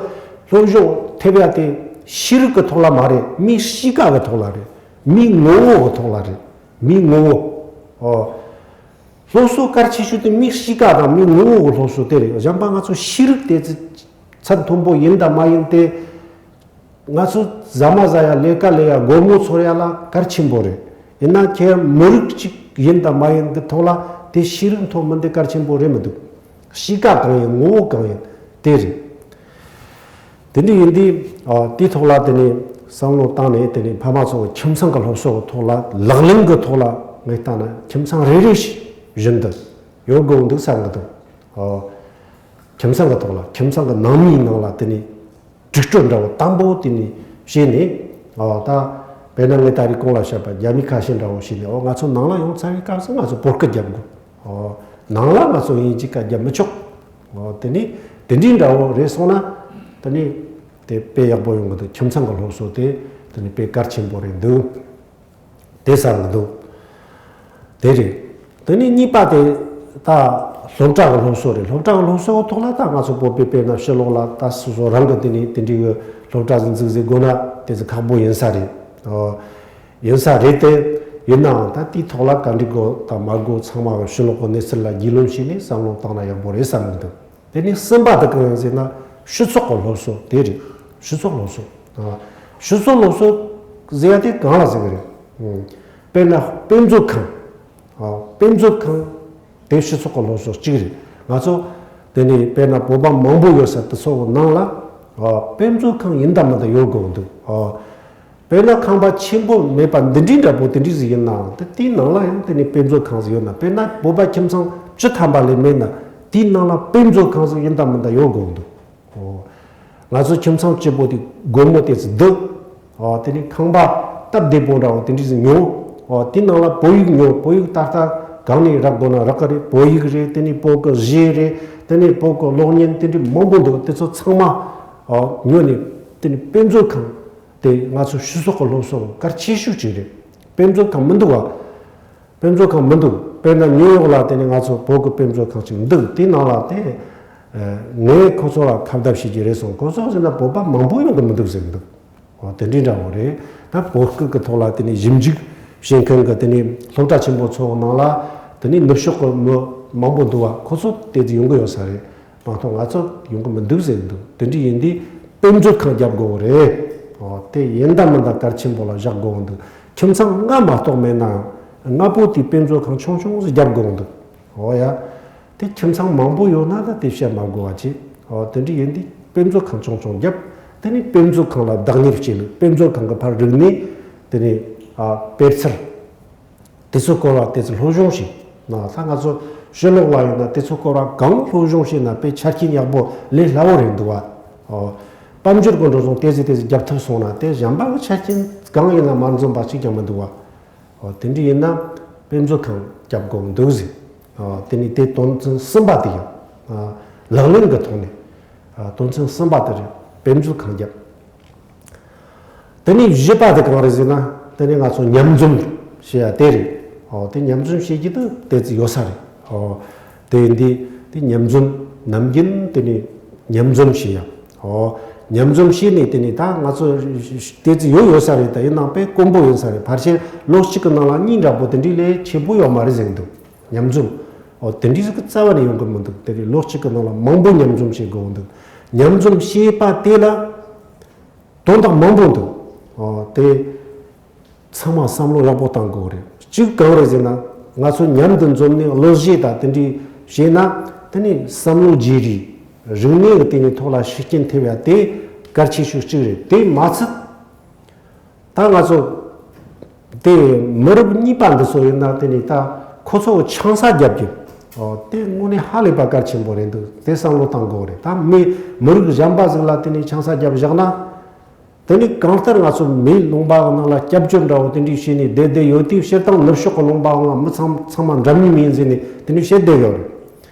སློབ་སྦྱོང་ཐེབས་ཡ་དེ་ཤེས་རིག་གི་ཐོག་ལ་མ་རེད། མིའི་གཤིས་ཀ་གི་ཐོག་ལ་རེད། མིའི་ངོ་བོ་གི་ཐོག་ལ་རེད། མིའི་ངོ་བོ། ཨོ། སློབ་གསོ་གལ་ཆེ་ཤོས་དེ་མིའི་གཤིས་ཀ་དང་མིའི་ངོ་བོ་གི་སློབ་གསོ་དེ་རེད། གཞན་པ་ང་ཚོ་ཤེས་རིག་དེ་ཚོ་ཚད་མཐོན་པོ་ཡིན་དང་མ་ཡིན་དེ། ང་ཚོ་ཟ་མ་ཟ་ཡ། ལས་ཀ་ལས་ཡ། སྒོར་མོ་འཚོལ་ཡ་ལ་གལ་ཆེན་པོ་རེད། ཡིན་ན་ཁྱེད་མི་རིགས་གཅིག་ཡིན་དང་མ་ཡིན་གྱི་ཐོག་ལ་དེ་ཤེས་རིག་མཐོ་དམན་དེ་གལ་ཆེན་པོ་རེད་མི་འདུག་གཤིས་ཀ་གང་ཡིན། ངོ་བོ་གང་ཡིན་དེ་རེད། དེ་འདྲ་ཡིན་དུས། ཨ། དེའི་ཐོག་ལ་དེ་ནས་བསམ་བློ་བཏང་ནས་དེ་ནས་ཕ་མ་ཚོ་ཁྱིམ་ཚང་གི་སློབ་གསོ་གི་ཐོག་ལ། ལག་ལེན་གྱི་ཐོག་ལ་ངས་བལྟས་ན་ཁྱིམ་ཚང་རེ་རེ་བཞིན་དུ་ཡོད་དགོས་འདུག་བསམ་གྱི་འདུག་ཨ། ཁྱིམ་ཚང་གི་ཐོག་ལ། ཁྱིམ་ཚང་གི་ནང་མིའི་ནང་ལ་དེ་ནས་དྲུག་སྤྲོད་འདྲ་བོ་དམ་པོ་དེ་ནས་བྱས་ནས། ཨོ། ད་དཔེར་ན་ངས་ད་རེས་གོང་ལ་བཤད་པ་རྒྱ་མི་ཁ་ཤས་འདྲ་བོ་བྱས་ནས། ཨོ། ང་ཚོ་ནང་ལ་ཡོང་ཚར་བའི་སྐབས་སུ་ང་ཚོ་བོད་སྐད་རྒྱབ་དགོས། ཨོ། ནང་ལ་ང་ཚོ་དབྱིན་ཇིའི་སྐད་རྒྱབ་མི་ཆོག་ཨོ། དེ་ནས་དེ་འདྲའི་འདྲ་བོ་རེད་སོང་ན་དེ་ནས་དེ་དཔེ་ཡག་པོ་ཡོང་གི་འདུག་ཁྱིམ་ཚང་གི་སློབ་གསོ་དེ་དེ་ནས་དཔེ་གལ་ཆེན་པོ་རེད་འདུག་དེ་བསམ་གྱི་འདུག་དེ་རེད། དེ་ནས་གཉིས་པ་དེ་ད་སློབ་གྲྭ་གི་སློབ་གསོ་རེད། སློབ་གྲྭ་གི་སློབ་གསོ་གི་ཐོག་ལ་ད་ང་ཚོ་བོད་པའི་དཔེར་ན་ཕྱི་ལོགས་ལ་ད་སོ་སོ་རང་གི་དེ་ནས་དེ་འདྲའི་གི་སློབ་གྲྭ་ཟིག་འཛུགས་ཟེར་དགོས་ན་དེ་ཚོ་ཁག་པོ་ཡིན་ས་རེད། ཨོ། ཡིན་ས་རེད་དེ། ཡིན་ནའང་ད་དེའི་ཐོག་ལ་ག་འདྲ་དགོས་དང་མ་དགོས་ཚང་མ་གི་ཕྱི་ལོགས་གི་གནས་ཚུལ་ལ་རྒྱུས་ལོན་བྱས་ནས་བསམ་བློ་བཏང་ན་ཡག་པོ་རེད་བསམ་གྱི་འདུག་དེ་ནས་གསུམ་པ་དེ་གང་ཡིན་ཟེར་ན་སྤྱི་ཚོགས་ཀྱི་སློབ་གསོ་དེ་རེད། སྤྱི་ཚོགས་སློབ་གསོ། ཨ། སྤྱི་ཚོགས་སློབ་གསོ་ཟེར་ཡ་དེ་གང་ལ་ཟེར་གི་རེད། ཨུམ། དཔེར་ན་དཔེ་མཛོད་ཁང་། ཨ། དཔེ་མཛོད་ཁང་དེ་སྤྱི་ཚོགས་ཀྱི་སློབ་གསོ་གཅིག་རེད། ང་ཚོ་དེ་ནས་དཔེར་ན་བོད་པ་མང་པོ་ཡོད་ས་དེ་ཚོ་གི་ནང་ལ། ཨ། དཔེ་མཛོད་ཁང་ཡིན་དང་མིན་དང་ཡོད་དགོས་འདུག་ཨ། དཔེར་ན་ཁང་པ་ཆེན་པོ་མེད་པ་འདི་འདྲའི་འདྲ་པོ་དེ་འདྲའི་ཟིག་ཡིན་ནའང་དེ་དེའི་ནང་ལ་ཡང་དེ་ནས་དཔེ་མཛོད་ཁང་ཟིག་ཡོད་ན། དཔེར་ན་བོད་པ་ཁྱིམ་ཚང་བཅུ་ཐམ་པ་ལས་མེད་ན་དེའི་ནང་ལ་དཔེ་མཛོད་ཁང་ཟིག་ཡིན་དང་མིན་དང་ཡོད་དགོས་འདུག་ཨོ། ང་ཚོ་ཁྱིམ་ཚང་གཅིག་པོ་དེ་སྒོར་མོ་དེ་ཚོ་འདུག་ཨོ། དེ་ནས་ཁང་པ་སྟབས་བདེ་པོ་འདྲ་བོ་དེ་འདྲའི་ཟིག་ཉོ། ཨོ། དེའི་ནང་ལ་བོད་ཡིག་ཉོ། བོད་ཡིག་ད་ལྟ་གང་ནས་རག་དགོས་ན་རག་གི་རེད། བོད་ཡིག་རེད། དེ་ནས་བོད་ཀྱི་གཞས་རེད། དེ་ནས་བོད་ཀྱི་གློག་བརྙན་དེ་འདྲའི་མང་པོ་འདུག་དེ་ཚོ་ཚང་མ། ཨོ། ཉོ་ནས་དེ་ནས་དཔེ་མཛོད་ཁང་། དེ་ང་ཚོ་སྤྱི་ཚོགས་ཀྱི་སློབ་གསོ་གལ་ཆེ་ཤོས་གཅིག་རེད། དཔེ་མཛོད་ཁང་མི་འདུག་བ། དཔེ་མཛོད་ཁང་མི་འདུག་དཔེར་ན་ཉིའུ་ཡོག་ལ་དེ་ནས་ང་ཚོ་བོད་ཀྱི་དཔེ་མཛོད་ཁང་ཅིག་འདུག་དེའི་ནང་ལ་དེ། ཨ། ངས་ཁོ་ཚོ་ལ་ཁ་བརྡ་བྱེད་ཀྱི་རེད་སོང་། ཁོ་ཚོ་ཟེར་ན་བོད་པ་མང་པོ་ཡོང་གི་མི་འདུག་ཟེར་གི་འདུག་འོ། དེ་འདྲའི་འདྲ་བོ་རེད། ད་བོད་སྐད་ཀྱི་ཐོག་ལ་དེ་ནས་ཞིབ་འཇུག་བྱེད་མཁན་གྱི་དེ་ནས་སློབ་གྲྭ་ཆེན་པོ་ཚོ་ནང་ལ་དེ་ནས་ནུབ་ཕྱོགས་ཀྱི་མི་མང་པོ་འདུག་བ། ཁོ་ཚོ་དེ་ཚོ་ཡོང་གི་ཡོད་ས་རེད། མ་གཏོགས་ང་ཚོ་ཡོང་གི་མི་འདུག་ཟེར་གི་འདུག་དེ་འདྲ་ཡིན་དུས་དཔེ་མཛོད་ཁང་རྒྱབ་དགོས་རེད། འོ། དེ་ཡིན་དང་མིན་དང་གལ་ཆེན་པོ་ལ་བཞག་དགོས་འདུག་ཁྱིམ་ཚང་ལྔ་མ་གཏོགས་མེད་ན་ལྔ་པོ་དེ་དཔེ་མཛོད་ཁང་ཆུང་ཆུང་ཟིག་རྒྱབ་དགོས་འདུག་འོ་ཡ། དེ་ཁྱིམ་ཚང་མང་པོ་ཡོད་ན་ད་དེ་བཤད་མ་དགོས་པ་བྱེད། འོ། དེ་འདྲ་ཡིན་དུས་དཔེ་མཛོད་ཁང་ཆུང་ཆུང་རྒྱབ། དེ་ནས་དཔེ་མཛོད་ཁང་ལ་བདག་གཉེར་བྱེད་ལུགས། དཔེ་མཛོད་ཁང་གི་ཕར་རིག་གནས། དེ་ནས། ཨ། དཔེ་ཚུལ། དེ་ཚོའི་སྐོར་ལ་དེ་ཚོ་སློབ་སྦྱོང་བྱེད། ན་ད་ང་ཚོ་ཕྱི་ལོགས་ལ་ཡོད་ན་དེ་ཚོའི་སྐོར་ལ་གང་སློབ་སྦྱོང་བྱེད་ན་དཔེ་ཆ་རྐྱེན་ཡག་པོ་ལས་སླ་བོ་རེད་འདུག་བ། ཨོ། དཔལ་འབྱོར་གྱི་འགྲོ་སོང་དེ་ཚོ་དེ་ཚོ་རྒྱབ་ཐུབ་སོང་ན་དེ་གཞན་པ་གི་ཆ་རྐྱེན་གང་ཡིན་ན་མ་འཛོམས་པ་གཅིག་ཀྱང་མི་འདུག་བ། ཨོ། དེ་འདྲ་ཡིན་ན་དཔེ་མཛོད་ཁང་རྒྱབ་དགོས་འདུག་ཟེར། ཨོ། དེ་ནི་དེ་དོན་ཚན་གསུམ་པ་དེ་ཡིན། ཨ། ལག་ལེན་གྱི་ཐོག་ནས། ཨ། དོན་ཚན་གསུམ་པ་དེ་རེད། དཔེ་མཛོད་ཁང་རྒྱབ། དེ་ནས་བཞི་པ་དེ་གང་རེད་ཟེར་ན། དེ་ནས་ང་ཚོ་མཉམ་འཛོམས་བྱེད་ཡ་དེ་རེད། ཨོ། དེ་མཉམ་འཛོམས་བྱེད་ཀྱི་འདུག་དེ་ཚོ་ཡོད་ས་རེད། ཨོ། དེ་ཡིན་དུས་དེ་མཉམ་འཛོམས་ནམ་རྒྱུན་དེ་ནས་མཉམ་འཛོམས་བྱེད་ཡ། ཨོ། མཉམ་འཛོམས་བྱས་ནས་དེ་ནས་ད་ང་ཚོ་དེ་ཚོ་ཡོད་ཡོད་ས་རེད། ད་ཡིན་ནའང་དཔེ་དཀོན་པོ་ཡིན་ས་རེད། ཕལ་ཆེར་ལོ་གཅིག་གི་ནང་ལ་གཉིས་འདྲ་པོ་དེ་འདྲའི་ལས་ཆེ་པོ་ཡོད་མ་རེད་ཟེར་གྱི་འདུག་མཉམ་འཛོམས། ཨོ་དེ་འདྲའི་ཟིག་གི་རྩ་བ་ནས་ཡོང་གི་མི་འདུག་དེ་རེད། ལོ་གཅིག་གི་ནང་ལ་མང་པོ་མཉམ་འཛོམས་བྱེད་དགོས་འདུག་མཉམ་འཛོམས་བྱེད་པ་དེ་ལ་དོན་དག་མང་པོ་འདུག་ཨོ་དེ་ཚང་མ་བསམ་བློ་ཡག་པོ་བཏང་དགོས་རེད། གཅིག་གང་རེད་ཟེར་ན། ང་ཚོ་མཉམ་དུ་འཛོམས་ནས་གླུ་གཞས་དང་དེ་འདྲའི་བྱས་ན། དེ་ནི་བསམ་བློ་བརྗེ་རེས། རིག་གནས་ཀྱི་སྟེང་ནས་ཐོག་ལ་ཤུགས་རྐྱེན་ཐེབས་ཡ་དེ་གལ་ཆེ་ཤོས་གཅིག་རེད། དེ་མ་ཚད། ད་ང་ཚོ་དེ་མི་རབས་གཉིས་པ་འདི་ཚོ་ཡིན་ན། དེ་ནི་ད་ཁོ་ཚོ་ཆང་ས་རྒྱབ་རྒྱུ། ཨོ་དེ་དངོས་གནས་ཧ་ལས་པ་གལ་ཆེན་པོ་རེད་འདུག་དེ་བསམ་བློ་བཏང་དགོས་རེད། ད་མི་མི་རིགས་གཞན་པ་ཟིག་ལ་དེ་ནི་ཆང་ས་རྒྱབ་བཞག་ན། དེ་ནི་གང་ལྟར་ང་ཚོ་མེ་ལུང་པ་ནང་ལ་སྐྱབས་བཅོལ་འདྲ་བོ་དེ་འདྲའི་བྱས་ནས་བསྡད་བསྡད་ཡོད་དུས། སྤྱིར་བཏང་ནུབ་ཕྱོགས་ཀྱི་ལུང་པ་ལ་མི་ཚང་ཚང་མ་འདྲ་མཉམ་ཡིན་ཟེར་ནས་དེ་འདྲའི་བཤད་བསྡད་ཡོད་རེད།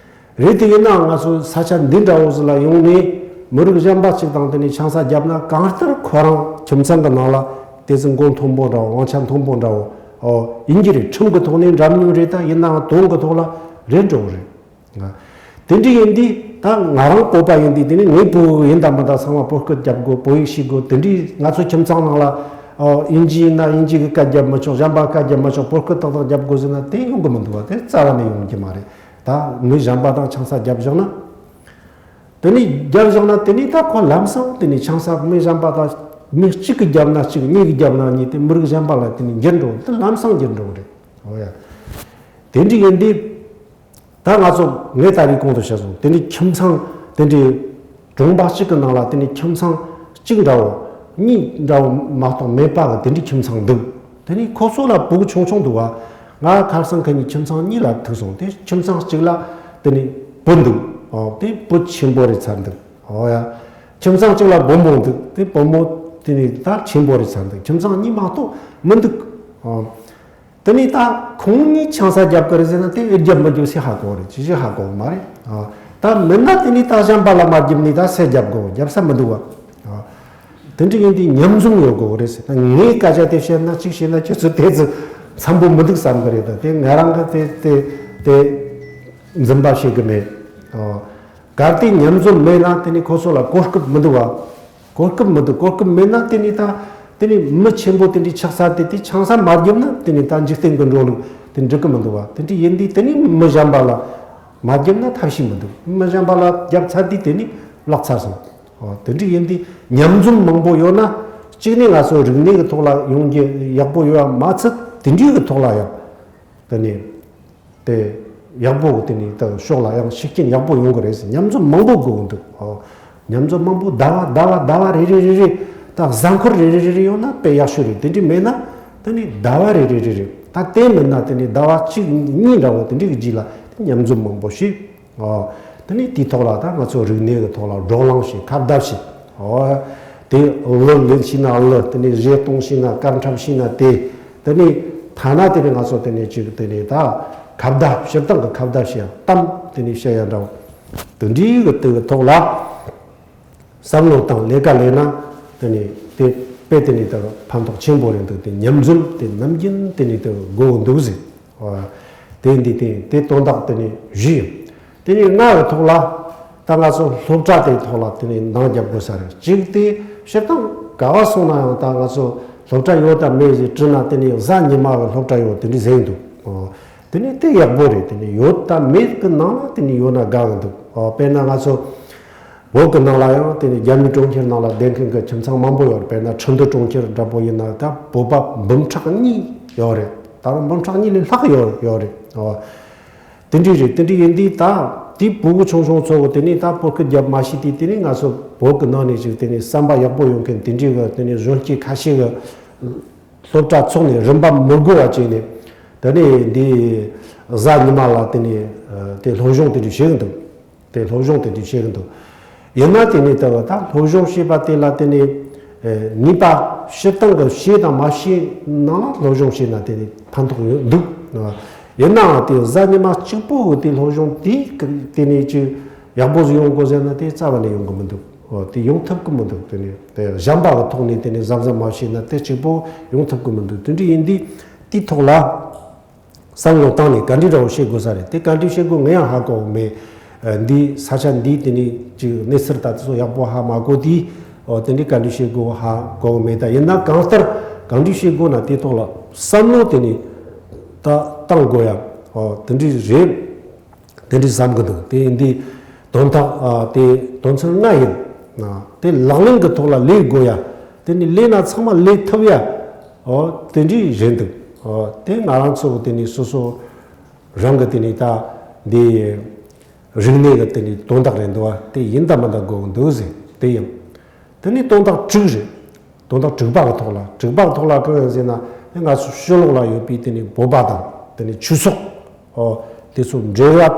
རེད། དེ་ཡིན་ནའང་ང་ཚོ་ས་ཆ་འདི་འདྲ་བོ་ཟིག་ལ་ཡོང་ནས་མི་རིགས་གཞན་པ་གཅིག་དང་དེ་ནས་ཆང་ས་བརྒྱབ་ན། གང་ལྟར་ཁོ་རང་ཁྱིམ་ཚང་གི་ནང་ལ་དེ་ཚོ་མགོ་མཐོན་པོ་འདྲ་བོ། དབང་ཆ་མཐོན་པོ་འདྲ་བོ་ཨོ་ཡིན་གྱི་རེད། ཁྲིམས་ཀྱི་ཐོག་ནས་འདྲ་མཉམ་རེད། ད་ཡིན་ནའང་དོན་གྱི་ཐོག་ལ་རེད་འགྲོ་གི་རེད། དེ་འདྲ་ཡིན་དུས་ད་ང་རང་བོད་པ་ཡིན་དུས། དེ་ནས་ངའི་བུ་ཡིན་དང་མིན་དང་ཚང་མ་བོད་སྐད་རྒྱབ་དགོས། བོད་ཡིག་ཤེས་དགོས། དེ་འདྲའི་ང་ཚོ་ཁྱིམ་ཚང་ནང་ལ་ཨོ་དབྱིན་ཇི་ཡིན་ན་དབྱིན་ཇི་གི་སྐད་རྒྱབ་མི་ཆོག་གཞན་པ་སྐད་རྒྱབ་མི་ཆོག་བོད་སྐད་ཏག་ཏག་རྒྱབ་དགོས་ཟེར་ན། དེ་ཡོང་གི་མི་འདུག་བ། དེ་རྩ་བ་ནས་ཡོང་གི་མ་རེད། ད་མི་གཞན་པ་དང་ཆང་ས་རྒྱབ་བཞག་ན། དེ་ནས་རྒྱབ་བཞག་ན། དེ་ནས་ད་ཁོ་ལམ་སང་དེ་ནས་ཆང་ས་མི་གཞན་པ་དང་མི་གཅིག་གིས་བརྒྱབ་ན་གཅིག། གཉིས་ཀྱིས་བརྒྱབ་ན་གཉིས། དེ་མི་རིགས་གཞན་པ་ལ་དེ་ནས་འགྱུར་འགྲོ། དེ་ལམ་སང་འགྱུར་འགྲོ་གི་རེད། འོ་ཡ། དེ་འདྲ་ཡིན་དུས་ད་ང་ཚོ་ངས་ད་རེས་གོང་དུ་བཤད་སོང་། དེ་འདྲའི་ཁྱིམ་ཚང་དེ་འདྲའི་གྲོང་པ་གཅིག་གི་ནང་ལ་དེ་འདྲའི་ཁྱིམ་ཚང་གཅིག་འདྲ་བོ་གཉིས་འདྲ་བོ་མ་གཏོགས་མེད་པ་གི་དེ་འདྲའི་ཁྱིམ་ཚང་འདུག་དེ་ནས་ཁོ་ཚོ་ལ་བུ་གུ་ཆུང་ཆུང་འདུག་བ། ང་ཁ་སང་ཁ་ཉིན་ཁྱིམ་ཚང་གཉིས་ལ་ཐུག་སོང་། དེ་ཁྱིམ་ཚང་གཅིག་ལ་དེ་ནས་བུ་འདུག་ཨོ་དེ་བུ་ཆེན་པོ་རེད་ཚར་འདུག་ཨོ་ཡ། ཁྱིམ་ཚང་གཅིག་ལ་བུ་མོ་འདུག་དེ་བུ་མོ་དེ་ནས་ད་ཆེན་པོ་རེད་ཚར་འདུག་ཁྱིམ་ཚང་གཉིས་མ་གཏོགས་མི་འདུག་ཨོ། དེ་ནས་ད་ཁོང་གཉིས་ཆང་ས་རྒྱབ་ཀྱི་རེད་ཟེར་ན། དེ་ཨེ་རྒྱབ་མི་རྒྱབ་ཞིག་ཧ་གོ་རེད། ཅི་ཞིག་ཧ་གོ་མ་རེད། ཨ། ད་མིན་ན་དེ་ནས་ད་གཞན་པ་ལ་མ་རྒྱབ་ནས་ད་སུ་རྒྱབ་དགོས། རྒྱབ་ས་མི་འདུག་བ། ཨ། དེ་འདྲ་ཡིན་དུས་མཉམ་འཛོམས་ཡོད་དགོས་རེད་ཟེར། ད་ངས་སྐད་ཆ་དེ་བཤད་ན། གཅིག་བཤད་ན་ཁྱེད་ཚོ་དེ་ཚོ་འཚམ་པོ་མི་འདུག་བསམ་གི་རེད། ད་དེ་ང་རང་གི་དེ་དེ་དེ་འཛིན་པ་བཤད་གི་མེད། ཨ། གལ་ཏེ་མཉམ་འཛོམས་མེད་ན། དེ་ནས་ཁོ་ཚོ་ལ་གོ་སྐབས་མི་འདུག་བ། གོ་སྐབས་མི་འདུག་གོ་སྐབས་མེད་ན་དེ་ནས་ད་དེ་ནས་མི་ཆེན་པོ་དེ་འདྲའི་ཆགས་ས་དེ། དེ་ཆང་ས་མ་བརྒྱབ་ན་དེ་ནས་ད་འཇིག་རྟེན་གྱི་འགྲོ་ལུགས་དེ་འགྲིག་གི་མི་འདུག་བ། དེ་འདྲ་ཡིན་དུས་དེ་ནས་མི་གཞན་པ་ལ་མ་བརྒྱབ་ན་ཐབས་ཤེས་མི་འདུག་མི་གཞན་པ་ལ་བརྒྱབ་ཚར་དུས་དེ་ནས་བརླག་ཚར་སོང་། ཨོ་དེ་འདྲ་ཡིན་དུས་མཉམ་འཛོམས་མང་པོ་ཡོད་ན། གཅིག་ནས་ང་ཚོ་རིག་གནས་ཀྱི་ཐོག་ལ་ཡོང་རྒྱུ་ཡག་པོ་ཡོད་པ་མ་ཚད། དེ་འདྲའི་གི་ཐོག་ལ་ཡང་དེ་ནས། དེ་ཡག་པོ་དེ་ནས་ད་ཕྱོགས་ལ་ཡང་ཤུགས་རྐྱེན་ཡག་པོ་ཡོང་གི་རེད་ཟེར། མཉམ་འཛོམས་མང་པོ་དགོས་ཀྱི་འདུག་ཨོ། མཉམ་འཛོམས་མང་པོ་ཟླ་བ་ཟླ་བ་ཟླ་བ་རེ་རེ་རེ་རེ། ད་གཟའ་འཁོར་རེ་རེ་རེ་རེ་ཡོང་ན་དཔེ་ཡག་ཤོས་རེད། དེ་འདྲ་མེད་ན་དེ་ནས་ཟླ་བ་རེ་རེ་རེ་རེ། ད་དེ་མིན་ན་དེ་ནས་ཟླ་བ་གཅིག་གཉིས་འདྲ་བོ་དེ་འདྲ་གི་རྗེས་ལ་དེ་མཉམ་འཛོམས་མང་པོ་ཞིག་ཨོ། དེ་ནས་དེའི་ཐོག་ལ་ད་ང་ཚོ་རིག་གནས་ཀྱི་ཐོག་ལ་བགྲོ་གླེང་བྱེད། ཁ་བརྡ་བྱེད། ཨོ། དེ་གླུ་ལེན་ཤེས་ན་གླུ། དེ་ནས་གཞས་གཏོང་ཤེས་ན། དཀར་འཁྲབ་ཤེས་ན་དེ། དེ་ནས་ཐ་ན་དེ་ནས་ང་ཚོ་དེ་ནས་ཅིག་དེ་ནས་ད་ཁ་བརྡ། སྤྱིར་བཏང་གི་ཁ་བརྡ་བྱེད་ཡ། གཏམ་དེ་ནས་བཤད་ཡ་འདྲ་བོ། དེ་འདྲའི་གི་དེ་གི་ཐོག་ལ་བསམ་བློ་བཏང་ལས་ཀ་ལས་ན། དེ་ནས་དེ་དཔེ་དེ་ནས་ད་ཕན་ཐོགས་ཆེན་པོ་རེད་འདུག་དེ་མཉམ་འཛོམས་དེ་ནམ་རྒྱུན་དེ་ནས་དེ་དགོས་འདུག་ཟེར། ཨོ། དེ་འདི་དེ་དེ་དོན་དག་དེ་ནས་བཞི་ཡིན། དེ་ནས་ལྔ་གི་ཐོག་ལ་ད་ང་ཚོ་སློབ་གྲྭ་དེའི་ཐོག་ལ་དེ་ནས་འདང་རྒྱབ་དགོས་ས་རེད། གཅིག་དེ་སྤྱིར་བཏང་ག་བ་སོང་ན་ཡང་ད་ང་ཚོ་སློབ་གྲྭ་ཡོད་དམ་མེད་ཟེར་དྲིས་ན། དེ་ནས་གཟའ་ཉི་མ་གི་སློབ་གྲྭ་ཡོད་དེ་འདྲ་ཟེར་གྱི་འདུག་ཨོ། དེ་ནས་དེ་ཡག་པོ་རེད། དེ་ནས་ཡོད་དམ་མེད་གི་ནང་ལ་དེ་ནས་ཡོད་ན་དགའ་གི་འདུག་ཨོ། དཔེར་ན་ང་ཚོ་བོད་གི་ནང་ལ་ཡང་དེ་ནས་རྒྱ་མི་གྲོང་ཁྱེར་ནང་ལ་བསྡད་མཁན་གི་ཁྱིམ་ཚང་མང་པོ་ཡོད་རེད། དཔེར་ན་ཁྲིན་ཏུ་གྲོང་ཁྱེར་འདྲ་པོ་ཡིན་ན་ད་བོད་པ་འབུམ་ཕྲག་གཉིས་ཡོད་རེད། ད་རུང་འབུམ་ཕྲག་གཉིས་ལས་ལྷག་ཡོད་ཡོད་རེད། ཨོ། དེ་འདྲ་རེད། དེ་འདྲ་ཡིན་དུས་ད་དེའི་བུ་གུ་ཆུང་ཆུང་ཚོ་གི་དེ་ནས་ད་བོད་སྐད་རྒྱབ་མ་ཤེས་དུས། དེ་ནས་ང་ཚོ་བོད་གི་ནང་ནས་ཅིག་དེ་ནས་བསམ་པ་ཡག་པོ་ཡོད་མཁན་དེ་འདྲའི་གི་དེ་ནས་གཞོན་སྐྱེས་ཁ་ཤས་གི་སློབ་གྲྭ་ཚོགས་ནས་རིན་པ་མི་དགོས་པ་བྱས་ནས། དེ་ནས་འདི་གཟའ་ཉི་མ་ལ་དེ་ནས་དེ་སློབ་སྦྱོང་དེ་འདྲ་བྱེད་གི་འདུག་དེ་སློབ་སྦྱོང་དེ་འདྲ་བྱེད་གི་འདུག་ཡིན་ན་དེ་ནས་ད་ད་སློབ་སྦྱོང་བྱེད་པ་དེ་ལ་དེ་ནས་ནུས་པ་སྤྱིར་བཏང་གི་ཤེས་དང་མ་ཤེས་ནང་ལ་སློབ་སྦྱོང་བྱས་ན་དེ་ནས་ཕན་ཐོགས་ཡོད་འདུག་ཡིན་ནའང་དེ་གཟའ་ཉི་མ་གཅིག་པོ་གི་དེ་སློབ་སྦྱོང་དེ་དེ་ནས་ཅིག་ཡག་པོ་ཟིག་ཡོང་དགོས་ཟེར་ན་དེ་རྩ་བ་ནས་ཡོང་གི་མི་འདུག་ཨོ། དེ་ཡོང་ཐུབ་ཀྱི་མི་འདུག་དེ་ནས་དེ་གཞན་པ་གི་ཐོག་ནས་དེ་ནས་གཟབ་གཟབ་མ་བྱས་ན་དེ་གཅིག་པོ་ཡོང་ཐུབ་ཀྱི་མི་འདུག་དེ་འདྲ་ཡིན་དུས་དེའི་ཐོག་ལ་བསམ་བློ་བཏང་ནས་ག་འདྲ་འདྲ་བོ་བྱེད་དགོས་ས་རེད། དེ་ག་འདྲ་བྱེད་དགོས་ངས་ཡང་ཧ་གོ་མེད། ཨ། འདི་ས་ཆ་འདིའི་དེ་ནས་ཅིག་གནས་ཚུལ་ད་དེ་ཚོ་ཡག་པོ་ཧ་མ་གོ་དུས། ཨོ། དེ་འདྲ་ག་འདྲ་བྱེད་དགོས་ཧ་གོ་མེད། ད་ཡིན་ན་གང་ལྟར་ག་འདྲ་བྱེད་དགོས་ན་དེའི་ཐོག་ལ་བསམ་བློ་དེ་ནས་ད་བཏང་དགོས་ཡ། ཨོ། དེ་འདྲ་རེད། དེ་འདྲའི་བསམ་གི་འདུག་དེ་ཡིན་དུས་དོན་དག་ཨ་དེ་དོན་ཚན་ལྔ་ཡིན། ཨ་དེ་ལག་ལེན་གྱི་ཐོག་ལ་ལས་དགོས་ཡ། དེ་ནི་ལས་ན་ཚང་མ་ལས་ཐུབ་ཡ། ཨོ་དེ་འདྲའི་རེད་འདུག་ཨོ་དེ་ང་རང་ཚོ་དེ་ནི་སོ་སོ་རང་གི་དེ་ནི་ད་འདི་རིག་གནས་ཀྱི་དེ་ནི་དོན་དག་རེད་འདུག་བ། དེ་ཡིན་དང་མིན་དང་དགོས་འདུག་ཟེར། དེ་ཡང་དེ་ནི་དོན་དག་དྲུག་རེད། དོན་དག་དྲུག་པ་གི་ཐོག་ལ། དྲུག་པ་གི་ཐོག་ལ་གང་ཡིན་ཟེར་ན། དེ་ང་ཚོ་ཕྱི་ལོགས་ལ་ཡོད་པའི་དེ་ནི་བོད་པ་དང་དེ་ནི་ཆོས་ཚོགས། ཨོ་དེ་ཚོ་འབྲེལ་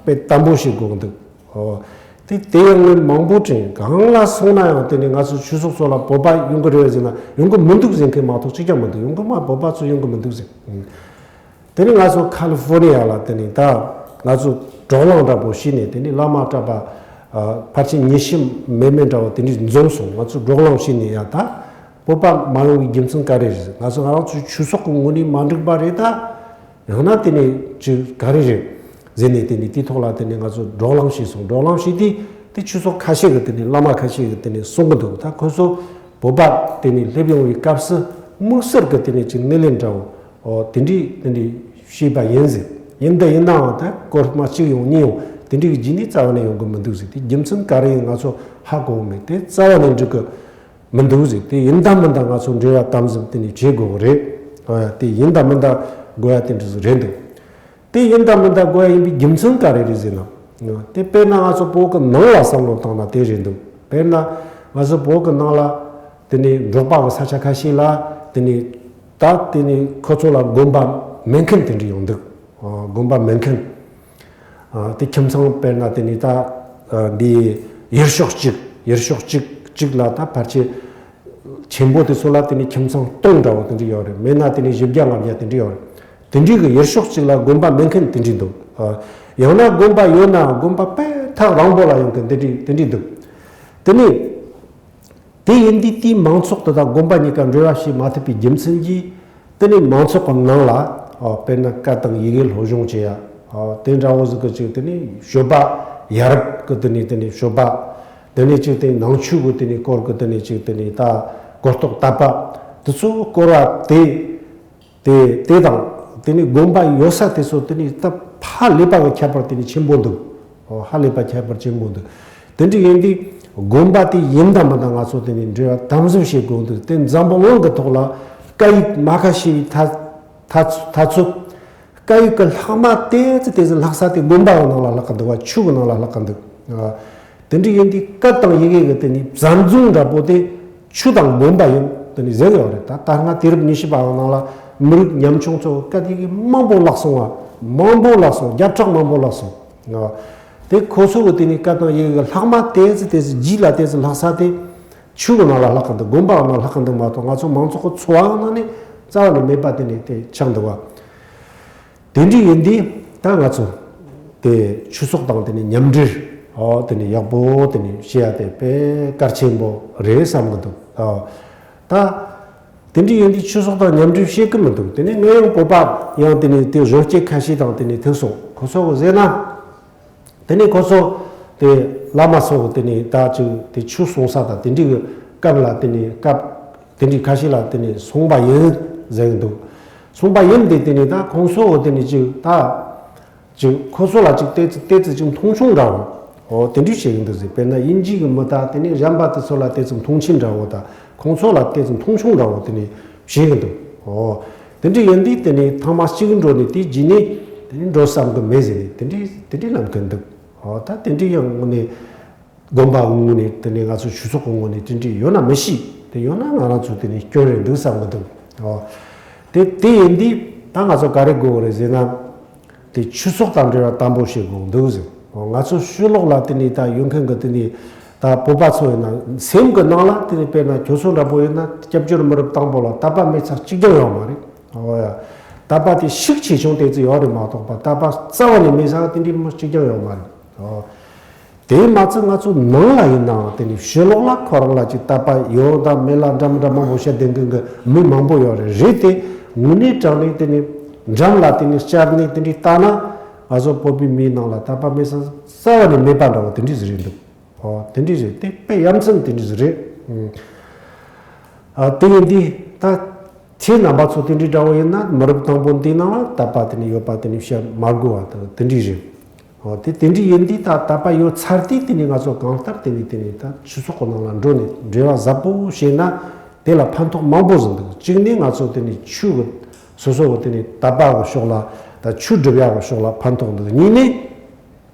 བ་དཔེ་དམ་པོ་ཞིག་དགོས་འདུག་ཨོ་དེ་དེ་ཡང་ངས་མང་པོ་དྲན། གང་ལ་སོང་ན་ཡང་དེ་ནི་ང་ཚོ་ཆོས་ཚོགས་ཚོ་ལ་བོད་པ་ཡོང་གི་རེད་ཟེར་ན་ཡོང་གི་མི་འདུག་ཟེར་མཁན་མ་གཏོགས་གཅིག་ཀྱང་མི་འདུག་ཡོང་གི་མ་བོད་པ་ཚོ་ཡོང་གི་མི་འདུག་ཟེར། དེ་ནི་ང་ཚོ་ཁ་ལི་ཧྥོ་ནི་ཡ་ལ་དེ་ནི་ད་ང་ཚོ་བགྲོ་གླེང་འདྲ་པོ་བྱས་ནས་དེ་ནི་བླ་མ་གྲྭ་པ་ཨ་ཕལ་ཆེར་ཉི་ཤུ་མེད་མེད་འདྲ་བོ་དེ་འདྲས་འཛོམས་སོང་། ང་ཚོ་བགྲོ་གླེང་བྱས་ནས་ཡ་ད་བོད་པ་མ་ཡོང་བའི་རྒྱུ་མཚན་ག་རེ་རེད། ང་ཚོ་ང་རང་ཚོའི་ཆོས་ཚོགས་ཀྱི་ངོས་ནས་མ་འགྲིག་པ་རེད་ད། ཡང་ན་དེ་ནི་ཅིག་ག་རེ་རེད་ཟེར་ནས་དེ་ནི་དེ་ཐོག་ལ་དེ་ནི་ང་ཚོ་བགྲོ་གླེང་བྱས་སོང་། བགྲོ་གླེང་བྱས་དུས་དེ་ཆོས་ཚོགས་ཁ་ཤས་ཀྱི་དེ་ནི་བླ་མ་ཁ་ཤས་ཀྱི་དེ་ནི་གསུང་གི་འདུག་ད་ཁོ་ཚོ་བོད་པ་དེ་ནི་སླེབས་ཡོང་བའི་སྐབས་སུ་དམིགས་བསལ་གྱི་དེ་ནི་ཅིག་སྣེ་ལེན་འདྲ་བོ། ཨོ་དེ་འདྲའི་དེ་འདྲའི་བྱས་པ་ཡིན་ཟེར། ཡིན་ད་ཡིན་ནའང་ད་སྐོར་མ་གཅིག་ཡོང་གཉིས་ཡོང་དེ་འདྲའི་རྗེས་ནས་རྩ་བ་ནས་ཡོང་གི་མི་འདུག་ཟེར། དེ་རྒྱུ་མཚན་ག་རེ་ཡིན་ང་ཚོ་ཧ་གོ་མེད། དེ་རྩ་བ་ནས་འགྲིག་གི་མི་འདུག་ཟེར། དེ་ཡིན་ད་མིན་ད་ང་ཚོ་འབྲེལ་བ་དམ་ཟབ་དེ་ནས་བྱེད་དགོས་གི་རེད། ཨོ་ཡ་དེ་ཡིན་ད་མིན་ད་དགོས་ཡ་དེ་འདྲ་ཟིག་རེད་འདུག་དེ་ཡིན་ད་མིན་ད་དགོས་ཡ་ཡིན་པའི་རྒྱུ་མཚན་ག་རེ་རེད་ཟེར་ན། དེ་དཔེར་ན་ང་ཚོ་བོད་ཀྱི་ནང་ལ་བསམ་བློ་བཏང་ན་དེ་རེད་འདུག་དཔེར་ན་ང་ཚོ་བོད་ཀྱི་ནང་ལ་དེ་ནས་འབྲོག་པ་གི་ས་ཆ་ཁ་ཤས་ལ་དེ་ནས་ད་དེ་ནས་ཁོ་ཚོ་ལ་དགོན་པ་མེད་མཁན་དེ་འདྲ་ཡོང་འདུག་དགོན་པ་མེད་མཁན། དེ་ཁྱིམ་ཚང་དཔེར་ན་དེ་ནས་ད་འདི་ཡུལ་ཤོག་གཅིག་ཡུལ་ཤོག་གཅིག་གཅིག་ལ་ད་ཕལ་ཆེར་ཆེན་པོ་དེ་ཚོ་ལ་དེ་ནི་ཁྱིམ་ཚང་སྟོང་འདྲ་བོ་དེ་འདྲ་ཡོད་རེད། མེད་ན་དེ་ནི་བཞི་བརྒྱ་ལྔ་བརྒྱ་དེ་འདྲ་ཡོད་རེད། དེ་འདྲའི་གི་ཡུལ་ཤོག་ཅིག་ལ་དགོན་པ་མེད་མཁན་དེ་འདྲ་འདུག་ཨ། ཡང་ན་དགོན་པ་ཡོད་ན་དགོན་པ་དཔེ་ཐག་རིང་པོ་ལ་ཡོང་མཁན་དེ་འདྲ་དེ་འདྲ་འདུག་དེ་ནི་དེ་ཡིན་དུས་དེའི་མང་ཚོགས་དེ་དང་དགོན་པ་གཉིས་ཀ་འབྲེལ་བ་བྱེད་མ་ཐུབ་པའི་རྒྱུ་མཚན་གྱིས། དེ་ནི་མང་ཚོགས་ཀྱི་ནང་ལ། ཨ། དཔེར་ན་སྐད་དང་ཡི་གེ་སློབ་སྦྱོང་བྱེད་ཡ། ཨ། དེ་འདྲ་བོ་ཟིག་གི་ཅིག་དེ་ནི་སྤྱོད་པ་ཡ་རབས་ཀྱི་དེ་ནི་དེ་ནི་སྤྱོད་པ། དེ་ནི་ཅིག་དེ་ནང་ཆོས་ཀྱི་དེ་ནི་སྐོར་གྱི་དེ་ནི་ཅིག་དེ་ནི་ད་གོ་རྟོགས་དད་པ་དེ་ཚོ་སྐོར་བ་དེ། དེ་དེ་དང་དེ་ནི་དགོན་པ་ཡོད་ས་དེ་ཚོ་དེ་ནི་ད་ཧ་ལས་པ་གི་ཁྱད་པར་དེ་ནི་ཆེན་པོ་འདུག་ཨོ། ཧ་ལས་པ་ཁྱད་པར་ཆེན་པོ་འདུག་དེ་འདྲ་ཡིན་དུས་དགོན་པ་དེ་ཡིན་དང་མིན་དང་ང་ཚོ་དེ་ནི་འབྲེལ་བ་དམ་ཟབ་བྱེད་དགོས་འདུག་དེ་འཛམ་བུ་གླིང་གི་ཐོག་ལ་སྐད་ཡིག་མ་ཁ་ཤེས་པའི་ཐ་ཐ་ཐ་ཚོད། སྐད་ཡིག་གི་ལྷག་མ་ཏོག་ཙམ་ཏོག་ཙམ་ལྷག་ས་དེ་དགོན་པ་གི་ནང་ལ་ལྷག་གི་འདུག་བ། ཆོས་གི་ནང་ལ་ལྷག་གི་འདུག་ཨ། དེ་འདྲ་ཡིན་དུས་སྐད་དང་ཡི་གེ་གི་དེ་ནི་བཟའ་འཛུམ་འདྲ་པོ་དེ་ཆོས་དང་དགོན་པ་ཡིན་དེ་ནི་ཟེར་གི་ཡོད་རེད། ད་ད་སྔ་དུས་རབས་ཉི་ཤུ་པ་གི་ནང་ལ་མི་རིགས་ཉམ་ཆུང་ཚོ་སྐད་ཡི་གེ་མང་པོ་བརླག་སོང་བ། མང་པོ་བརླག་སོང་། བརྒྱ་ཕྲག་མང་པོ་བརླག་སོང་། ཨ། དེ་ཁོ་ཚོ་གི་དེ་ནི་སྐད་དང་ཡི་གེ་གི་ལྷག་མ་ཏོག་ཙམ་ཏོག་ཙམ་རྗེས་ལ་ཏོག་ཙམ་ལྷག་ས་དེ། ཆོས་གི་ནང་ལ་ལྷག་གི་འདུག་དགོན་པ་གི་ནང་ལྷག་གི་འདུག་མ་གཏོགས་ང་ཚོ་མང་ཚོགས་ཀྱི་འཚོ་བ་གི་ནང་ནས་རྩ་བ་ནས་མེད་པ་དེ་ནི་དེ་ཆགས་འདུག་བ། དེ་འདྲ་ཡིན་དུས་ད་ང་ཚོ་དེ་ཆོས་ཚོགས་དང་དེ་ནི་མཉམ་འབྲེལ། ཨོ། དེ་ནི་ཡག་པོ་དེ་ནི་བྱེད་ཡ་དེ་དཔེ་གལ་ཆེན་པོ་རེད་བསམ་གི་འདུག་ཨོ། ད་དེ་འདྲ་ཡིན་དུས་ཆོས་ཚོགས་དང་མཉམ་འབྲེལ་བྱེད་གི་མི་འདུག་དེ་ནི་ངས་ཡང་བོད་པ་ཡང་དེ་ནི་དེ་གཞོན་སྐྱེས་ཁ་ཤས་དང་དེ་ནི་ཐུག་སོང་། ཁོ་ཚོ་གི་ཟེར་ན། དེ་ནས་ཁོ་ཚོ་དེ་བླ་མ་ཚོ་དེ་ནས་ད་ཅིག་དེ་ཆོས་གསུང་ས་དང་དེ་འདྲའི་གི་སྐབས་ལ་དེ་ནས་སྐབས་དེ་འདྲའི་ཁ་ཤས་ལ་དེ་ནས་གསུངས་པ་ཡིན་ཟེར་གི་འདུག་གསུངས་པ་ཡིན་དེ་དེ་ནས་ད་ཁོང་ཚོ་དེ་ནས་ཅིག་ད་ཅིག་ཁོ་ཚོ་ལ་ཅིག་ཏོག་ཙམ་ཏོག་ཙམ་ཅིག་མཐོང་ཆུང་འདྲ་བོ། འོ་དེ་འདྲའི་བྱེད་གི་འདུག་ཟེར། དཔེར་ན་དབྱིན་ཇི་གི་མི་དང་དེ་ནས་གཞན་པ་དེ་ཚོ་ལ་ཏོག་ཙམ་མཐོང་ཆེན་འདྲ་བོ་དང་ཁོང་ཚོ་ལ་ཏོག་ཙམ་མཐོང་ཆུང་འདྲ་བོ་དེ་ནས་བྱེད་གི་འདུག་འོ། དེ་འདྲ་ཡིན་དུས་དེ་ནས་ཐེངས་མ་གཅིག་འགྲོ་ནས་དེ་རྗེས་ནས་དེ་ནས་འགྲོ་བསམ་གི་མེད་ཟེར་ནས་དེ་འདྲའི་དེ་འདྲའི་ལབ་གི་འདུག་འོ་ད་དེ་འདྲའི་ཡང་ངོ་ནས་དགོན་པ་གི་ངོ་ནས་དེ་ནས་ང་ཚོ་ཆོས་ཚོགས་ཀྱི་ངོ་ནས་དེ་འདྲའི་ཡོད་ན་མི་ཤེས། དེ་ཡོད་ན་ང་རང་ཚོ་དེ་ནས་སྐྱོན་རེད་འདུག་བསམ་གི་འདུག་འོ་དེ་དེ་ཡིན་དུས་ད་ང་ཚོ་ག་རེ་དགོས་གི་རེད་ཟེར་ན། དེ་ཆོས་ཚོགས་དང་འབྲེལ་བ་དམ་པོ་བྱེད་དགོས་འདུག་ཟེར། ང་ཚོ་ཕྱི་ལོགས་ལ་དེ་ནས་ད་ཡོད་མཁན་གྱི་དེ་ནས་ད་བོད་པ་ཚོ་ཡིན་ན་སེམས་ཀྱི་ནང་ལ་དེ་ནས་དཔེར་ན་ཁྱོད་ཚོ་འདྲ་པོ་ཡིན་ན་སྐྱབས་བཅོལ་མི་རབས་དང་པོ་ལ་དད་པ་མེད་ས་གཅིག་ཀྱང་ཡོད་མ་རེད། འོ་ཡ། དད་པ་དེ་ཤུགས་ཆེ་ཆུང་དེ་ཙི་ཡོད་རེད་མ་གཏོགས་པ་དད་པ་རྩ་བ་ནས་མེད་ས་དེ་འདྲའི་མི་གཅིག་ཀྱང་ཡོད་མ་རེད། འོ། དེ་མ་ཚད་ང་ཚོ་ནང་ལ་ཡིན་ནའང་དེ་ནི་ཕྱི་ལོགས་ལ་ཁོ་རང་ལ་ཅིག་དད་པ་ཡོད་དང་མེད་ལ་འདྲ་མི་འདྲ་མང་པོ་བཤད་བསྡད་མཁན་གྱི་མི་མང་པོ་ཡོད་རེད། རེད་དེ་དངོས་གནས་དྲང་གནས་དེ་ནི་འགྲམ་ལ་དེ་ནི་བཅར་ནས་དེ་འདྲའི་ལྟ་ན་ང་ཚོ་བོད་པའི་མིའི་ནང་ལ་དད་པ་མེད་ས་རྩ་བ་ནས་མེད་པ་འདྲ་བོ་དེ་འདྲའི་ཟིག་རེད་འདུག་ཨོ་དེ་འདྲའི་རེད། དེ་དཔེ་ཡ་མཚན་དེ་འདྲའི་ཟིག་རེད། ཨ་དེ་ཡིན་དུས་ད་ཁྱེད་རྣམ་པ་ཚོ་དེ་འདྲའི་འདྲ་བོ་ཡིན་ན་མི་རབས་དང་པོ་འདིའི་ནང་ལ་དད་པ་དེ་ནི་ཡོད་པ་དེ་ནི་བཤད་མ་དགོས་པ་དེ་འདྲའི་རེད། དེ་དེ་འདྲ་ཡིན་དུས་ད་དད་པ་ཡོད་ཚར་དུས་དེ་ནས་ང་ཚོ་གང་ལྟར་དེ་ནས་དེ་ནས་ད་ཆོས་ཚོགས་ཀྱི་ནང་ལ་འགྲོ་ནས་འབྲེལ་བ་ཟབ་པོ་བྱས་ན་དེ་ལ་ཕན་ཐོགས་མང་པོ་ཟིན་འདུག་གཅིག་ནས་ང་ཚོ་དེ་ནས་ཆོས་ཀྱི་སོ་སོ་གི་དེ་ནས་དད་པ་གི་ཕྱོགས་ལ་ད་ཆོས་སྒྲུབ་ཡག་གི་ཕྱོགས་ལ་ཕན་ཐོགས་འདུག་གཉིས་ནས།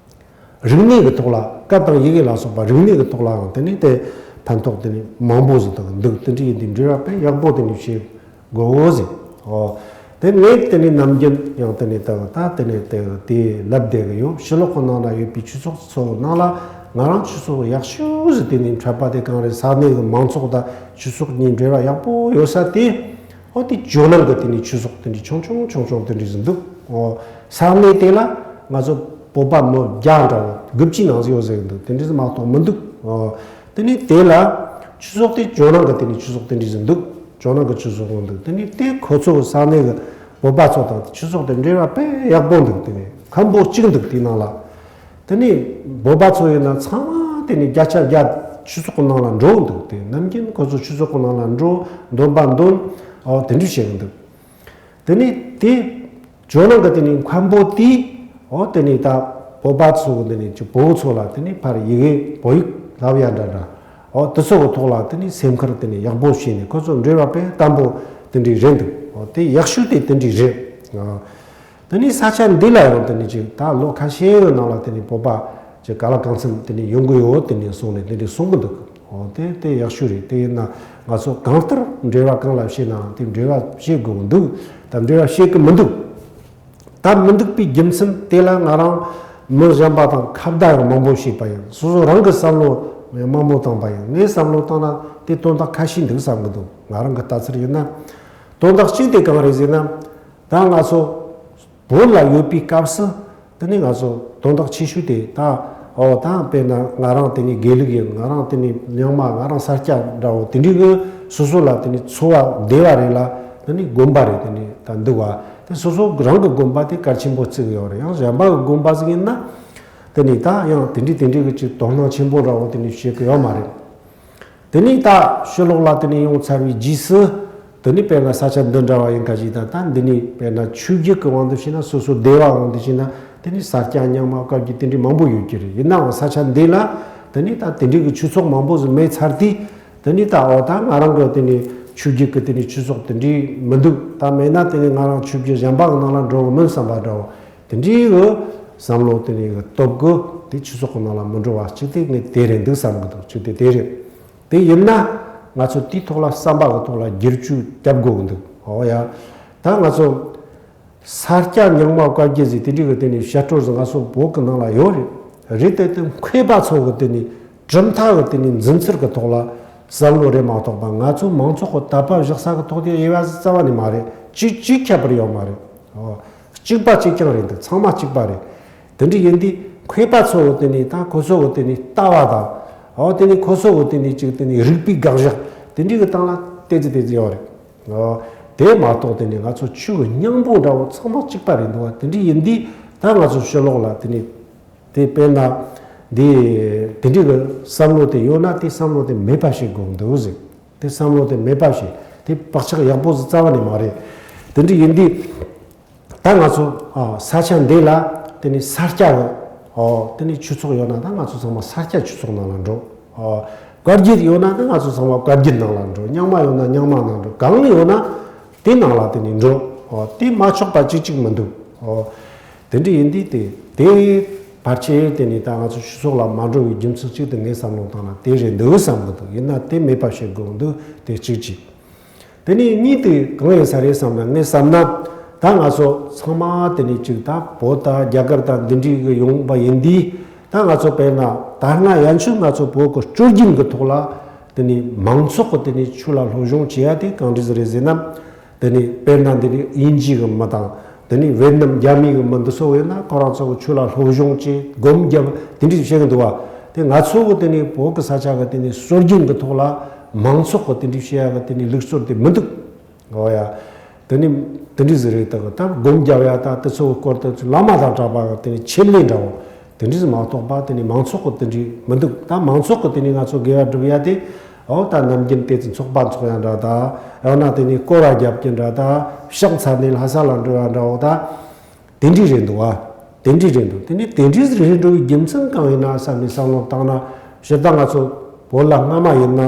རིག་གནས་ཀྱི་ཐོག་ལ་སྐད་དང་ཡི་གེ་ལ་སོགས་པ་རིག་གནས་ཀྱི་ཐོག་ལའང་དེ་ནི་དེ་ཕན་ཐོགས་དེ་ནི་མང་པོ་ཟིག་དང་འདུག་དེ་འདྲ་ཡིན་དུས་འབྲེལ་བ་དཔེ་ཡག་པོ་དེ་ནི་བྱེད་དགོས་ཟིག་ཨོ། དེ་ངས་དེ་ནི་ནམ་རྒྱུན་ཡང་དེ་ནི་དེ་ད་དེ་ནི་དེ་དེ་ལབ་བསྡད་གི་ཡོད། ཕྱི་ལོགས་ཀྱི་ནང་ན་ཡོད་པའི་ཆོས་ཚོགས་ཚོ་ནང་ལ་ང་རང་ཆོས་ཚོགས་ཡག་ཤོས་ཟིག་དེ་ནི་འཕྲད་པ་དེ་གང་རེད། ས་གནས་ཀྱི་མང་ཚོགས་དང་ཆོས་ཚོགས་གཉིས་འབྲེལ་བ་ཡག་པོ་ཡོད་ས་དེ། ཨོ་དེ་ཇོ་ནང་གི་དེ་ནི་ཆོས་ཚོགས་དེ་འདྲ་ཆུང་ཆུང་ཆུང་ཆུང་དེ་འདྲ་ཟིག་འདུག་ཨོ། ས་གནས་དེ་ལ་ང་ཚོ་བོད་པ་མི་བརྒྱ་འདྲ་བོ་དགུ་བཅུའི་ནང་ཟིག་ཡོད་ཟེར་གི་འདུག་དེ་འདྲ་ཟིག་མ་གཏོགས་མི་འདུག་ཨོ། དེ་ནི་དེ་ལ་ཆོས་ཚོགས་དེ་ཇོ་ནང་གི་དེ་ནི་ཆོས་ཚོགས་དེ་འདྲ་ཟིག་འདུག་ཇོ་ནང་གི་ཆོས་ཚོགས་འདུག་དེ་ནི་དེ་ཁོ་ཚོ་གི་ས་གནས་གི་བོད་པ་ཚོ་དང་ཆོས་ཚོགས་དེ་འབྲེལ་བ་དཔེ་ཡག་པོ་འདུག་དེ་ནི་མཁན་པོ་གཅིག་འདུག་དེའི་ནང་ལ། དེ་ནས་བོད་པ་ཚོ་ཡིན་ན་ཚང་མ་དེ་ནས་བརྒྱ་ཆ་བརྒྱ་ཆོས་ཚོགས་ཀྱི་ནང་ལ་འགྲོ་འདུག་དེ་ནམ་རྒྱུན་ཁོ་ཚོ་ཆོས་ཚོགས་ཀྱི་ནང་ལ་འགྲོ། འདོན་པ་འདོན། ཨོ་དེ་འདྲ་བྱེད་གི་འདུག་དེ་ནས་དེ་ཇོ་ནང་གི་དེ་ནས་མཁན་པོ་དེས་ཨོ་དེ་ནས་ད་བོད་པ་ཚོ་གི་དེ་ནས་ཅིག་བོད་ཚོ་ལ་དེ་ནས་ཕར་ཡི་གེ་བོད་ཡིག་བསླབ་ཡ་འདྲ་འདྲ། ཨོ་དེ་ཚོ་གི་ཐོག་ལ་དེ་ནས་སེམས་ཁུར་དེ་ནས་ཡག་པོ་བྱས་ནས་ཁོ་ཚོ་འབྲེལ་བ་དཔེ་དམ་པོ་དེ་འདྲ་རེད་འདུག་ཨོ་དེ་ཡག་ཤོས་དེ་དེ་འདྲ་རེད། ཨོ། དེ་ནས་ས་ཆ་འདི་ལ་ཡང་དེ་ནས་ཅིག་ད་ལོ་ཁ་ཤས་ཀྱི་ནང་ལ་དེ་ནས་བོད་པ་ཅིག་ག་ལ་གང་འཚམ་དེ་ནས་ཡོང་གི་ཡོད། དེ་ནས་སོང་ནས་དེ་འདྲ་གསུང་གི་འདུག་ཨོ་དེ་དེ་ཡག་ཤོས་རེད། དེ་ཡིན་ན་ང་ཚོ་གང་ལྟར་འབྲེལ་བ་གང་ལ་བྱེད་ནའང་དེ་འབྲེལ་བ་བྱེད་དགོས་འདུག་ད་འབྲེལ་བ་བྱེད་ཀྱི་མི་འདུག་ད་མི་འདུག་པའི་རྒྱུ་མཚན་དེ་ལ་ང་རང་མི་གཞན་པ་དང་ཁ་བརྡ་ཡང་མང་པོ་བྱས་པ་ཡིན། སོ་སོ་རང་གི་བསམ་བློ་མང་པོ་བཏང་པ་ཡིན། ངས་བསམ་བློ་བཏང་ན་དེ་དོན་དག་ཁ་ཤས་འདུག་བསམ་གི་འདུག་ང་རང་གི་ལྟ་ཚུལ་ཡིན་ན། དོན་དག་གཅིག་དེ་གང་རེད་ཟེར་ན། ད་ང་ཚོ་བོད་ལ་ཡོད་པའི་སྐབས་སུ་དེ་ནས་ང་ཚོ་དོན་དག་ཆེ་ཤོས་དེ་ད་ཨོ་ད་དཔེར་ན་ང་རང་དེ་ནས་དགེ་ལུགས་ཡིན། ང་རང་དེ་ནས་རྙིང་མ། ང་རང་ས་སྐྱ་འདྲ་བོ་དེ་འདྲའི་གི་སོ་སོ་ལ་དེ་ནས་འཚོ་བ་བདེ་བ་རེད་ལ། དེ་ནས་དགོན་པ་རེད། དེ་ནས་ད་འདུག་བ་དེ་སོ་སོ་རང་གི་དགོན་པ་དེ་གལ་ཆེན་པོ་བརྩི་གི་ཡོད་རེད། ཡང་གཞན་པ་གི་དགོན་པ་ཟིག་ཡིན་ན་དེ་ནས་ད་ཡང་དེ་འདྲའི་དེ་འདྲའི་གི་ཅིག་དོ་སྣང་ཆེན་པོ་འདྲ་བོ་དེ་ནས་བྱེད་གི་ཡོད་མ་རེད། དེ་ནས་ད་ཕྱི་ལོགས་ལ་དེ་ནས་ཡོང་ཚར་བའི་རྗེས་སུ། དེ་ནས་དཔེར་ན་ས་ཆ་འདི་འདྲ་བ་ཡིན་ཁ་ཅིག་དང་། ད་འདི་ནས་དཔེར་ན་ཆོས་བརྒྱུད་ཀྱི་དབང་དུ་བྱས་ན། སོ་སོ་སྡེ་བ་དབང་དུ་བྱས་ན། དེ་ནས་ས་སྐྱ་རྙིང་མ་བཀའ་བརྒྱུད་དེ་འདྲའི་མང་པོ་ཡོད་ཀྱི་རེད། ཡིན་ནའང་ས་ཆ་འདི་ལ་དེ་ནས་ད་དེ་འདྲའི་གི་ཆོས་ཚོགས་མང་པོ་ཟིག་མེད་ཚར་དུས། དེ་ནས་ད་འོ་ད་ང་རང་གི་དེ་ནས་ཆོས་བརྒྱུད་ཀྱི་དེ་ནས་ཆོས་ཚོགས་དེ་འདྲའི་མི་འདུག་ད་མེད་ན་དེ་ནས་ང་རང་ཆོས་བརྒྱུད་གཞན་པ་གི་ནང་ལ་འགྲོ་གི་མིན་བསམ་པ་འདྲ་བོ། དེ་འདྲའི་གི་བསམ་བློ་དེ་ནས་གི་སྟོབས་གི་དེ་ཆོས་ཚོགས་གི་ནང་ལ་མི་འགྲོ་བ་གཅིག་དེ་ངས་དེ་རེད་འདུག་བསམ་གི་འདུག་གཅིག་དེ་དེ་རེད། དེ་ཡིན་ན་ང་ཚོ་དེའི་ཐོག་ལ་བསམ་པ་གི་ཐོག་ལ་བསྒྱུར་བཅོས་བརྒྱབ་དགོས་གི་འདུག་ཨོ་ཡ། ད་ང་ཚོ་ས་སྐྱ་རྙིང་མ་བཀའ་བརྒྱུད་ཟེར་དེ་འདྲའི་གི་དེ་ནས་བཤད་སྲོལ་ཟིག་ང་ཚོ་བོད་གི་ནང་ལ་ཡོད་རེད། རེད་དེ་དེ་མཁས་པ་ཚོ་གི་དེ་ནས་གྲུབ་མཐའ་གི་དེ་ནས་འཛིན་ཚུལ་གི་ཐོག་ལ་བསམ་བློ་རེད་མ་གཏོགས་པ། ང་ཚོ་མང་ཚོགས་གི་དད་པ་བཞག་ས་གི་ཐོག་དེ་དབྱེ་བ་རྩ་བ་ནས་མ་རེད། གཅིག་གཅིག་ཁྱད་པར་ཡོད་མ་རེད། ཨོ། གཅིག་པ་གཅིག་རྐྱང་རེད་འདུག་ཚང་མ་གཅིག་པ་རེད། དེ་འདྲ་ཡིན་དུས་མཁས་པ་ཚོ་གི་དེ་ནས་ད་ཁོ་ཚོ་གི་དེ་ནས་ལྟ་བ་དང་། ཨོ་དེ་ནས་ཁོ་ཚོ་གི་དེ་ནས་ཅིག་དེ་ནས་རིགས་པའི་དགག་བཞག་དེ་འདྲའི་གི་སྟེང་ལ་ཏོག་ཙམ་ཏོག་ཙམ་ཡོད་རེད། ཨོ་དེ་མ་གཏོགས་དེ་ནས་ང་ཚོ་ཆོས་གི་སྙིང་པོ་འདྲ་བོ་ཚང་མ་གཅིག་པ་རེད་འདུག་བ། དེ་འདྲ་ཡིན་དུས་ད་ང་ཚོ་ཕྱི་ལོགས་ལ་དེ་ནས་དེ་དཔེར་ན་འདི་དེ་འདྲའི་གི་བསམ་བློ་དེ་ཡོད་ན་དེ་བསམ་བློ་དེ་མེད་པ་བྱེད་དགོས་འདུག་ཟེར། དེ་བསམ་བློ་དེ་མེད་པ་བྱེད། དེ་བག་ཆགས་ཡག་པོ་ཟིག་རྩ་བ་ནས་མ་རེད། དེ་འདྲ་ཡིན་དུས། ད་ང་ཚོ་ཨ་ས་ཆ་འདི་ལ་དེ་ནས་ས་སྐྱ་གི་ཨོ་དེ་ནས་ཆོས་ཚོགས་ཡོད་ན་ད་ང་ཚོ་ཚང་མ་ས་སྐྱ་ཆོས་ཚོགས་ནང་ལ་འགྲོ། ཨོ་བཀའ་བརྒྱུད་ཡོད་ན་ད་ང་ཚོ་ཚང་མ་བཀའ་བརྒྱུད་ནང་ལ་འགྲོ། རྙིང་མ་ཡོད་ན་རྙིང་མ་ནང་འགྲོ། གང་ཡོད་ན་དེ་ནང་ལ་དེ་ནས་འགྲོ། ཨོ་དེ་མ་ཆོག་པ་གཅིག་གཅིག་མི་འདུག་ཨོ་དེ་འདྲ་ཡིན་དུས་དེ་དེ་བར་ཆད་དེ་ནས་ད་ང་ཚོ་ཆོས་ཚོགས་ལ་མ་འགྲོ་བའི་རྒྱུ་མཚན་གཅིག་དེ་ངས་བསམ་བློ་བཏང་ན་དེ་རེད་འདུག་བསམ་གི་འདུག་ཡིན་ན་དེ་མེད་པ་བྱེད་དགོས་འདུག་དེ་གཅིག་གཅིག་དེ་ནས་གཉིས་དེ་གང་ཡིན་ས་རེད་བསམ་ན། ངས་བསམ་ན་ད་ང་ཚོ་ཚང་མ་དེ་ནས་ཅིག་ད་བོད་དང་རྒྱ་གར་དང་འདི་འདྲའི་གི་ཡོང་པ་ཡིན་དུས། ད་ང་ཚོ་དཔེར་ན་ད་སྔ་ཡན་ཆོད་ང་ཚོ་བོད་ཀྱི་སྲོལ་རྒྱུན་གྱི་ཐོག་ལ་དེ་ནས་མང་ཚོགས་ཀྱི་དེ་ནས་ཆོས་ལ་སློབ་སྦྱོང་བྱེད་ཡ་དེ་གང་འདྲ་ཟིག་རེད་ཟེར་ན། དེ་ནས་དཔེར་ན་འདི་ནས་དབྱིན་ཇི་གི་མི་དང་། དེ་ནས་ཝེ་ནམ་རྒྱ་མི་གི་མི་འདི་ཚོ་ཡོད་ན་ཁོ་རང་ཚོ་གི་ཆོས་ལ་སློབ་སྦྱོང་བྱེད། སྒོམ་རྒྱབ། དེ་འདྲ་བྱེད་གི་འདུག་བ། དེ་ང་ཚོ་གི་དེ་ནས་བོད་གི་ས་ཆ་གི་དེ་ནས་སྲོལ་རྒྱུན་གི་ཐོག་ལ་མང་ཚོགས་གི་དེ་འདྲ་བྱེད་ཡ་གི་དེ་ནས་ལུགས་སྲོལ་དེ་མི་འདུག་འོ་ཡ། དེ་ནི་དེ་འདྲ་ཟིག་རེད། ད་གི་ད་སྒོམ་རྒྱབ་ཡ་ད་དེ་ཚོ་གི་སྐོར་དེ་ཚོ་བླ་མ་དང་གྲྭ་པ་གི་དེ་ནི་ཆེད་ལས་འདྲ་བོ་དེ་འདྲ་ཟིག་མ་གཏོགས་པ་དེ་ནི་མང་ཚོགས་གི་དེ་འདྲ་མི་འདུག་ད་མང་ཚོགས་གི་དེ་ནི་ང་ཚོ་དགེ་བ་སྒྲུབ་ཡ་དེ། འོ་ད་ནམ་རྒྱུན་དེ་ཚོ་ཚོགས་པ་འཚོགས་ཡ་འདྲ་ད། ཡང་ན་དེ་ནི་སྐོར་བ་རྒྱབ་ཀྱི་འདྲ་ད། ཕྱག་འཚལ་ནས་ལྷ་ས་ལ་འགྲོ་ཡ་འདྲ་བོ་ད། དེ་འདྲ་རེད་འདུག་བ། དེ་འདྲ་རེད་འདུག་དེ་ནས་དེ་འདྲ་རེད་འགྲོ་བའི་རྒྱུ་མཚན་གང་ཡིན་ན་བསམ་ནས་བསམ་བློ་བཏང་ན། སྤྱིར་བཏང་ང་ཚོ་བོད་ལ་སྔ་མ་ཡིན་ན་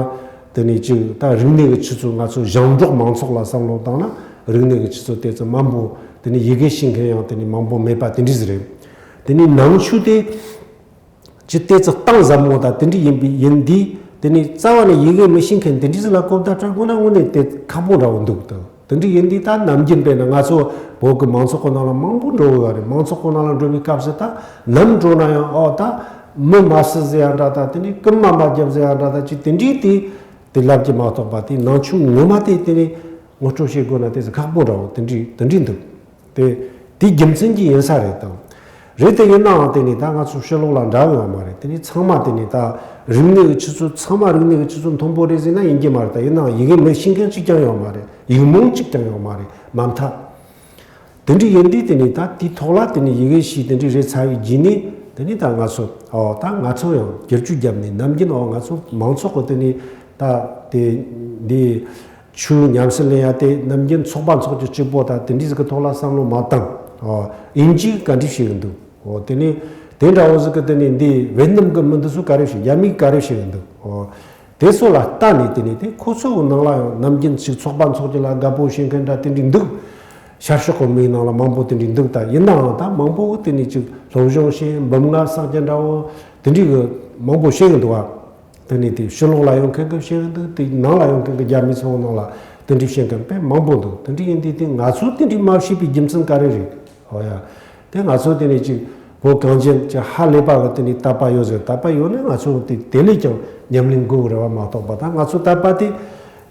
དེ་ནས་ཅིག་ད་རིག་གནས་ཀྱི་ཆུ་ཚད། ང་ཚོ་ཞིང་འབྲོག་མང་ཚོགས་ལ་བསམ་བློ་བཏང་ན་རིག་གནས་ཀྱི་ཆུ་ཚད་དེ་ཙམ་མང་པོ། དེ་ནས་ཡི་གེ་ཤེས་མཁན་ཡང་དེ་ནས་མང་པོ་མེད་པ་དེ་འདྲ་ཟིག་རེད། དེ་ནས་ནང་ཆོས་དེ་ཅི་ཏོག་ཙམ་གཏིང་ཟབ་མོ་དང་དེ་འདྲ་ཡིན་པའི་ཡིན་དུས། དེ་ནས་རྩ་བ་ནས་ཡི་གེ་མི་ཤེས་མཁན་དེ་འདྲ་ཟིག་ལ་གོ་བརྡ་སྤྲད་དགོས་ན་དངོས་གནས་དེ་ཁག་པོ་འདྲ་བོ་འདུག་ད། དེ་འདྲ་ཡིན་དུས་ད་ནམ་རྒྱུན་དཔེར་ན་ང་ཚོ་བོད་ཀྱི་མང་ཚོགས་ཀྱི་ནང་ལ་མང་པོ་འགྲོ་གི་ཡོད་རེད། མང་ཚོགས་ཀྱི་ནང་ལ་འགྲོ་བའི་སྐབས་སུ་ད་ནམ་འགྲོ་ན་ཡང་ཨོ་ད་མི་མ་བསད་ཟེར་ཡ་འདྲ་ད། དེ་ནས་རྐུན་མ་མ་བརྒྱབ་ཟེར་ཡ་འདྲ་ད། ཅི་དེ་འདྲའི་དེ་དེ་ལབ་ཀྱི་མ་གཏོགས་པ། དེ་ནང་ཆོས་ངོ་མ་དེ་དེ་ནས་ངོ་སྤྲོད་བྱེད་དགོས་ན་དེ་ཚོ་ཁག་པོ་འདྲ་བོ་དེ་འདྲའི་དེ་འདྲའི་འདུག་དེ་དེའི་རྒྱུ་མཚན་གྱིས་ཡིན་ས་རེད་དང་། རེད་དེ་ཡིན་ནའང་དེ་ནས་ད་ང་ཚོ་ཕྱི་ལོགས་ལ་འདྲ་གི་ཡོད་མ་རེད། དེ་ནས་ཚང་མ་དེ་ནས་ད་རིག་གནས་ཀྱི་ཆུ་ཚད་ཚང་མ་རིག་གནས་ཀྱི་ཆུ་ཚད་མཐོན་པོ་རེད་ཟེར་ན་ཡིན་གྱི་མ་རེད། ད་ཡིན་ནའང་ཡི་གེ་མི་ཤེས་མཁན་གཅིག་ཀྱང་ཡོད་མ་རེད། ཡིག་རྨོངས་གཅིག་ཀྱང་ཡོད་མ་རེད་མ་མཐའ། དེ་འདྲ་ཡིན་དུས་དེ་ནས་ད་དེའི་ཐོག་ལ་དེ་ནས་ཡི་གེ་ཤེས་དེ་འདྲ་རེད་ཚར་བའི་རྗེས་ནས། དེ་ནས་ད་ང་ཚོ་ཨོ་ད་ང་ཚོ་ཡང་བསྒྱུར་བཅོས་བརྒྱབ་ནས་ནམ་རྒྱུན་ཨོ་ང་ཚོ་མང་ཚོགས་ཀྱི་དེ་ནས་ད་དེ་འདི་ཆོས་ཉམས་སུ་ལེན་ཡ་དེ་ནམ་རྒྱུན་ཚོགས་པ་འཚོགས་རྒྱུ་གཅིག་པོ་ད་དེ་འདྲ་ཟིག་གི་ཐོག་ལ་བསམ་བློ་མ་བཏང་། ཨོ་དབྱིན་ཇིས་ག་འདྲ་བྱེད་གི་འདུག་ཨོ་དེ་ནས་དེ་འདྲ་བོ་ཟིག་གི་དེ་ནས་འདི་ཝེ་ནམ་གི་མི་འདི་ཚོ་ག་རེ་བྱེད། རྒྱ་མིས་ག་རེ་བྱེད་གི་འདུག་ཨོ། དེ་ཚོ་ལ་ལྟ་ནས་དེ་ནས་དེ་ཁོ་ཚོ་གི་ནང་ལ་ཡང་ནམ་རྒྱུན་ཞིག་ཚོགས་པ་འཚོགས་རྒྱུ་ལ་དགའ་པོ་བྱེད་མཁན་འདྲ་དེ་འདྲ་འདུག་ཤར་ཕྱོགས་གི་མིའི་ནང་ལ་མང་པོ་དེ་འདྲ་འདུག་ད་ཡིན་ནའང་ད་མང་པོ་གི་དེ་ནས་ཅིག་སློབ་སྦྱོང་བྱེད། འབུམ་ལྔ་བསགས་རྒྱུ་འདྲ་བོ་དེ་འདྲ་གི་མང་པོ་བྱེད་གི་འདུག་བ། དེ་ནས་དེ་ཕྱི་ལོགས་ལ་ཡོང་མཁན་གི་བྱེད་གི་འདུག་དེ་ནང་ལ་ཡོང་མཁན་གི་རྒྱ་མི་ཚོ་ནང་ལ་དེ་འདྲ་བྱེད་མཁན་དཔེ་མང་པོ་འདུག་དེ་འདྲ་ཡིན་དུས་དེ་ང་ཚོས་དེ་འདྲ་མ་བྱས་པའི་རྒྱུ་མཚན་ག་རེ་རེད། ཨོ་ཡ། དེ་ང་ཚོ་དེ་ནས་ཅིག་བོད་གངས་ཅན་གྱི་ཧ་ལས་པ་གི་དེ་ནས་དད་པ་ཡོད་ཟེར། དད་པ་ཡོད་ན་ང་ཚོ་དེ་དེ་ལས་ཀྱང་ཉམས་ལེན་དགོས་རེད་བ་མ་གཏོགས་པ། ད་ང་ཚོ་དད་པ་དེ་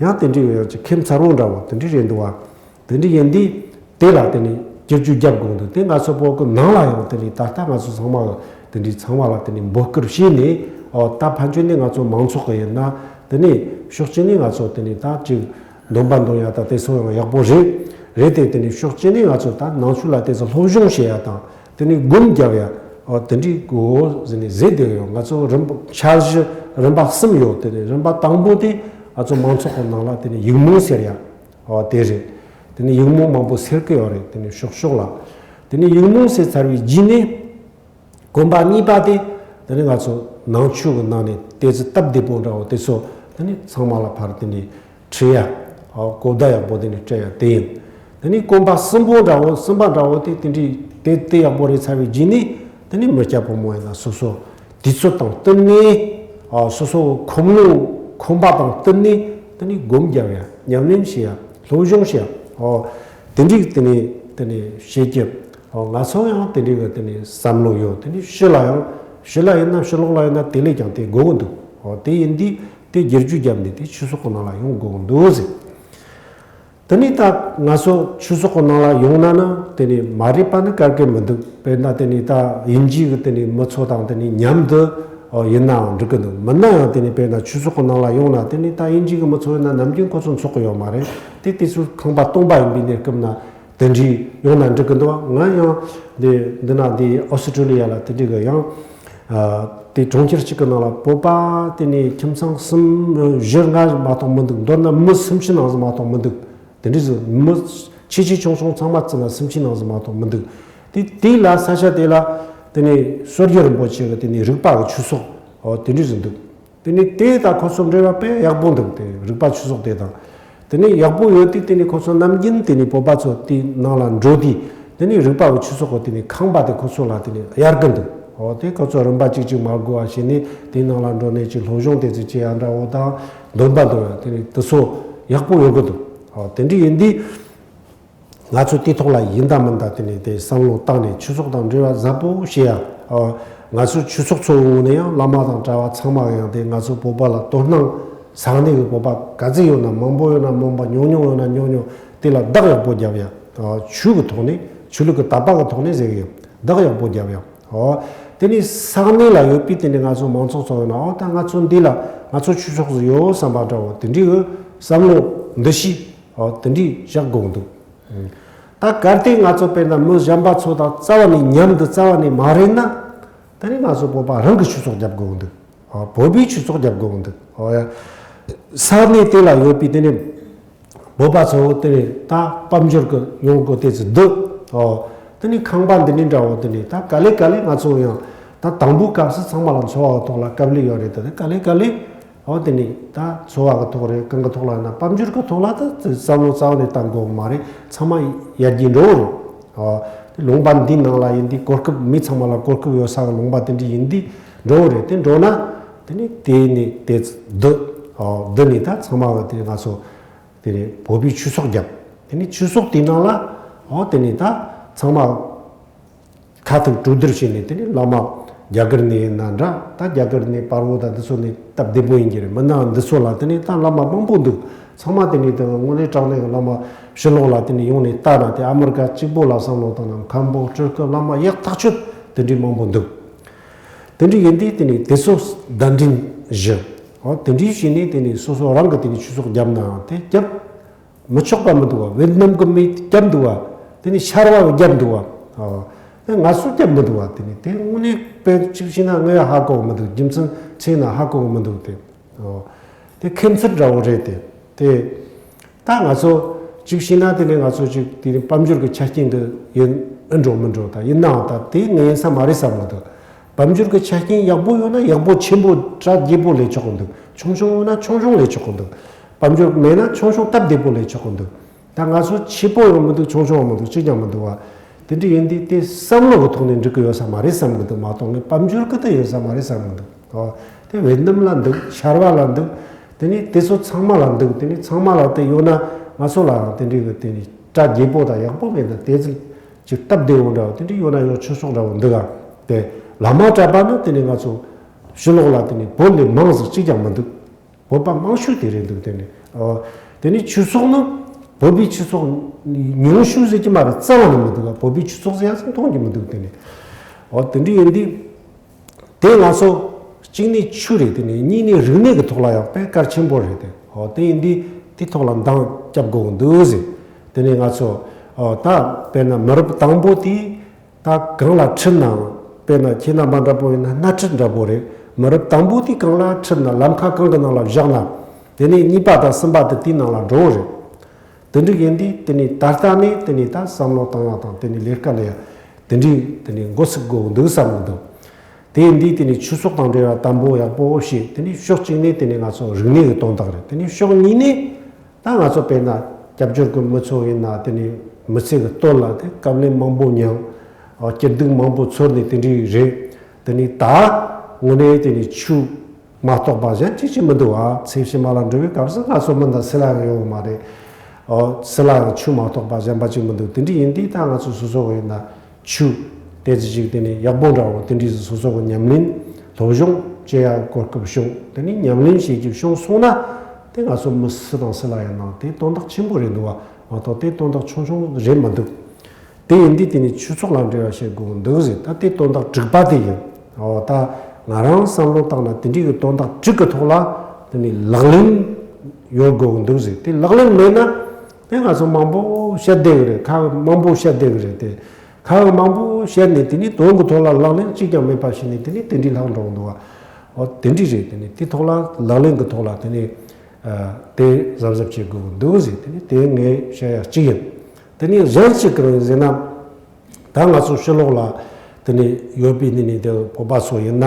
ཡང་དེ་འདྲ་ཡོད་ཅིག་ཁེ་མཚར་བོ་འདྲ་བོ་དེ་འདྲ་རེད་འདུག་བ། དེ་འདྲ་ཡིན་དུས་དེ་ལ་དེ་ནས་བསྒྱུར་བཅོས་རྒྱབ་དགོས་འདུག་དེ་ང་ཚོ་བོད་གི་ནང་ལ་ཡང་དེ་ནས་ད་ལྟ་ང་ཚོ་ཚང་མ་གི་དེ་འདྲའི་ཚང་མ་ལ་དེ་ནས་འབོད་སྐུལ་བྱས་ནས། ཨོ་ད་ཕན་ཆད་ནས་ང་ཚོ་མང་ཚོགས་གི་ཡིན་ན་དེ་ནས་ཕྱོགས་གཅིག་ནས་ང་ཚོ་དེ་ནས་ད་ཅིག་འདོན་པ་འདོན་ཡ་ད་དེ་ཚོ་ཡང་ཡག་པོ་རེད། རེད་དེ་དེ་ནས་ཕྱོགས་གཅིག་ནས་ང་ཚོ་ད་ནང་ཆོས་ལ་དེ་ཚོ་སློབ་སྦྱོང་བྱེད་ཡ་དང་དེ་ནས་སྒོམ་རྒྱབ་ཡ། ཨོ་དེ་འདྲའི་གོ་ཟེར་ནས་ཟེར་བསྡད་ཡོད། ང་ཚོ་རིམ་པ་འཆར་གཞི་རིམ་པ་གསུམ་ཡོད། དེ་ནས་རིམ་པ་དང་པོ་དེ་ང་ཚོ་མང་ཚོགས་ཀྱི་ནང་ལ་དེ་ནས་ཡིག་རྨོངས་སེལ་ཡ། ཨོ་དེ་རེད། དེ་ནས་ཡིག་རྨོངས་མང་པོ་སེལ་གི་ཡོད་རེད། དེ་ནས་ཕྱོགས་ཕྱོགས་ལ། དེ་ནས་ཡིག་རྨོངས་སེལ་ཚར་བའི་རྗེས་ནས། གོམ་པ་གཉིས་པ་དེ། དེ་ནས་ང་ཚོ་ནང་ཆོས་ཀྱི་ནང་ནས་ཏོག་ཙམ་སྟབས་བདེ་པོ་འདྲ་བོ་དེ་ཚོ་དེ་ནས་ཚང་མ་ལ་ཕར་དེ་ནས་ཁྲིད་ཡ། ཨོ་གོ་བརྡ་ཡག་པོ་དེ་ནས་སྤྲད་ཡ་དེ་ཡིན། དེ་ནས་གོམ་པ་གསུམ་པོ་འདྲ་བོ་གསུམ་པ་འདྲ་བོ་དེ་དེ་འདྲའི་དེ་དེ་ཡག་པོ་རེད་ཚར་བའི་རྗེས་ནས། དེ་ནས་མི་སྐྱ་ཕོ་མོ་ཡིན་ན་སོ་སོ་དུས་ཚོད་དང་བསྟུན་ནས། ཨོ་སོ་སོ་ཁོམ་ལོ་ཁོམ་པ་དང་བསྟུན་ནས་དེ་ནས་སྒོམ་རྒྱབ་ཡ། ཉམས་ལེན་བྱེད་ཡ། སློབ་སྦྱོང་བྱེད་ཡ། ཨོ་དེ་འདྲའི་དེ་ནས་དེ་ནས་བྱེད་ཀྱི། ཨོ་ང་ཚོ་ཡང་དེ་འདྲའི་གི་དེ་ནས་བསམ་བློ་ཡོད། དེ་ནས་ཕྱི་ལ་ཡང་ཕྱི་ལ་ཡིན་ན་ཕྱི་ལོགས་ལ་ཡིན་ན་དེ་ལས་ཀྱང་དེ་དགོས་ཀྱི་འདུག་ཨོ་དེ་ཡིན་དུས་དེ་བསྒྱུར་བཅོས་བརྒྱབ་ནས་དེ་ཆོས་ཚོགས་ཀྱི་ནང་ལ་ཡོང་དགོས་ཀྱི་འདུག་ཟེར། དེ་ནས་ད་ང་ཚོ་ཆོས་ཚོགས་ཀྱི་ནང་ལ་ཡོང་ན་ནི་དེ་ནས་མ་རེད་པ་ནི་ག་གེ་མི་འདུག་དཔེར་ན་དེ་ནས་ད་དབྱིན་ཇིའི་གི་དེ་ནས་མི་ཚོ་དང་དེ་ནས་མཉམ་དུ་ཨོ་ཡིན་ནའང་འགྲིག་གི་འདུག་མིན་ན་ཡང་དེ་ནས་དཔེར་ན་ཆོས་ཚོགས་ཀྱི་ནང་ལ་ཡོང་ན་དེ་ནས་ད་དབྱིན་ཇིའི་གི་མི་ཚོ་ཡིན་ན་ནམ་རྒྱུན་ཁོ་ཚོ་འཚོགས་གི་ཡོད་མ་རེད། དེ་དུས་ཚོད་ཁང་པ་སྟོང་པ་ཡིན་པའི་གནས་སྐབས་ན། དེ་འདྲའི་ཡོང་ན་འགྲིག་གི་འདུག་བ། ང་ཡང་འདི་འདི་ན་འདི་ཨོ་སི་ཀྲོ་ལི་ཡ་ལ་དེ་འདྲའི་གི་ཡང་དེ་གྲོང་ཁྱེར་གཅིག་གི་ནང་ལ་བོད་པ་དེ་ནས་ཁྱིམ་ཚང་གསུམ་བཞི་ལྔ་མ་གཏོགས་མི་འདུག་མདོར་ན་མི་སུམ་ཅུ་ནང་ཟིག་མ་གཏོགས་མི་འདུག་དེ་འདྲའི་ཟིག་མི་ཆེ་ཆེ་ཆུང་ཆུང་ཚང་མ་བརྩིས་ན་སུམ་ཅུ་ནང་ཟིག་མ་གཏོགས་མི་འདུག་དེ་དེ་ལ་ས་ཆ་དེ་ལ་དེ་ནས་བསོད་རྒྱལ་རིན་པོ་ཆེ་གི་དེ་ནས་རིག་པ་གི་ཆོས་ཚོགས་ཨོ་དེ་འདྲའི་ཟིག་འདུག་དེ་ནས་དེ་དང་ཁོ་ཚོ་འབྲེལ་བ་དཔེ་ཡག་པོ་འདུག་དེ་རིག་པ་ཆོས་ཚོགས་དེ་དང་། དེ་ནས་ཡག་པོ་ཡོད་དུས་དེ་ནས་ཁོ་ཚོ་ནམ་རྒྱུན་དེ་ནས་བོད་པ་ཚོ་དེའི་ནང་ལ་འགྲོ་དུས་དེ་ནས་རིག་པ་གི་ཆོས་ཚོགས་གི་དེ་ནས་ཁང་པ་དེ་ཁོ་ཚོ་ལ་དེ་ནས་གཡར་གི་འདུག་ཨོ་དེ་ཁོ་ཚོ་རིམ་པ་གཅིག་གཅིག་མ་དགོས་པ་བྱས་ནས་དེའི་ནང་ལ་འགྲོ་ནས་ཅིག་སློབ་སྦྱོང་དེ་ཚོ་བྱེད་ཡ་འདྲ་བོ་དང་འདོན་པ་འདོན་ཡ་དེ་ནས་དེ་ཚོ་ཡག་པོ་ཡོད་གི་འདུག་ཨོ་དེ་འདྲ་ཡིན་དུས། ང་ཚོ་དེ་ཐོག་ལ་ཡིན་དང་མིན་དང་དེ་ནས་དེ་བསམ་བློ་བཏང་ནས་ཆོས་ཚོགས་དང་འབྲེལ་བ་ཟབ་པོ་བྱེད་ཡ། ཨ། ང་ཚོ་ཆོས་ཚོགས་ཚོའི་ངོས་ནས་ཡང་བླ་མ་དང་གྲྭ་བ་ཚང་མ་གི་ཡང་དེ་ང་ཚོ་བོད་པ་ལ་དོ་སྣང་ས་གནས་ཀྱི་བོད་པ་ག་ཚོད་ཡོད་ན་མང་པོ་ཡོད་ན་མང་པོ་ཉུང་ཉུང་ཡོད་ན་ཉུང་ཉུང་དེ་ལ་བདག་ཡག་པོ་རྒྱབ་ཡ། ཨ། ཆོས་ཀྱི་ཐོག་ནས་ཆོས་ལུགས་ཀྱི་དད་པ་གི་ཐོག་ནས་ཟེར་གི་ཡོད། བདག་ཡག་པོ་རྒྱབ་ཡ། ཨོ། དེ་ནས་ས་གནས་ལ་ཡོད་པའི་དེ་ནས་ང་ཚོ་མང་ཚོགས་ཚོ་ཡོད་ན་ཨོ་ད་ང་ཚོ་འདི་ལ་ང་ཚོ་ཆོས་ཕྱོགས་སུ་ཡོད་བསམ་པ་འདྲ་བོ་དེ་འདྲའི་གི་བསམ་བློ་འདུ་ཤེས་ཨོ་དེ་འདྲའི་བཞག་དགོས་འདུག་ད་གལ་ཏེ་ང་ཚོ་དཔེར་ན་མི་གཞན་པ་ཚོ་དང་རྩ་བ་ནས་མཉམ་དུ་རྩ་བ་ནས་མ་རེད་ན། དེ་ནས་ང་ཚོ་བོད་པ་རང་གི་ཆོས་ཚོགས་རྒྱབ་དགོས་འདུག་ཨོ་བོད་པའི་ཆོས་ཚོགས་རྒྱབ་དགོས་འདུག་ཨོ་ཡ། ས་གནས་དེ་ལ་ཡོད་པའི་དེ་ནས་བོད་པ་ཚོ་དེ་ནས་ད་དཔལ་འབྱོར་གི་ཡོང་སྒོ་དེ་ཚོ་འདུག་ཨོ། དེ་ནི་ཁང་པ་འདི་འདྲའི་འདྲ་བོ་དེ་ནི་ད་ག་ལེ་ག་ལེ་ང་ཚོ་ཡང་ད་དང་པོ་སྐབས་སུ་ཚང་མ་ལ་འཚོ་བ་གི་ཐོག་ལ་དཀའ་ལས་ཡོད་རེད། དེ་ནི་ག་ལེ་ག་ལེ་འོ་དེ་ནི་ད་འཚོ་བ་གི་ཐོག་རེད། གང་གི་ཐོག་ལ་ན་དཔལ་འབྱོར་གི་ཐོག་ལ་ད་བསམ་བློ་རྩ་བ་ནས་བཏང་དགོས་མ་རེད། ཚང་མ་ཡར་རྒྱས་འགྲོ་གི་རེད། འོ་དེ་ལུང་པ་འདི་ནང་ལ་ཡིན་དུས་གོ་སྐབས་མི་ཚང་མ་ལ་གོ་སྐབས་ཡོད་ས་གི་ལུང་པ་དེ་འདྲ་ཡིན་དུས་འགྲོ་གི་རེད། དེ་འགྲོ་ན་དེ་ནི་དེ་ནི་དེ་འདི་འོ་འདི་ནི་ད་ཚང་མ་གི་དེ་ང་ཚོ་དེ་ནི་བོད་པའི་ཆོས་ཚོགས་བརྒྱབ། དེ་ནི་ཆོས་ཚོགས་དེའི་ནང་ལ་འོ་དེ་ནི་ད་ཚང་མ་ཁ་ཐུག་གྲོས་བསྡུར་བྱས་ནས་དེ་ནི་བླ་མ་རྒྱ་གར་ནས་ཡིན་ན་འདྲ། ད་རྒྱ་གར་ནས་བར་བོད་དང་འདི་ཚོ་ནས་སྟབས་བདེ་པོ་ཡིན་གྱི་རེད། མིན་ན་འདི་ཚོ་ལ་དེ་ནི་ད་བླ་མ་མང་པོ་འདུག། ཚང་མ་དེ་ནི་དེ་དངོས་གནས་དྲང་གནས་ཀྱི་བླ་མ་ཕྱི་ལོགས་ལ་དེ་ནི་ཡོང་ནས་ལྟ་ན་དེ་ཨ་མི་རི་ཀ་གཅིག་པོ་ལ་བསམ་བློ་བཏང་ན་མཁན་པོ་སྤྲུལ་སྐུ་བླ་མ་ཡག་ཐག་ཆོད་དེ་འདྲའི་མང་པོ་འདུག། དེ་འདྲ་ཡིན་དུས་དེ་ནི་དེ་ཚོ་གདན་འདྲེན་བཞི། འོ་དེ་འདྲའི་བྱས་ནས་དེ་ནི་སོ་སོ་རང་གི་དེ་ནི་ཆོས་ཚོགས་བརྒྱབ་ནའང་དེ་བརྒྱབ་མི་ཆོག་པ་མི་འདུག་བ། ཝེད་ནམ་གི་མི་བརྒྱབ་འདུག་བ། དེ་ནི་ཤར་བ་བརྒྱབ་འདུག་བ། ཨོ། དེ་ང་ཚོ་བརྒྱབ་མི་འདུག་བ། དེ་ནི་དེ་དངོས་གནས་དཔེ་གཅིག་བྱས་ན་ངས་ཧ་གོ་མི་འདུག། རྒྱུ་མཚན་ཚིག་ན་ཧ་གོ་མི་འདུག་དེ། ཨོ། དེ་ཁྱད་མཚར་འདྲ་བོ་རེད་དེ། དེ། ད་ང་ཚོ་གཅིག་བྱས་ན་དེ་ནི་ང་ཚོ་གཅིག་དེ་ནི་དཔལ་འབྱོར་གྱི་ཆ་རྐྱེན་འདི་ཡིན་ཨེ་འགྲོ་མི་འགྲོ། ད་ཡིན་ནའང་ད་དེ་ངས་ཡིན་ས་མ་རེད་བསམ་གི་འདུག། དཔལ་འབྱོར་གྱི་ཆ་རྐྱེན་ཡག་པོ་ཡོད་ན་ཡག་པོ་ཆེན་པོ་གྲ་རྒྱས་པོ་ལས་ཆོག་གི་འདུག། ཆུང་ཆུང་ཡོད་ན་ཆུང་ཆུང་ལས་ཆོག་གི་འདུག། དཔལ་འབྱོར་མེད་ན་ཆུང་ཆུང་སྟབས་བདེ་པོ་ལས་ཆོག་གི་འདུག། ད་ང་ཚོ་ཆེ་པོ་ཡང་མི་འདུག། ཆུང་ཆུང་ཡང་མི་འདུག། གཅིག་ཀྱང་མི་འདུག་བ། དེ་འདྲ་ཡིན་དུས་དེ་བསམ་བློ་གི་ཐོག་ནས་འགྲིག་གི་ཡོད་ས་མ་རེད་བསམ་གི་འདུག་མ་གཏོགས་ངས་དཔལ་འབྱོར་གི་དེ་ཡོད་ས་མ་རེད་བསམ་གི་འདུག། ཨོ། དེ་ཝེད་ནམ་ལ་འདུག། ཤར་བ་ལ་འདུག། དེ་ནས་དེ་ཚོ་ཚང་མ་ལ་འདུག། དེ་ནས་ཚང་མ་ལ་དེ་ཡོད་ན་ང་ཚོ་ལའང་དེ་འདྲའི་གི་དེ་ནས་གྲ་རྒྱས་པོ་དང་ཡག་པོ་མེད་ན་དེ་ཚོ་ཅིག་སྟབས་བདེ་བོ་འདྲ་བོ་དེ་འདྲ་ཡོད་ན་ཡང་ཆོས་ཚོགས་འདྲ་བོ་འདུག་ག། དེ་བླ་མ་གྲྭ་པ་ནི་དེ་ནས་ང་ཚོ་ཕྱི་ལོགས་ལ་དེ་ནས་བོད་ལས་མང་ཟིག་གཅིག་ཀྱང་མི་འདུག། བོད་པ་མང་ཤོས་དེ་རེད་འདུག། དེ་ནས་ཨོ། དེ་ནས་ཆོས་ཚོགས་ནི་བོད་པའི་ཆོས་ཚོགས་ཉུང་ཤོས་ཟེར་གྱི་མ་རེད། རྩ་བ་ནས་མི་འདུག་ག། བོད་པའི་ཆོས་ཚོགས་ཟེར་ཡ་ཟིག་མཐོང་གི་མི་འདུག། དེ་ནས་ཨོ་དེ་འདྲ་ཡིན་དུས། དེ་ང་ཚོ་གཅིག་ནས་ཆོས་རེད། དེ་ནས་གཉིས་ནས་རིག་གནས་ཀྱི་ཐོག་ལ་ཡང་དཔེ་གལ་ཆེན་པོ་རེད་དེ། ཨོ་དེ་ཡིན་དུས་དེ་ཐོག་ལ་འདང་རྒྱབ་དགོས་འདུག་ཟེར། དེ་ནས་ང་ཚོ་ཨོ་ད་དཔེར་ན་མི་རབས་དང་པོ་དེ་ད་གང་ལ་ཁྲིད་ནའང་དཔེར་ན་ཁྱེད་རྣམ་པ་འདྲ་པོ་ཡིན་ན་སྣ་ཁྲིད་འདྲ་པོ་རེད། མི་རབས་དང་པོ་དེ་གང་ལ་ཁྲིད་ན་ལམ་ཁ་གང་གི་ནང་ལ་བཞག་ན་དེ་ནས་གཉིས་པ་དང་གསུམ་པ་དེ་དེའི་ནང་ལ་འགྲོ་གི་རེད། དེ་འདྲ་ཡིན་དུས་དེ་ནས་ད་ལྟ་ནས་དེ་ནས་ད་བསམ་བློ་བཏང་ཡག་དང་དེ་ནས་ལས་ཀ་ལས་ཡག་དེ་འདྲའི་དེ་ནས་འགོ་ཚུགས་དགོས་འདུག་བསམ་གི་འདུག། དེ་ཡིན་དུས་དེ་ནས་ཆོས་ཚོགས་དང་འབྲེལ་བ་དམ་པོ་ཡག་པོ་བྱས། དེ་ནས་ཕྱོགས་གཅིག་ནས་དེ་ནས་ང་ཚོ་རིག་གནས་ཀྱི་དོན་དག་རེད། དེ་ནས་ཕྱོགས་གཉིས་ནས་ད་ང་ཚོ་དཔེར་ན་སྐྱབས་བཅོལ་གྱི་མི་ཚོ་ཡིན་ན་དེ་ནས་མི་ཚེ་གི་དོན་ལ་དེ་དཀའ་ལས་མང་པོ་མྱངས། སྐྱིད་སྡུག་མང་པོ་ཚོར་ནས་དེ་འདྲའི་རེད། དེ་ནས་ད་དངོས་གནས་དེ་ནས་ཆོས་མ་གཏོགས་པ་གཞན་ཅི་ཞིག་མི་འདུག་ཨ། ཚེ་ཕྱི་མ་ལ་འགྲོ་བའི་སྐབས་སུ་ང་ཚོ་མི་འདང་སྲིད་ལ་ཡང་ཡོང་བ་མ་རེད། ཨོ་སྲིད་ལ་ཡང་ཆོས་མ་གཏོགས་པ་གཞན་པ་ཅིག་མི་འདུག། དེ་འདྲ་ཡིན་དུས་ད་ང་ཚོ་སོ་སོ་གི་ཡིན་ན་ཆོས་དེ་ཚོ་ཅིག་དེ་ནས་ཡག་པོ་འདྲ་བོ་དེ་འདྲའི་སོ་སོ་གི་ཉམས་ལེན་སློབ་སྦྱོང་བྱེད་ཡ་གོ་སྐབས་བྱུང་། དེ་ནས་ཉམས་ལེན་བྱེད་རྒྱུ་བྱུང་སོང་ན་དེ་ང་ཚོ་མི་སུ་དང་སུ་ལ་ཡང་ན་དེ་དོན་དག་ཆེན་པོ་རེད་འདུག་བ་མ་གཏོགས་དེ་དོན་དག་ཆུང་ཆུང་རེད་མི་འདུག། དེ་ཡིན་དུས་དེ་ནི་ཆོས་ཚོགས་ལ་འབྲེལ་བ་བྱེད་དགོས་འདུག་ཟེར། ད་དེ་དོན་དག་དྲུག་པ་དེ་ཡིན། འོ་ད་ང་རང་བསམ་བློ་བཏང་ན་དེ་འདྲའི་གི་དོན་དག་དྲུག་གི་ཐོག་ལ་དེ་ནི་ལག་ལེན་ཡོད་དགོས་འདུག་ཟེར། དེ་ལག་ལེན་མེད་ན་དེ་ང་ཚོ་མང་པོ་བཤད་བསྡད་གི་རེད། ཁ་མང་པོ་བཤད་བསྡད་གི་རེད། དེ་ཁ་མང་པོ་བཤད་ནས་དེ་ནི་དོན་གི་ཐོག་ལ་ལག་ལེན་གཅིག་ཀྱང་མེད་པ་བྱས་ནས་དེ་ནི་དེ་འདྲའི་ལྷག་འགྲོ་འདུག་བ། འོ་དེ་འདྲའི་རེད། དེ་ནི་དེ་ཐོག་ལ་ལག་ལེན་གི་ཐོག་ལ་དེ་ནི་དེ་གཟབ་གཟབ་བྱེད་དགོས་འདུག་ཟེར། དེ་ནི་དེ་ངས་བཤད་ཡ་གཅིག་ཡིན། དེ་ནས་གཞན་གཅིག་གང་ཡིན་ཟེར་ན། ད་ང་ཚོ་ཕྱི་ལོགས་ལ་དེ་ནས་ཡོད་པའི་ནི་ནི་དེ་བོད་པ་ཚོ་ཡིན་ན་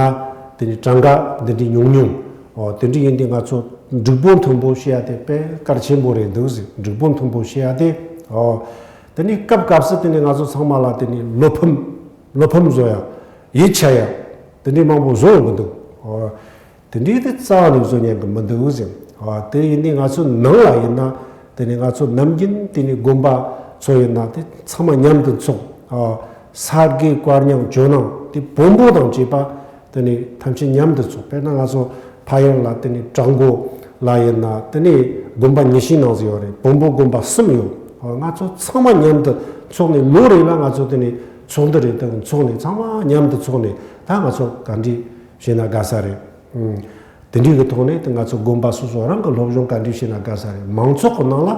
དེ་ནས་གྲངས་ཀ་འདི་འདྲའི་ཉུང་ཉུང་། ཨོ་དེ་འདྲ་ཡིན་དུས་ང་ཚོ་འགྲིག་པོ་མཐུན་པོ་བྱེད་ཡ་དེ་དཔེ་གལ་ཆེན་པོ་རེད་འདུག་ཟེར། འགྲིག་པོ་མཐུན་པོ་བྱེད་ཡ་དེ་ཨོ་དེ་ནས་སྐབས་སྐབས་སུ་དེ་ནས་ང་ཚོ་ཚང་མ་ལ་དེ་ནས་བློ་ཕམ་བློ་ཕམ་བཟོ་ཡ་ཡིད་ཆད་ཡ་དེ་འདྲའི་མང་པོ་བཟོ་ཡོང་གི་འདུག་ཨོ། དེ་འདྲའི་དེ་རྩ་བ་ནས་བཟོ་ཉན་གི་མི་འདུག་ཟེར། ཨ་དེ་ཡིན་དུས་ང་ཚོ་ནང་ལ་ཡིན་ན་དེ་ནས་ང་ཚོ་ནམ་རྒྱུན་དེ་ནས་དགོན་པ་ཚོ་ཡིན་ན་དེ་ཚང་མ་མཉམ་དུ་འཚོགས། ཨ་ས་དགེ་བཀའ་རྙིང་ཇོ་ནང་དེ་བོན་པོ་དང་བཅས་པ་དེ་ནས་ཐམས་ཅད་མཉམ་དུ་འཚོགས། དཔེར་ན་ང་ཚོ་ཕ་ཡུལ་ལ་དེ་ནས་བྲག་འགོ་ལ་ཡིན་ན་དེ་ནས་དགོན་པ་ཉི་ཤུའི་ནང་ཟིག་ཡོད་རེད། བོན་པོ་དགོན་པ་གསུམ་ཡོད། ཨ་ང་ཚོ་ཚང་མ་མཉམ་དུ་འཚོགས་ནས་ལོ་རེ་ལ་ང་ཚོ་དེ་ནས་ཚོགས་འདུ་རེ་དེ་འཚོགས་ནས་ཚང་མ་མཉམ་དུ་འཚོགས་ནས་ད་ང་ཚོ་ག་འདྲ་བྱས་ན་དགའ་ས་རེད། དེ་འདྲའི་གི་ཐོག་ནས་དེ་ང་ཚོ་དགོན་པ་སོ་སོ་རང་གི་སློབ་སྦྱོང་ག་འདྲ་བྱས་ན་དགའ་ས་རེད། མང་ཚོགས་གི་ནང་ལ་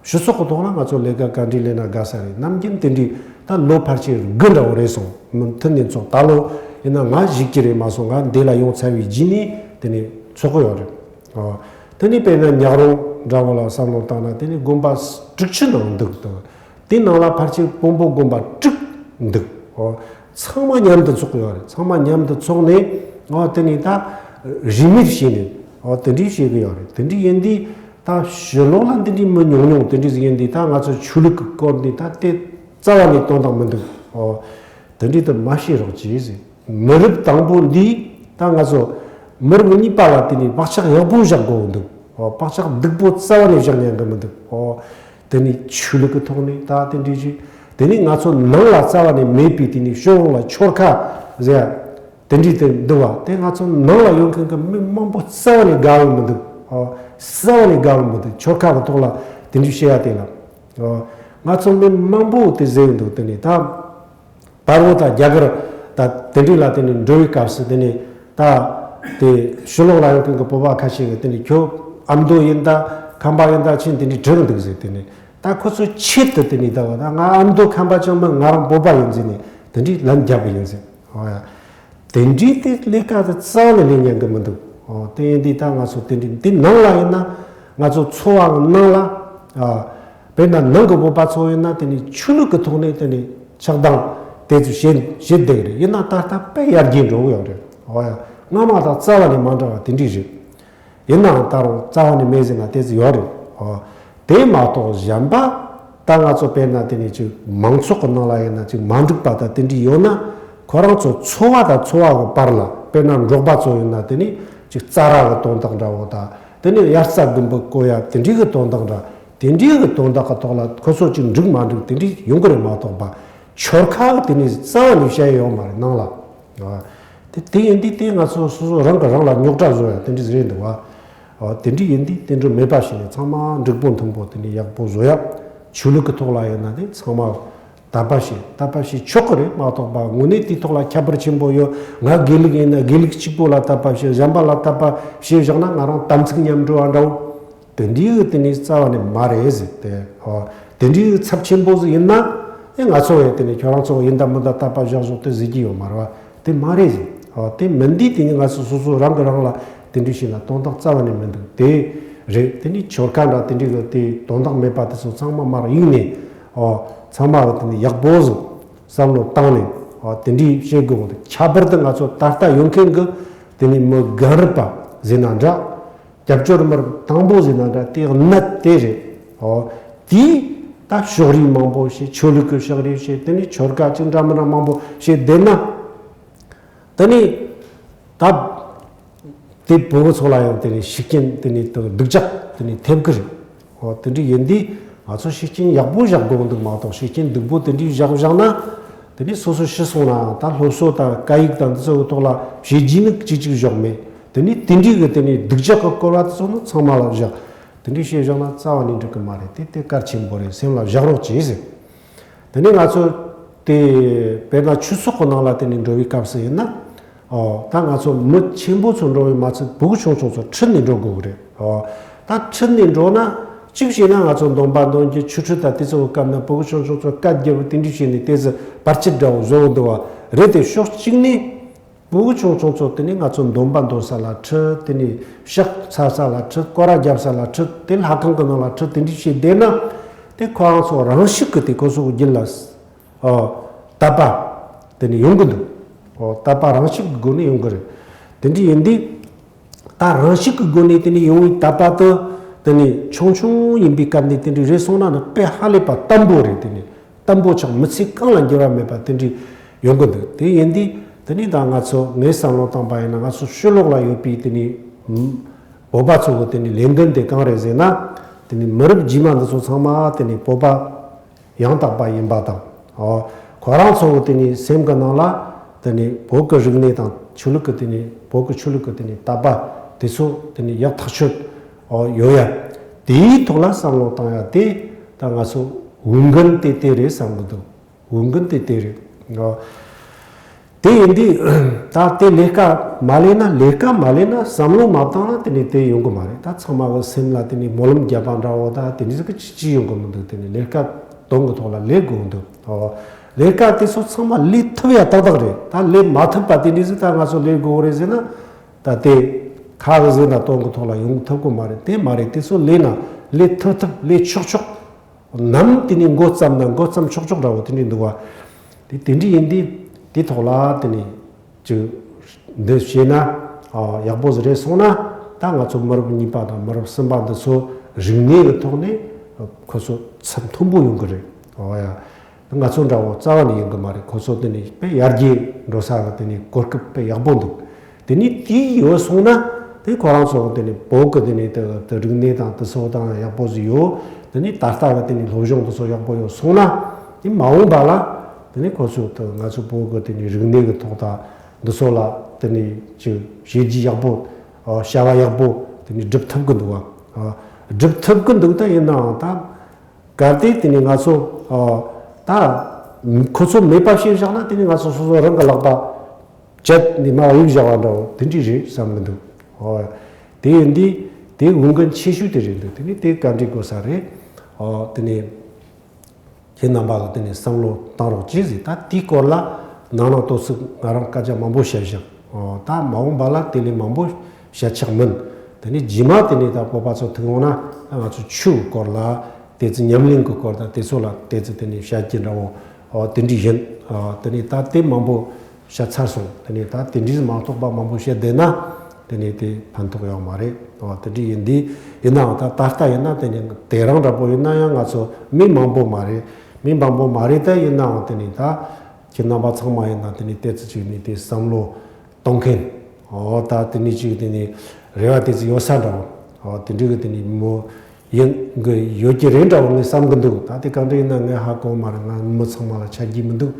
སྤྱི་ཚོགས་གི་ཐོག་ལ་ང་ཚོ་ལས་ཀ་ག་འདྲ་ལས་ན་དགའ་ས་རེད། ནམ་རྒྱུན་དེ་འདྲའི་ད་ལོ་ཕལ་ཆེར་དགུ་འདྲ་བོ་རེད་སོང་། མུ་མཐུད་ནས་ཚོགས། ད་ལོ་ཡིན་ན་ང་གཞིས་ཀྱི་རེད་མ་སོང་། ང་འདི་ལ་ཡོང་ཚར་བའི་རྗེས་ནས་དེ་ནས་ཚོགས་གི་ཡོད་རེད། ཨོ། དེ་ནས་དཔེར་ན་ཉག་རོང་འདྲ་བོ་ལ་བསམ་བློ་བཏང་ན་དེ་ནས་དགོན་པ་དྲུག་ཅུ་ནང་འདུག་འདུག། དེ་ནང་ལ་ཕལ་ཆེར་བོན་པོ་དགོན་པ་དྲུག་ འདུག་ཨོ། ཚང་མ་མཉམ་དུ་ཚོགས་ཡོད་རེད། ཚང་མ་མཉམ་དུ་ཚོགས་ནས་ཨོ་དེ་ནས་ད་རིས་མེད་བྱས་ནས་ཨོ་དེ་འདྲའི་བྱེད་གི་ཡོད་རེད། དེ་འདྲའི་ཡིན་དུས་ད་ཕྱི་ལོགས་ལ་འདི་འདྲའི་མི་ཉུང་ཉུང་དེ་འདྲའི་ཟིག་ཡིན་དུས་ད་ང་ཚོ་ཆོས་ལུགས་ཀྱི་སྐོར་འདི་ད་དེ་རྩ་བ་ནས་དོན་དག་མི་འདུག་ཨོ། དེ་འདྲའི་དུ་མ་བྱེད་རོགས་གྱིས་ཟེར། མི་རབས་དང་པོ་འདིས་ད་ང་ཚོ་མི་རབས་གཉིས་པ་ལ་དེ་ནས་བག་ཆགས་ཡག་པོ་བཞག་དགོས་འདུག་ཨོ། བག་ཆགས་སྡུག་པོ་རྩ་བ་ནས་བཞག་ཉན་གི་མི་འདུག་ཨོ། དེ་ནས་ཆོས་ལུགས་ཀྱི་ཐོག་ནས་ད་དེ་འདྲའི་ཞིག་དེ་ནས་ང་ཚོ་ནང་ལ་རྩ་བ་ནས་མེད་པའི་དེ་ནས་ཕྱི་ལོགས་ལ་ཆོལ་ཁ་ཟེར་ཡ་དེ་འདྲའི་དེ་འདུག་བ། དེ་ང་ཚོ་ནང་ལ་ཡོད་མཁན་གྱི་མི་མང་པོ་རྩ་བ་ནས་དགའ་བོ་མི་འདུག་ཨོ། རྩ་བ་ནས་དགའ་བོ་མི་འདུག་ཆོལ་ཁ་གི་ཐོག་ལ་དེ་འདྲའི་བཤད་ཡ་དེ་ལ། ཨོ། ང་ཚོ་མི་མང་པོ་དེ་ཟེར་གི་འདུག་དེ་ནས་ད། བར་བོ་དང་རྒྱ་གར་དང་དེ་འདྲའི་ལ་དེ་ནས་འགྲོ་བའི་སྐབས་སུ་དེ་ནས་ད་དེ་ཕྱི་ལོགས་ལ་ཡོད་མཁན་གྱི་བོད་པ་ཁ་ཤས་ཀྱིས་དེ་ནས་ཁྱོད་ཨ་མདོ་ཡིན་ད་ཁམས་པ་ཡིན་ད་ཕྱིན་དེ་འདྲའི་དྲི་གི་འདུག་ཟེར། དེ་ནས་ད་ཁོ་ཚོས་ཆེད་དུ་དེ་ནས་ད་བ་ད་ང་ཨ་མདོ་ཁམས་པ་ཅང་མིན། ང་རང་བོད་པ་ཡིན་ཟེར་ནས་དེ་འདྲའི་ལན་རྒྱབ་པ་ཡིན་ཟེར། ཨོ་ཡ། དེ་འདྲའི་དེ་ལས་ཀ་དེ་རྩ་བ་ནས་ལས་ཉན་གི་མི་འདུག་ཨོ། དེ་ཡིན་དུས་ད་ང་ཚོ་དེ་འདྲའི་འདི་ནང་ལ་ཡིན་ན་ང་ཚོ་ཚོ་བ་གི་ནང་ལ་ཨ། དཔེར་ན་ནང་གི་བོད་པ་ཚོ་ཡིན་ན་དེ་ནི་ཆོས་ལུགས་ཀྱི་ཐོག་ནས་དེ་ནི་ཆགས་སྡང་དེ་ཚོ་བྱེད་བྱེད་བསྡད་རེད། ཡིན་ན་ད་ལྟ་དཔེ་ཡར་རྒྱས་འགྲོ་གི་ཡོད་རེད། ཨོ་ཡ། སྔ་མ་དང་རྩ་བ་ནས་མ་འདྲ་བ་དེ་འདྲའི་རེད། ཡིན་ནའང་ད་རུང་རྩ་བ་ནས་མེད་ཟེར་ན་དེ་ཚོ་ཡོད་རེད། ཨོ། དེ་མ་གཏོགས་གཞན་པ་ད་ང་ཚོ་དཔེར་ན་དེ་ནི་ཅིག་མང་ཚོགས་ཀྱི་ནང་ལ་ཡིན་ན་ཅིག་མ་འགྲིག་པ་དང་དེ་འདྲའི་ཡོད་ན། ཁོ་རང་ཚོ་ཚོ་བ་དང་ཚོ་བ་གི་བར་ལ་དཔེར་ན་འབྲོག་པ་ཚོ་ཡིན་ན་དེ་ནི་ཅིག་རྩྭ་ར་གི་དོན་དག་འདྲ་བོ་དང་དེ་ནི་དབྱར་རྩྭ་དགུན་འབུ་བརྐོ་ཡ་དེ་འདྲའི་གི་དོན་དག་འདྲ། དེ་འདྲའི་གི་དོན་དག་གི་ཐོག་ལ་ཁོ་ཚོ་ཅིག་འགྲིག་མ་འགྲིག་དེ་འདྲའི་ཡོང་གི་རེད་མ་གཏོགས་པ། ཆོལ་ཁ་གི་དེ་ནི་རྩ་བ་ནས་བཤད་ཡོད་མ་རེད་ནང་ལ། དེ་དེ་ཡིན་དུས་དེ་ང་ཚོ་སོ་སོ་རང་གི་རང་ལ་རྙོག་དྲ་བཟོ་ཡ་དེ་འདྲ་ཟིག་རེད་འདུག་བ། དེ་འདྲ་ཡིན་དུས་དེ་འདྲ་མེད་པ་བྱས་ནས་ཚང་མ་འགྲིག་པོ་མཐུན་པོ་དེ་འདྲ་ཡག་པོ་བཟོ་ཡ། ཆོས་ལུགས་ཀྱི་ཐོག་ལ་ཡིན་ན་དེ་ཚང་མ་དད་པ་བྱེད། དད་པ་བྱེད་ཆོག་གི་རེད་མ་གཏོགས་པ་དངོས་གནས་དེའི་ཐོག་ལ་ཁྱད་པར་ཆེན་པོ་ཡོད། ང་དགེ་ལུགས་ཡིན་ན་དགེ་ལུགས་གཅིག་པོ་ལ་དད་པ་བྱེད། གཞན་པ་ལ་དད་པ་བྱེད་བཞག་ན་ང་རང་དམ་ཚིག་ཉམས་འགྲོ་བ་འདྲ་བོ། དེ་འདྲའི་གི་དེ་ནི་རྩ་བ་ནས་མ་རེད་ཟེར་ཏེ། ཨོ། དེ་འདྲའི་གི་ཚབས་ཆེན་པོ་ཟིག་ཡིན་ན་ཨེ་ང་ཚོ་ཡང་དེ་ནི་ཁྱོད་རང་ཚོ་ཡིན་ད་མིན་ད་དད་པ་བཞག་བཞག་དེ་ཟེར་གྱི་ཡོད་མ་རེད་བ། དེ་མ་རེད་ཟེར། ཨོ། དེ་མིན་དུས་དེ་ནི་ང་ཚོ་སོ་སོ་རང་གི་རང་ལ་དེ་འདྲའི་བྱས་ན་དོན་དག་རྩ་བ་ནས་མི་འདུག་དེ་རེད། དེ་ནི་ཆོལ་ཁ་འདྲ་དེ་འདྲའི་གི་དེ་དོན་དག་མེད་པ་དེ་ཚོ་ཚང་མ་མར་གཡུགས་ནས། ཨོ། ཚང་མ་གི་དེ་ནི་ཡག་པོ་ཟིག་བསམ་བློ་བཏང་ནས། ཨོ། དེ་འདྲའི་བྱེད་དགོས་གི་འདུག་ཁྱད་པར་དུ་ང་ཚོ་ད་ལྟ་ཡོད་མཁན་གི་དེ་ནི་མི་རྒན་རབས་པ་ཟེར་ན་འདྲ། རྒྱབ་སྐྱོར་མི་རབས་དང་པོ་ཟེར་ན་འདྲ། དེ་གནད་དེ་རེད། ཨོ། དེས་ད་ཕྱོགས་རིས་མང་པོ་བྱས། ཆོས་ལུགས་ཀྱི་ཕྱོགས་རིས་བྱས། དེ་ནས་ཆོལ་ཁ་གཅིག་འདྲ་མི་འདྲ་མང་པོ་བྱས་བསྡད་ན། དེ་ནས་ད་དེ་བོད་པ་ཚོ་ལ་ཡང་དེ་ནས་ཤུགས་རྐྱེན་དེ་ནས་དུ་སྡུག་ཅག་དེ་ནས་ཐེབས་ཀྱི་རེད། ཨོ། དེ་འདྲ་ཡིན་དུས་ང་ཚོ་ཤུགས་རྐྱེན་ཡག་པོ་བཞག་དགོས་འདུག་མ་གཏོགས། ཤུགས་རྐྱེན་སྡུག་པོ་དེ་འདྲ་བཞག་བཞག་ན། དེ་ནས་སོ་སོ་ཤི་སོང་ན་ད་སློབ་གསོ་དང་སྐད་ཡིག་དང་འདི་ཚོ་གི་ཐོག་ལ་བྱས་རྗེས་ནི་གཅིག་གཅིག་བཞག་མེད། དེ་ནས་དེ་འདྲའི་གི་དེ་ནས་སྡུག་ཅག་གི་སྐོར་བ་དེ་ཚོ་ནི་ཚང་མ་ལ་བཞག་དེ་འདྲའི་བྱས་བཞག་ན་རྩ་བ་ནས་འགྲིག་གི་མ་རེད། དེ་དེ་གལ་ཆེན་པོ་རེད། སེམས་ལ་བཞག་རོགས་གྱིས་ཟེར། དེ་ནས་ང་ཚོ་དེ་དཔེར་ན་ཆོས་ཚོགས་ཀྱི་ནང་ལ་དེ་ནས་འགྲོ་བའི་སྐབས་སུ་ཡིན་ན། ཨོ། ད་ང་ཚོ་མི་ཆེན་པོ་ཚོ་འགྲོ་བའི་མ་ཚད་བུ་གུ་ཆུང་ཆུང་ཚོ་ཁྲིད་ནས་འགྲོ་དགོས་ཀྱི་རེད། ཨོ། ད་ཁྲིད་ནས་འགྲོ་ན་གཅིག་བྱས་ན་ང་ཚོ་འདོན་པ་འདོན་རྒྱུ་ཆོས་ཁྲིད་དང་དེ་ཚོ་གི་སྐབས་ན་བུ་གུ་ཆུང་ཆུང་ཚོ་སྐད་རྒྱབ་དེ་འདྲ་བྱས་ནས་དེ་ཚོ་བར་ཆད་འདྲ་བོ་བཟོ་འདུག་བ་རེད་དེ། ཕྱོགས་གཅིག་ནས་བུ་གུ་ཆུང་ཆུང་ཚོ་དེ་ནས་ང་ཚོ་འདོན་པ་འདོན་ས་ལ་ཁྲིད། དེ་ནས་ཕྱག་འཚལ་ས་ལ་ཁྲིད། སྐོར་ར་རྒྱབ་ས་ལ་ཁྲིད། དེ་ལྷ་ཁང་གི་ནང་ལ་ཁྲིད། དེ་འདྲ་བྱས་བསྡད་ན་དེ་ཁོ་རང་ཚོ་རང་ཤུགས་ཀྱིས་དེ་ཁོ་ཚོ་གི་རྒྱུད་ལ། ཨོ། དད་པ་དེ་ནི་ཡོང་གི་འདུག་ཨོ། དད་པ་རང་ཤུགས་ཀྱི་སྒོ་ནས་ཡོང་གི་རེད། དེ་འདྲ་ཡིན་དུས་ད་རང་ཤུགས་ཀྱི་སྒོ་ནས་དེ་ནི་ཡོང་བའི་དད་པ་དེ་དེ་ནི་ཆུང་ཆུང་ཡིན་པའི་སྐབས་ནས་དེ་འདྲ་རེད་སོང་ན་ནི་དཔེ་ཧ་ལས་པ་བརྟན་པོ་རེད། དེ་ནི་བརྟན་པོ་ཆགས། མི་ཚེ་གང་ལ་འགྱུར་བ་མེད་པ་དེ་འདྲ་ཡོང་གི་འདུག་དེ་ཡིན་དུས་དེ་ནི་ད་ང་ཚོ་ངའི་བསམ་བློ་བཏང་པ་ཡིན་ན་ང་ཚོ་ཕྱི་ལོགས་ལ་ཡོད་པའི་དེ་ནི་བོད་པ་ཚོ་གི་དེ་ནི་ལས་འགན་དེ་གང་རེད་ཟེར་ན། དེ་ནི་མི་རབས་རྗེས་མ་འདི་ཚོ་ཚང་མ་དེ་ནི་བོད་པ་ཡང་དག་པ་ཡིན་པ་དང་། ཨོ། ཁོ་རང་ཚོ་གི་དེ་ནི་སེམས་ཀྱི་ནང་ལ་དེ་ནི་བོད་ཀྱི་རིག་གནས་དང་ཆོས་ལུགས་ཀྱི་དེ་ནི་བོད་ཀྱི་ཆོས་ལུགས་ཀྱི་དེ་ནི་དད་པ་དེ་ཚོ་དེ་ནི་ཡག་ཐག་ཆོད། ཨོ། ཡོད་ཡ། དེའི་ཐོག་ལ་བསམ་བློ་བཏང་ཡ་དེ་ད་ང་ཚོ་འོས་འགན་དེ་དེ་རེད་བསམ་གི་འདུག་འོས་འགན་དེ་དེ་རེད། ཨོ། དེ་ཡིན་དུས་ད་དེ་ལས་ཀ་མ་ལས་ན། ལས་ཀ་མ་ལས་ན་བསམ་བློ་མ་བཏང་ན་དེ་ནི་དེ་ཡོང་གི་མ་རེད། ད་ཚང་མ་གི་སེམས་ལ་དེ་ནི་སྨོན་ལམ་བརྒྱབ་པ་འདྲ་བོ་ད་དེ་འདྲ་ཟིག་གི་ཅི་ཅི་ཡོང་གི་མི་འདུག་དེ་ནི་ལས་ཀ་དོན་གི་ཐོག་ལ་ལས་དགོས་འདུག་ཨོ། ལས་ཀ་དེ་ཚོ་ཚང་མ་ལས་ཐུབ་ཡ་ཏག་ཏག་རེད། ད་ལས་མ་ཐུབ་པ་དེ་འདྲ་ཟིག་ད་ང་ཚོ་ལས་དགོས་རེད་ཟེར་ན་ད་དེ་ཁ་གི་ཟེར་ན་དོན་གི་ཐོག་ལ་ཡོང་ཐུབ་གི་མ་རེད། དེ་མ་རེད། དེ་ཚོ་ལས་ན་ལས་ཐུབ་ཐུབ་ལས་ཆོག་ཆོག་ནམ་དེ་ནས་འགོ་བརྩམས་ན་འགོ་བརྩམས་ཆོག་ཆོག་འདྲ་བོ་དེ་འདྲ་འདུག་བ། དེ་དེ་འདྲ་ཡིན་དུས་དེ་ཐོག་ལ་དེ་ནས་ཅིག་འདི་བྱས་ན་ཨ་ཡག་པོ་ཟིག་རེད་སོང་ན། ད་ང་ཚོ་མི་རབས་གཉིས་པ་དང་མི་རབས་གསུམ་པ་འདི་ཚོ་རིག་གནས་ཀྱི་ཐོག་ནས་ཁོ་ཚོ་ཚད་མཐོན་པོ་ཡོང་གི་རེད། ཨོ་ཡ། ང་ཚོ་འདྲ་བོ་རྩ་བ་ནས་ཡོང་གི་མ་རེད། ཁོ་ཚོ་དེ་ནས་དཔེ་ཡར་རྒྱས་འགྲོ་ས་གི་དེ་ནས་གོ་སྐབས་དཔེ་ཡག་པོ་འདུག་དེ་ནས་དེ་ཡོད་སོང་ན་དེ་ཁོ་རང་ཚོ་དེ་ནས་བོད་གི་དེ་ནས་དེ་དེ་རིག་གནས་དང་དེ་ཚོ་དང་ཡག་པོ་ཟིག་ཡོད། དེ་ནས་ད་ལྟ་གི་དེ་ནས་སློབ་སྦྱོང་དེ་ཚོ་ཡག་པོ་ཡོད་སོང་ན་དེ་མ་འོངས་པ་ལ་དེ་ནས་ཁོ་ཚོ་དེ་ང་ཚོ་བོད་གི་དེ་ནས་རིག་གནས་གི་ཐོག་དང་འདི་ཚོ་ལ་དེ་ནས་ཅིག་བྱས་རྗེས་ཡག་པོ་ཨ་བྱ་བ་ཡག་པོ་དེ་ནས་སྒྲུབ་ཐུབ་གི་འདུག་བ། ཨ་སྒྲུབ་ཐུབ་གི་འདུག་ད་ཡིན་ནའང་ད། གལ་ཏེ་དེ་ནས་ང་ཚོ་ཨ་ད་ཁོ་ཚོ་མེད་པ་བྱས་བཞག་ན་དེ་ནས་ང་ཚོ་སོ་སོ་རང་གི་ལག་པ་བཅད་ནས་མར་གཡུག་བཞག་པ་འདྲ་བོ་དེ་འདྲ་རེད་བསམ་གི་འདུག་ཨོ། དེ་ཡིན་དུས་དེ་འོས་འགན་ཆེ་ཤོས་དེ་རེད་འདུག་དེ་ནས་དེ་བཀའ་འདྲི་དགོས་ས་རེད། ཨོ་དེ་ནས་ཁྱེད་རྣམ་པ་གི་དེ་ནས་བསམ་བློ་བཏང་རོགས་གྱིས་ཟེར། ད་དེའི་སྐོར་ལ་ནང་ནང་ཏོག་ཙམ་ང་རང་སྐད་ཆ་མང་པོ་བཤད་བཞག་ཨོ་ད་མ་འོངས་པ་ལ་དེ་ལས་མང་པོ་བཤད་ཆོག་མིན། དེ་ནས་རྗེས་མ་དེ་ནས་ད་བོད་པ་ཚོ་ཐུག་འོང་ན་ང་ཚོ་ཆོས་སྐོར་ལ། དེ་ཚོ་ཉམས་ལེན་གྱི་སྐོར་དང་དེ་ཚོ་ལ་དེ་ཚོ་དེ་ནས་བཤད་ཀྱི་འདྲ་བོ། ཨོ་དེ་འདྲ་ཡིན། ཨོ་དེ་ནས་ད་དེ་མང་པོ་བཤད་ཚར་སོང་། དེ་ནས་ད་དེ་འདྲ་མ་གཏོགས་པ་མང་པོ་བཤད་བསྡད་ན་དེ་ནས་དེ་ཕན་ཐོགས་ཡོད་མ་རེད། ཨོ་དེ་འདྲ་ཡིན་དུས་ཡིན་ནའང་ད་ད་ལྟ་ཡིན་ན་དེ་ནས་དེ་རང་འདྲ་པོ་ཡིན་ན་ཡང་ང་ཚོ་མི་མང་པོ་མ་རེད། མི་མང་པོ་མ་རེད། ད་ཡིན་ནའང་དེ་ནས་ད་ཁྱེད་རྣམ་པ་ཚང་མ་ཡིན་ན་དེ་ནས་དེ་ཚོ་ཅིག་ནས་དེ་བསམ་བློ་གཏོང་མཁན། ཨོ་ད་དེ་ནས་ཅིག་དེ་ནས་རེ་བ་དེ་ཚོ་ཡོད་ས་འདྲ་བོ། ཨོ་དེ་འདྲ་གི་དེ་ནས་མོ་ཡིན་གི་ཡོད་ཀྱི་རེད་འདྲ་བོ་ངས་བསམ་གི་འདུག་ད་དེ་གང་འདྲ་ཡིན་ན་ངས་ཧ་གོ་མ་རེད། ང་མི་ཚང་མ་ལ་ཆ་རྒྱུས་མི་འདུག་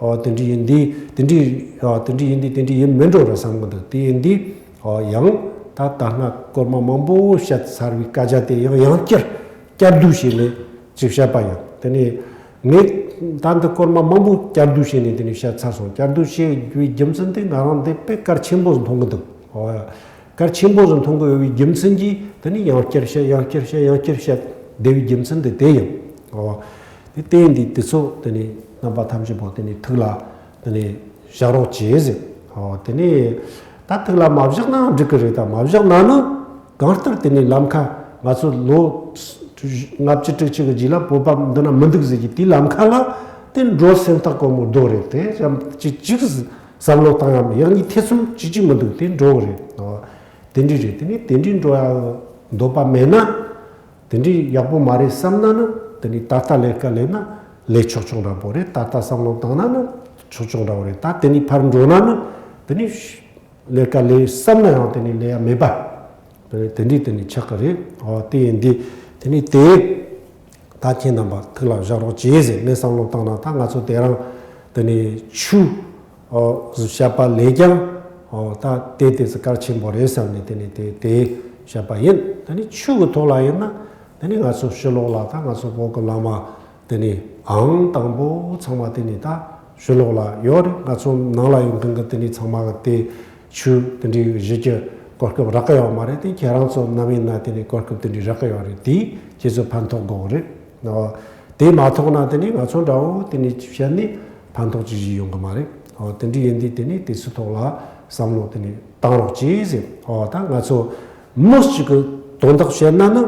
ཨོ་དེ་འདྲ་ཡིན་དུས་དེ་འདྲ་ཨོ་དེ་འདྲ་ཡིན་དུས་དེ་འདྲ་ཡིན་མི་འགྲོ་ར་བསམ་གི་འདུག་དེ་ཡིན་དུས་ཨོ་ཡང་ད་ད་སྔ་སྐོར་མ་མང་པོ་བཤད་ཚར་བའི་སྐད་ཆ་དེ་ཡང་ཡང་བསྐྱར་བསྐྱར་ཟློས་བྱས་ནས་ཅིག་བཤད་པ་ཡིན། དེ་ནས་ངས་ད་འདི་སྐོར་མ་མང་པོ་བསྐྱར་ཟློས་བྱས་ནས་དེ་ནས་བཤད་ཚར་སོང་། བསྐྱར་ཟློས་བྱས་པའི་རྒྱུ་མཚན་དེ་ང་རང་འདི་དཔེ་གལ་ཆེན་པོ་ཟིག་མཐོང་གི་འདུག་ཨོ་ཡ། གལ་ཆེན་པོ་ཟིག་མཐོང་གི་ཡོད་པའི་རྒྱུ་མཚན་གྱིས་དེ་ནས་ཡང་བསྐྱར་བཤད་ཡང་བསྐྱར་བཤད་ཡང་བསྐྱར་བཤད་བསྡད་པའི་རྒྱུ་མཚན་དེ་དེ་ཡིན། ཨོ། དེ་དེ་ཡིན་དུས་དེ་ཚོ་དེ་ནས་རྣམ་པ་ཐམས་ཅད་པོ་དེ་ནས་ཐུགས་ལ་དེ་ནས་བཞག་རོགས་བྱེད་ཟེར། ཨོ་དེ་ནས་ད་ཐུགས་ལ་མ་བཞག་ན་འགྲིག་གི་རེད། ད་མ་བཞག་ན་ནི་གང་ལྟར་དེ་ནས་ལམ་ཁ་ང་ཚོ་ལོ་ལྔ་བཅུ་དྲུག་ཅུ་གི་རྗེས་ལ་བོད་པ་འདི་ན་མི་འདུག་ཟེར་གྱི་དེའི་ལམ་ཁ་ལ་དེ་འགྲོ་སེམས་ཐག་གོ་མོ་རྡོ་རེད། དེ་ཙམ་གཅིག་གཅིག་བསམ་བློ་བཏང་ཡ་མེད། ཡག་ཉིད་ཐེ་ཚོམ་གཅིག་གཅིག་མི་འདུག་དེ་འགྲོ་གི་རེད། ཨོ་དེ་འདྲ་རེད། དེ་ནས་དེ་འདྲ་འགྲོ་ཡ་འདོད་པ་མེད་ན། དེ་འདྲའི་ཡག་པོ་མ་རེད་བསམ་ན་ནི་དེ་ནས་ད་ལྟ་ལས་ཀ་ལས་ན་ལས་ཆོག་ཆོག་འདྲ་པོ་རེད། ད་ལྟ་བསམ་བློ་བཏང་ན་ནི་ཆོག་ཆོག་འདྲ་པོ་རེད། ད་དེ་ནས་ཕར་འགྲོ་ན་ནི་དེ་ནས་ལས་ཀ་ལས་བསམ་ན་ཡང་དེ་ནས་ལས་ཡ་མེད་པ་དེ་ནས་དེ་འདྲའི་དེ་ནས་ཆགས་ཀྱི་རེད། ཨོ་དེ་ཡིན་དུས་དེ་ནས་དེ་ད་ཁྱེད་རྣམ་པ་ཐུགས་ལ་བཞག་རོགས་བྱེད་ཟེར། ངས་བསམ་བློ་བཏང་ན་ད་ང་ཚོ་དེ་རང་དེ་ནས་ཆུ། ཨོ་བཤད་པ་ལས་ཀྱང་ཨོ་ད་དེ་དེ་ཚོ་གལ་ཆེན་པོ་རེད་བསམ་ནས་དེ་ནས་དེ་དེ་བཤད་པ་ཡིན། དེ་ནས་ཆོས་ཀྱི་ཐོག་ལ་ཡིན་ན་དེ་ནས་ང་ཚོ་ཕྱི་ལོགས་ལ་ད་ང་ཚོ་བོད་ཀྱི་བླ་མ་དེ་ནས་ཨང་དང་པོ་ཚང་མ་དེ་ནས་ད་ཕྱི་ལོགས་ལ་ཡོད་རེད། ང་ཚོ་ནང་ལ་ཡོད་མཁན་གྱི་དེ་ནས་ཚང་མ་གི་དེ་ཆོས་དེ་འདྲའི་གཞི་རྒྱུ་གོ་སྐབས་རག་གི་ཡོད་མ་རེད། དེ་ཁྱེད་རང་ཚོ་ནམ་ཡིན་ན་དེ་ནས་གོ་སྐབས་དེ་འདྲའི་རག་གི་ཡོད་རེད། དེས་ཁྱེད་ཚོ་ཕན་ཐོགས་དགོས་རེད། ཨོ། དེ་མ་ཐོག་ན་དེ་ནི་ང་ཚོ་འདྲ་བོ་དེ་ནི་བཤད་ནི་ཕན་ཐོགས་ཅི་ཞིག་ཡོང་གི་མ་རེད། ཨོ་དེ་འདྲ་ཡིན་དུས་དེ་ནི་དེ་ཚོའི་ཐོག་ལ་བསམ་བློ་དེ་ནི་བཏང་རོགས་གྱིས་ཟེར། ཨོ་ད་ང་ཚོ་མི་གཅིག་གི་དོན་དག་བཤད་ན་ནི་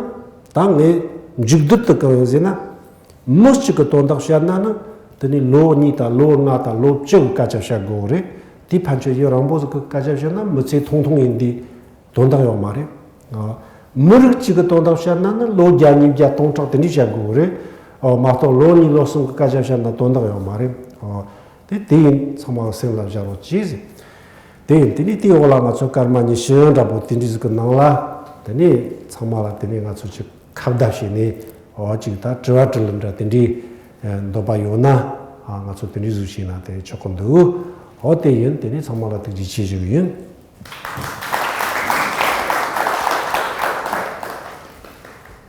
ད་ངས་མཇུག་བསྡུར་དུ་གང་ཡིན་ཟེར་ན། མི་གཅིག་གི་དོན་དག་བཤད་ན་ནི་དེ་ནི་ལོ་གཉིས་དང་ལོ་ལྔ་དང་ལོ་བཅུ་གི་སྐད་ཆ་བཤད་དགོས་རེད། དེ་ཕན་ཆད་ཡུན་རིང་པོ་ཟིག་གི་སྐད་ཆ་བཤད་ན་མི་ཚེ་ཐུང་ཐུང་ཡིན་དུས། དོན་དག་ཡོད་མ་རེད། ཨ། མི་རིགས་གཅིག་གི་དོན་དག་བཤད་ན་ནི་ལོ་བརྒྱ་ཉིས་བརྒྱ་སྟོང་ཕྲག་དེ་འདྲས་བཤད་དགོས་རེད། ཨ། མ་གཏོགས་ལོ་གཉིས་ལོ་གསུམ་གི་སྐད་ཆ་བཤད་ན་དོན་དག་ཡོད་མ་རེད། ཨ། དེ་དེ་ཡིན་ཚང་མ་སེམས་ལ་བཞག་རོགས་གྱིས་ཟེར། དེ་ཡིན་དེ་ནས་དེའི་འོག་ལ་ང་ཚོ་སྐར་མ་ཉི་ཤུ་འདྲ་པོ་དེ་འདྲས་ཟིག་གི་ནང་ལ་དེ་ནས་ཚང་མ་ལ་དེ་ནས་ང་ཚོ་ཅིག་ཁ་བརྡ་བྱས་ནས་ཨོ་ཅིག་ད་དྲི་བ་དྲིས་ལན་འདྲ་དེ་འདྲས་འདོད་པ་ཡོད་ན་ཨ་ང་ཚོ་དེ་འདྲས་ཟིག་བྱས་ན་དེ་ཆོག་གི་འདུག་ཨོ་དེ་ཡིན་དེ་ནས་ཚང་མ་ལ་ཐུགས་རྗེ་ཆེ་ཞུ་གི་ཡིན།